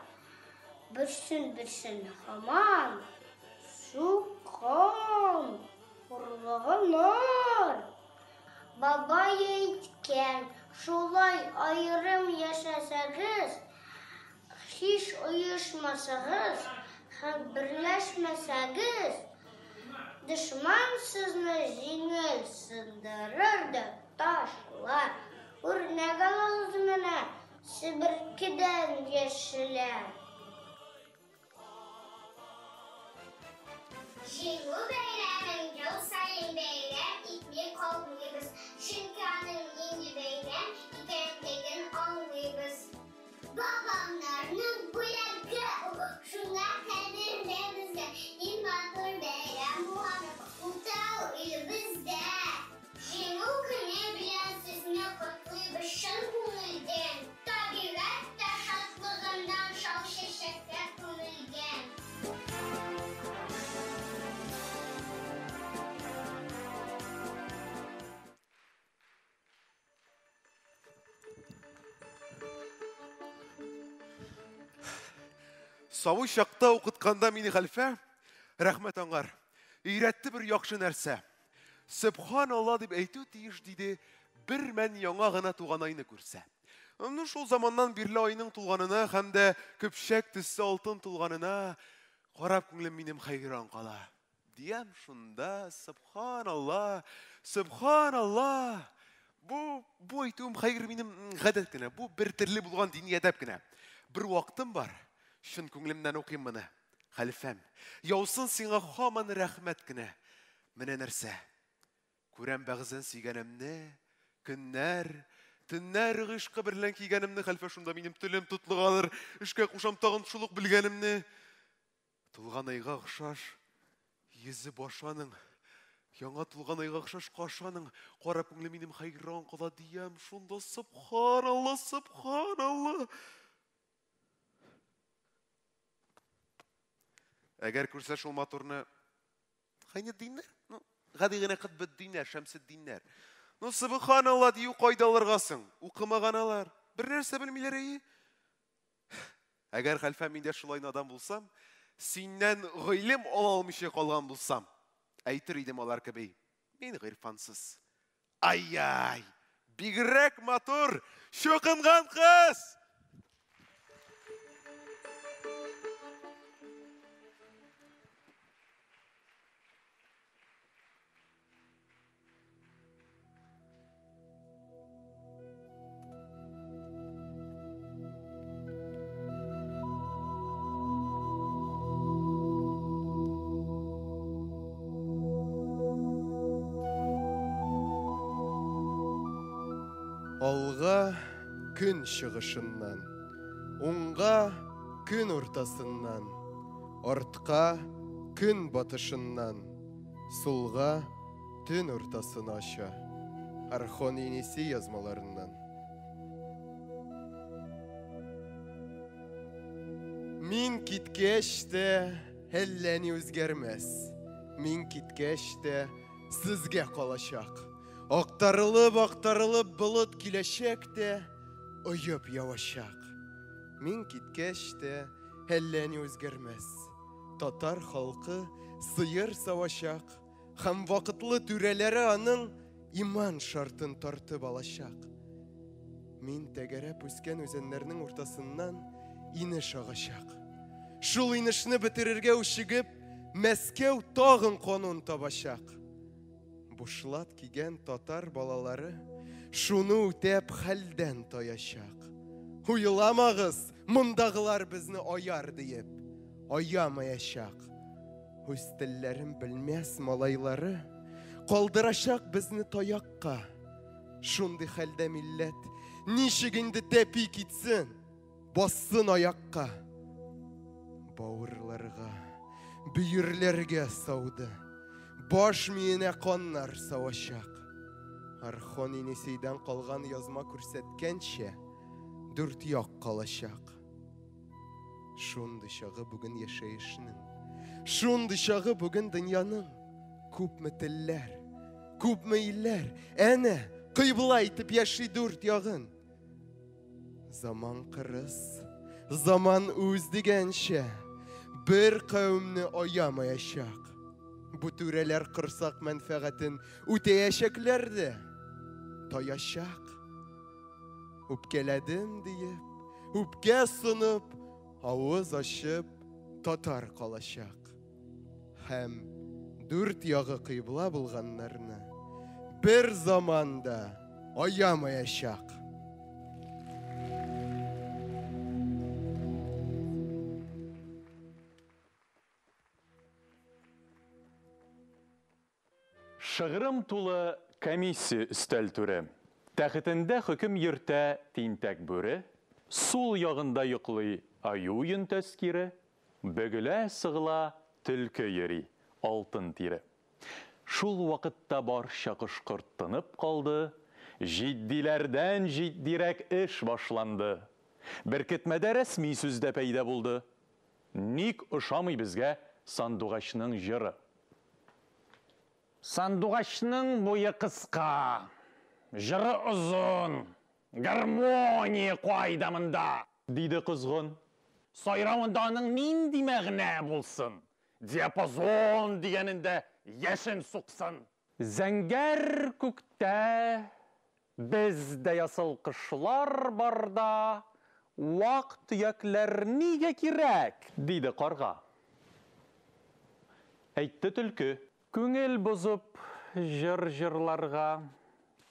Берсен-берсен һаман суккан, хурлаганнар. Бабай әйткән, шулай аерым яшәсәгез, һич оешмасагыз һәм берләшмәсәгез, дошман сезне җиңел сындырыр да ташлар. Үрнәк алыгыз менә себеркедән, яшьләр. Җиңү бәйрәмен ел саен бәйрәм итми калмыйбыз, чөнки аның нинди бәйрәм икәнлеген аңлыйбыз. Бабамнарның бүләге ул, шуңа кадерле безгә. Иң матур бәйрәм булганы утрау илебездә. Җиңү көне белән сезне котлыйбыз чын күңелдән. Табигать тә шатлыгыннан шау чәчәккә күмелгән. Сабый чакта укытканда мине хәлфә, рәхмәт аңар, өйрәтте бер яхшы нәрсә. Сөбханалла дип әйтү тиеш, диде, бер мән яңа гына туган айны күрсә. Ну, шул заманнан бирле айның тулганына һәм дә көпшәк төсле алтын тулганына карап күңелем минем хәйран кала. Диям шунда, сөбханалла, сөбханалла. Бу әйтүем хәер минем гадәт кенә, бу бер төрле булган дини әдәп кенә. Бер вакытым бар, чын күңелемнән укыйм моны. Хәлфәм, яусын сиңа һаман рәхмәт кенә. Менә нәрсә. Күрәм бәгъзен сөйгәнемне, көннәр, төннәр гыйшкы берлән кигәнемне, хәлфә шунда минем телем тотлыгалыр, эшкә кушам тагын шул ук белгәнемне. Тулган айга охшаш йөзе башы аның, яңа тулган айга охшаш кашы аның, кара күңеле минем хәйран кала диям, шунда сөбханалла, сөбханалла. Әгәр күрсә шул матурны, Гайнетдиннәр, ну, гади генә Кытбетдиннәр, Шәмсетдиннәр. Ну, сөбханалла дию кайда алырга соң? Укымаган алар, бер нәрсә белмиләр әйе. Әгәр хәлфә мин дә шулай надан булсам, синнән гыйлем ала алмыйча калган булсам, әйтер идем алар кеби, мин гыйрфансыз. Ай-яй, бигрәк матур, чукынган кыз! Алга көн чыгышыннан, уңга көн уртасыннан, артка көн батышыннан, сулга төн уртасын ача. Орхон Енисей язмаларыннан. Мин киткәч тә әллә ни үзгәрмәс. Мин киткәч тә сезгә калачак. Актарылып, актарылып болыт киләчәк тә оеп явачак. Мин киткәч тә әллә ни үзгәрмәс. Татар халкы сыер савачак, Һәм вакытлы түрәләре аның иман шартын тартып алачак. Мин тәгәрәп үскән үзәннәрнең уртасыннан инеш агачак. Шул инешне бетерергә үчегеп, Мәскәү тагын канун табачак. Бушлат кигән татар балалары шуны үтәп хәлдән таячак. Уйламагыз, мондагылар безне аяр диеп, аямаячак. Үз телләрен белмәс малайлары калдырачак безне таякка. Шундый хәлдә милләт ничек инде тәпи китсен, бассын аякка. Бавырларга, бөерләргә сауды, баш миенә каннар савачак. Орхон Енисейдән калган язма күрсәткәнчә, дүрт як калачак. Шундый чагы бүген яшәешнең, шундый чагы бүген дөньяның. Күпме телләр, күпме илләр, әнә, кыйбла итеп яши дүрт ягын. Заман кырыс, заман үз дигәнчә, бер кавемне аямаячак. Бу түрәләр корсак мәнфәгатен үтәячәкләр дә, таячак. Үпкәләдем диеп, үпкә сынып, авыз ачып, татар калачак. Һәм дүрт ягы кыйбла булганнарны бер заман да аямаячак. Шыгрым тулы комиссия өстәл түре. Тәхетендә хөкем йөртә тинтәк бүре, сул ягында йоклый аю йөнтәс кире, бөгелә-сыгыла төлке йөри, алтын тире. Шул вакытта барча кош-корт тынып калды, җитдиләрдән җитдирәк эш башланды. Беркетмәдә рәсми сүз дә пәйда булды. Ник ошамый безгә сандугачның җыры? Сандугачның буе кыска, җыры озын, гармония кайда монда? Диде козгын. Сайравында аның нинди мәгънә булсын? Диапазон дигәнендә яшен суксын. Зәңгәр күктә без дә ясыл кошлар барда, вак-төякләр нигә кирәк? Диде карга. Әйтте төлке. Күңел бозып җыр җырларга,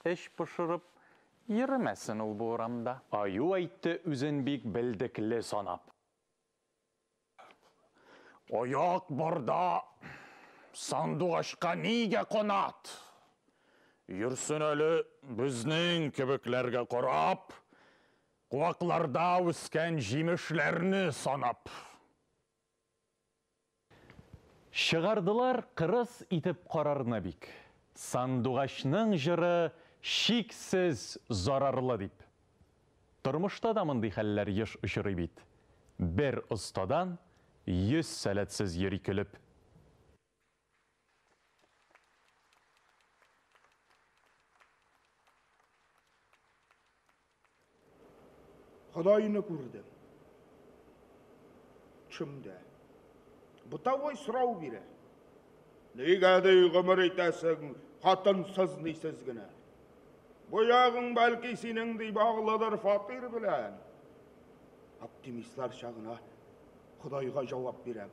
эч пошырып йөрмәсен ул бу урамда. Аю әйтте үзен бик белдекле санап. Аяк барда сандугачка нигә канат? Йөрсен әле безнең кебекләргә карап, куакларда үскән җимешләрне санап. Чыгардылар кырыс итеп карарны бик. Сандугачның җыры чиксез зарарлы дип. Тормышта да мондый хәлләр еш очрый бит. Бер остадан 100 сәләтсез йөри көлеп. Ходайны күрдем. Төшемдә. Бытовой сорау бирә. Нигә ди гомер итәсең, хатынсыз нисез генә? Бу ягың бәлки синең ди баглыдыр фатир белән. Оптимистларча гына Ходайга җавап бирәм.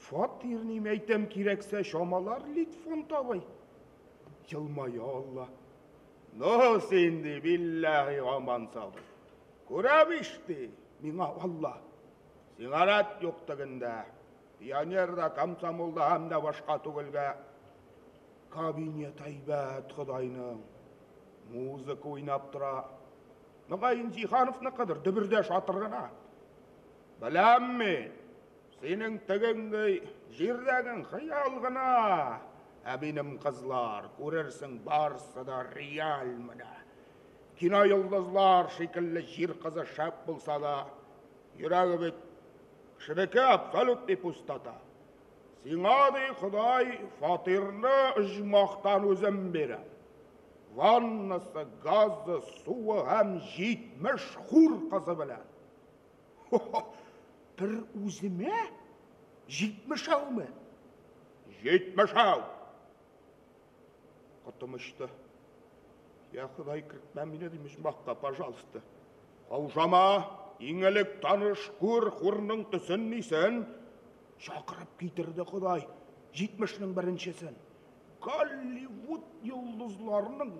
Фатир ним әйтәм кирәксә чамалар Литфонд абый. Елмая Алла. Ну син ди билләһи аман сабыр. Күрәм ич ди миңа Алла. Сиңа рәт юк тегендә. Пионер да, комсомол да һәм дә башка түгелгә. Кабинет әйбәт Ходайның. Музыка уйнап тора. Мөгаен Җиһановныкыдыр, дөбердә шатыр гына. Беләм мин, синең тегеңдәй җирдәгең хыял гына. Ә минем кызлар, күрерсең, барсы да реаль менә. Кино йолдызлар шикелле җир кызы шәп булса да, йөрәге бит кешенеке абсолютный пустота. Сиңа, ди, Ходай, фатирны оҗмахтан үзем бирәм. Ваннасы, газы, суы һәм 70 хур кызы белән. Бер үземә җитмешәүме? Җитмешәү! Котым очты. Я Ходай, кертмә мине дим оҗмахка, пожалуйста. Каушама, иң элек таныш күр хурның төсен нисен. Чакырып китерде Ходай 70-нең беренчесен. Голливуд йолдызларының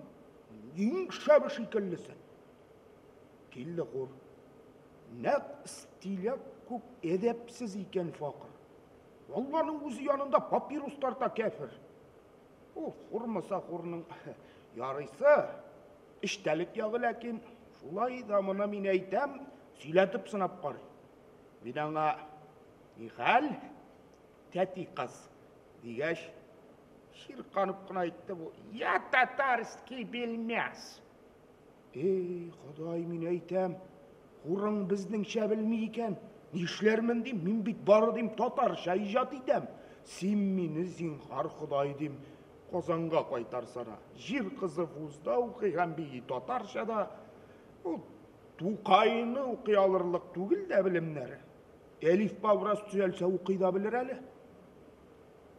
иң шәбе шикеллесен. Килде хур. Нәкъ стиляк күк әдәпсез икән факыр. Алланың үзе янында папирус тарта кәфер. Ул хурмаса хурның ярыйсы, эчтәлек ягы ләкин шулай да моны мин әйтәм, сөйләтеп сынап карый. Мин аңа нихәл, тәти кыз дигәч, чирканып кына әйтте бу. Я татарский белмәс. Эй, Ходай, мин әйтәм, хурың безнеңчә белми икән. Нишләрмен дим, мин бит бары дим татарча иҗат итәм. Син мине зинһар Ходай дим, Казанга кайтарсана. Җир кызы вузда укый һәм бии татарча да. Ул Тукайны укый алырлык түгел дә белемнәре. Әлифба бераз төзәлсә укый да белер әле.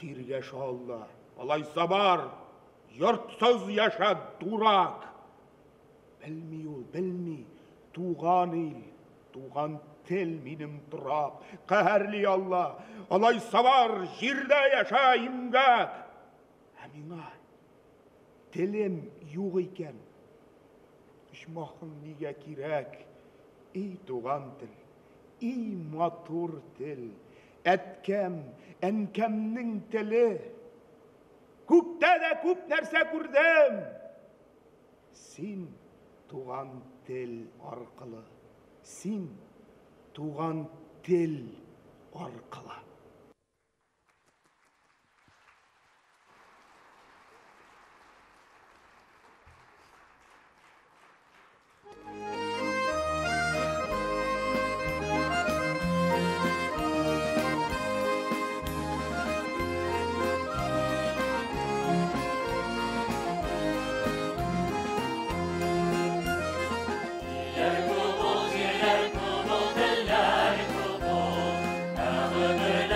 Тиргәш Алла, алайса бар, йортсыз яшә, дурак. Белми ул, белми. Туган ил, туган тел минем торак. Каһәрли Алла, алайса бар, җирдә яшә, имгәк. Ә миңа телем юк икән. Оҗмахың нигә кирәк? Ий туган тел, ий матур тел, әткәм, әнкәмнең теле. Күктә дә күп нәрсә күрдем. Син туган тел аркылы. Син туган тел аркылы. Җирләр күп ул, җирләр күп ул, телләр күп ул, ә гомерләр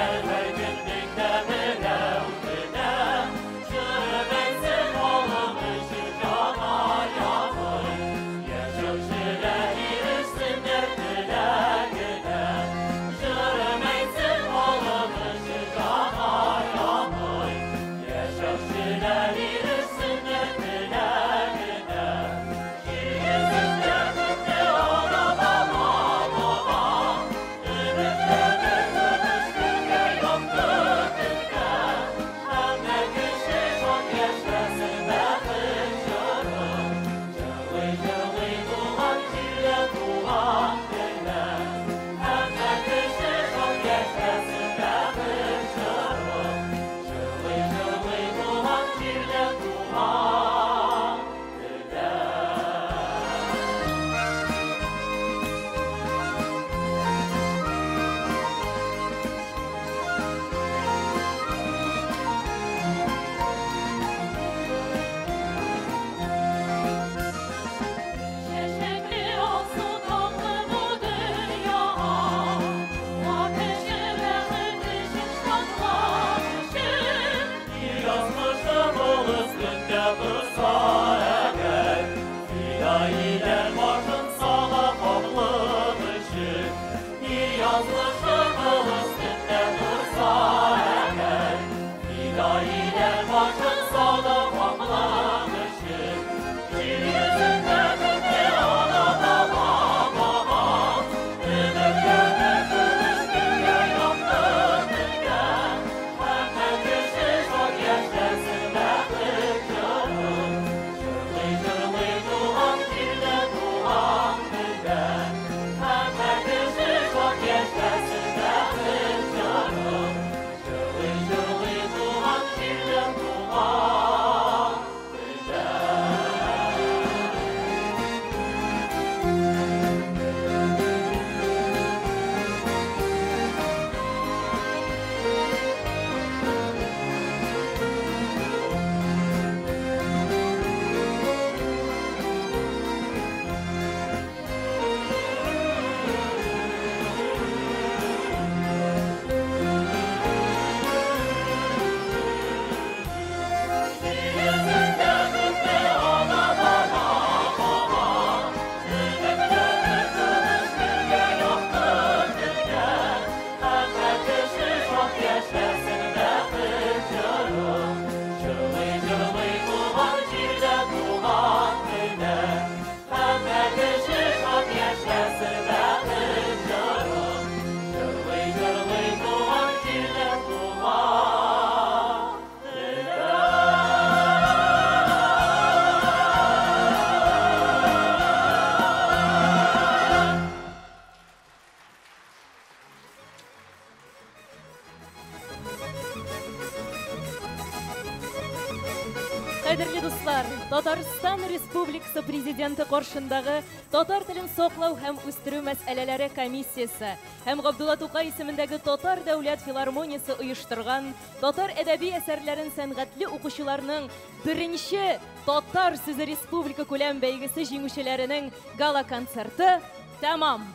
Кадерле дуслар, Татарстан Республикасы Президенты каршындагы татар телен саклау һәм үстерү мәсьәләләре комиссиясе һәм Габдулла Тукай исемендәге Татар дәүләт филармониясе оештырган татар әдәби әсәрләрен сәнгатьле укучыларның беренче Татар сүзе республика күләм бәйгесе җиңүчеләренең гала-концерты тәмам.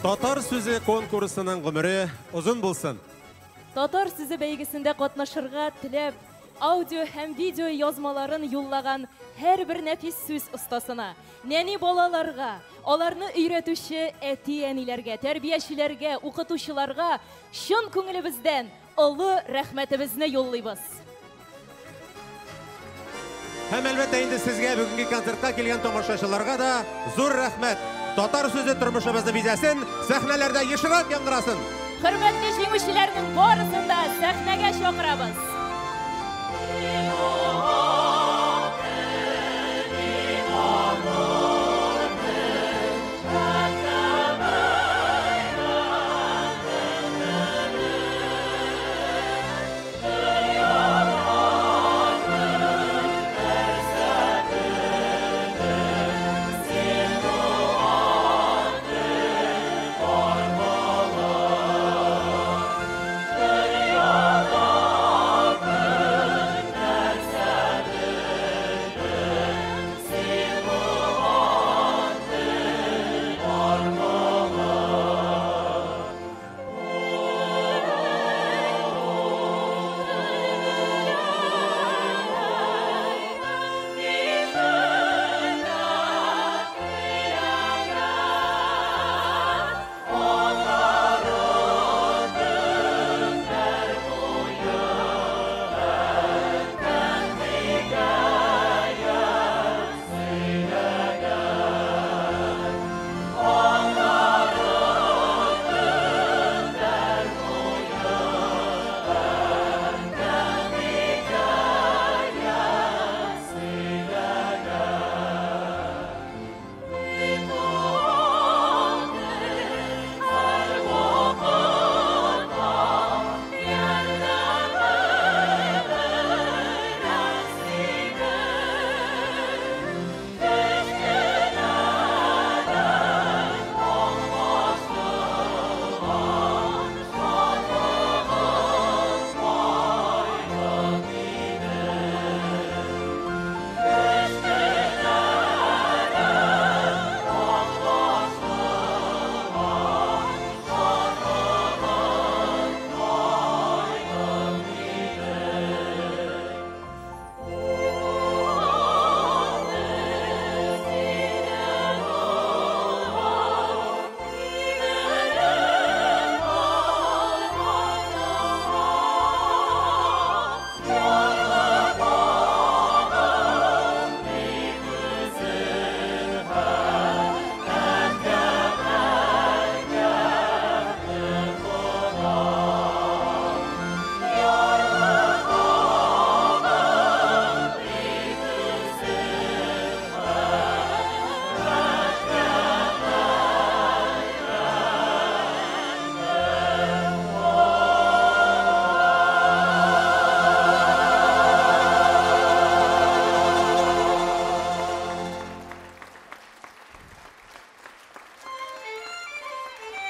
Татар сүзе конкурсының гомере озын булсын. Татар сүзе бәйгесендә катнашырга теләп, аудио һәм видео язмаларын юллаган һәрбер нәфис сүз остасына, нәни балаларга, аларны өйрәтүче әти-әниләргә, тәрбиячеләргә, укытучыларга чын күңелебездән олы рәхмәтебезне юллыйбыз. Һәм әлбәттә инде сезгә бүгенге концертка килгән тамашачыларга да зур рәхмәт. Татар сүзе тормышыбызны бизәсен, сәхнәләрдә ешрак яңгырасын. Хөрмәтле җиңүчеләрнең барысын да сәхнәгә чакырабыз.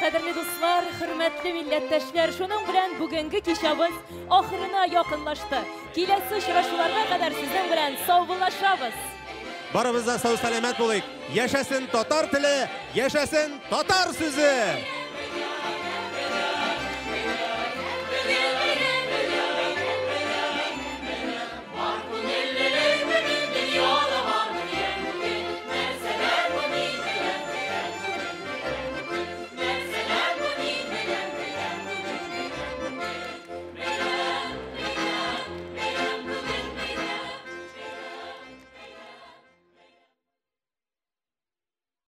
Кадерле дуслар, хөрмәтле милләттәшләр, шуның белән бүгенге кичәбез ахырына якынлашты. Киләсе очрашуларга кадәр сезнең белән саубуллашабыз. Барыбыз да сау-сәламәт булыйк. Яшәсен татар теле, яшәсен татар сүзе!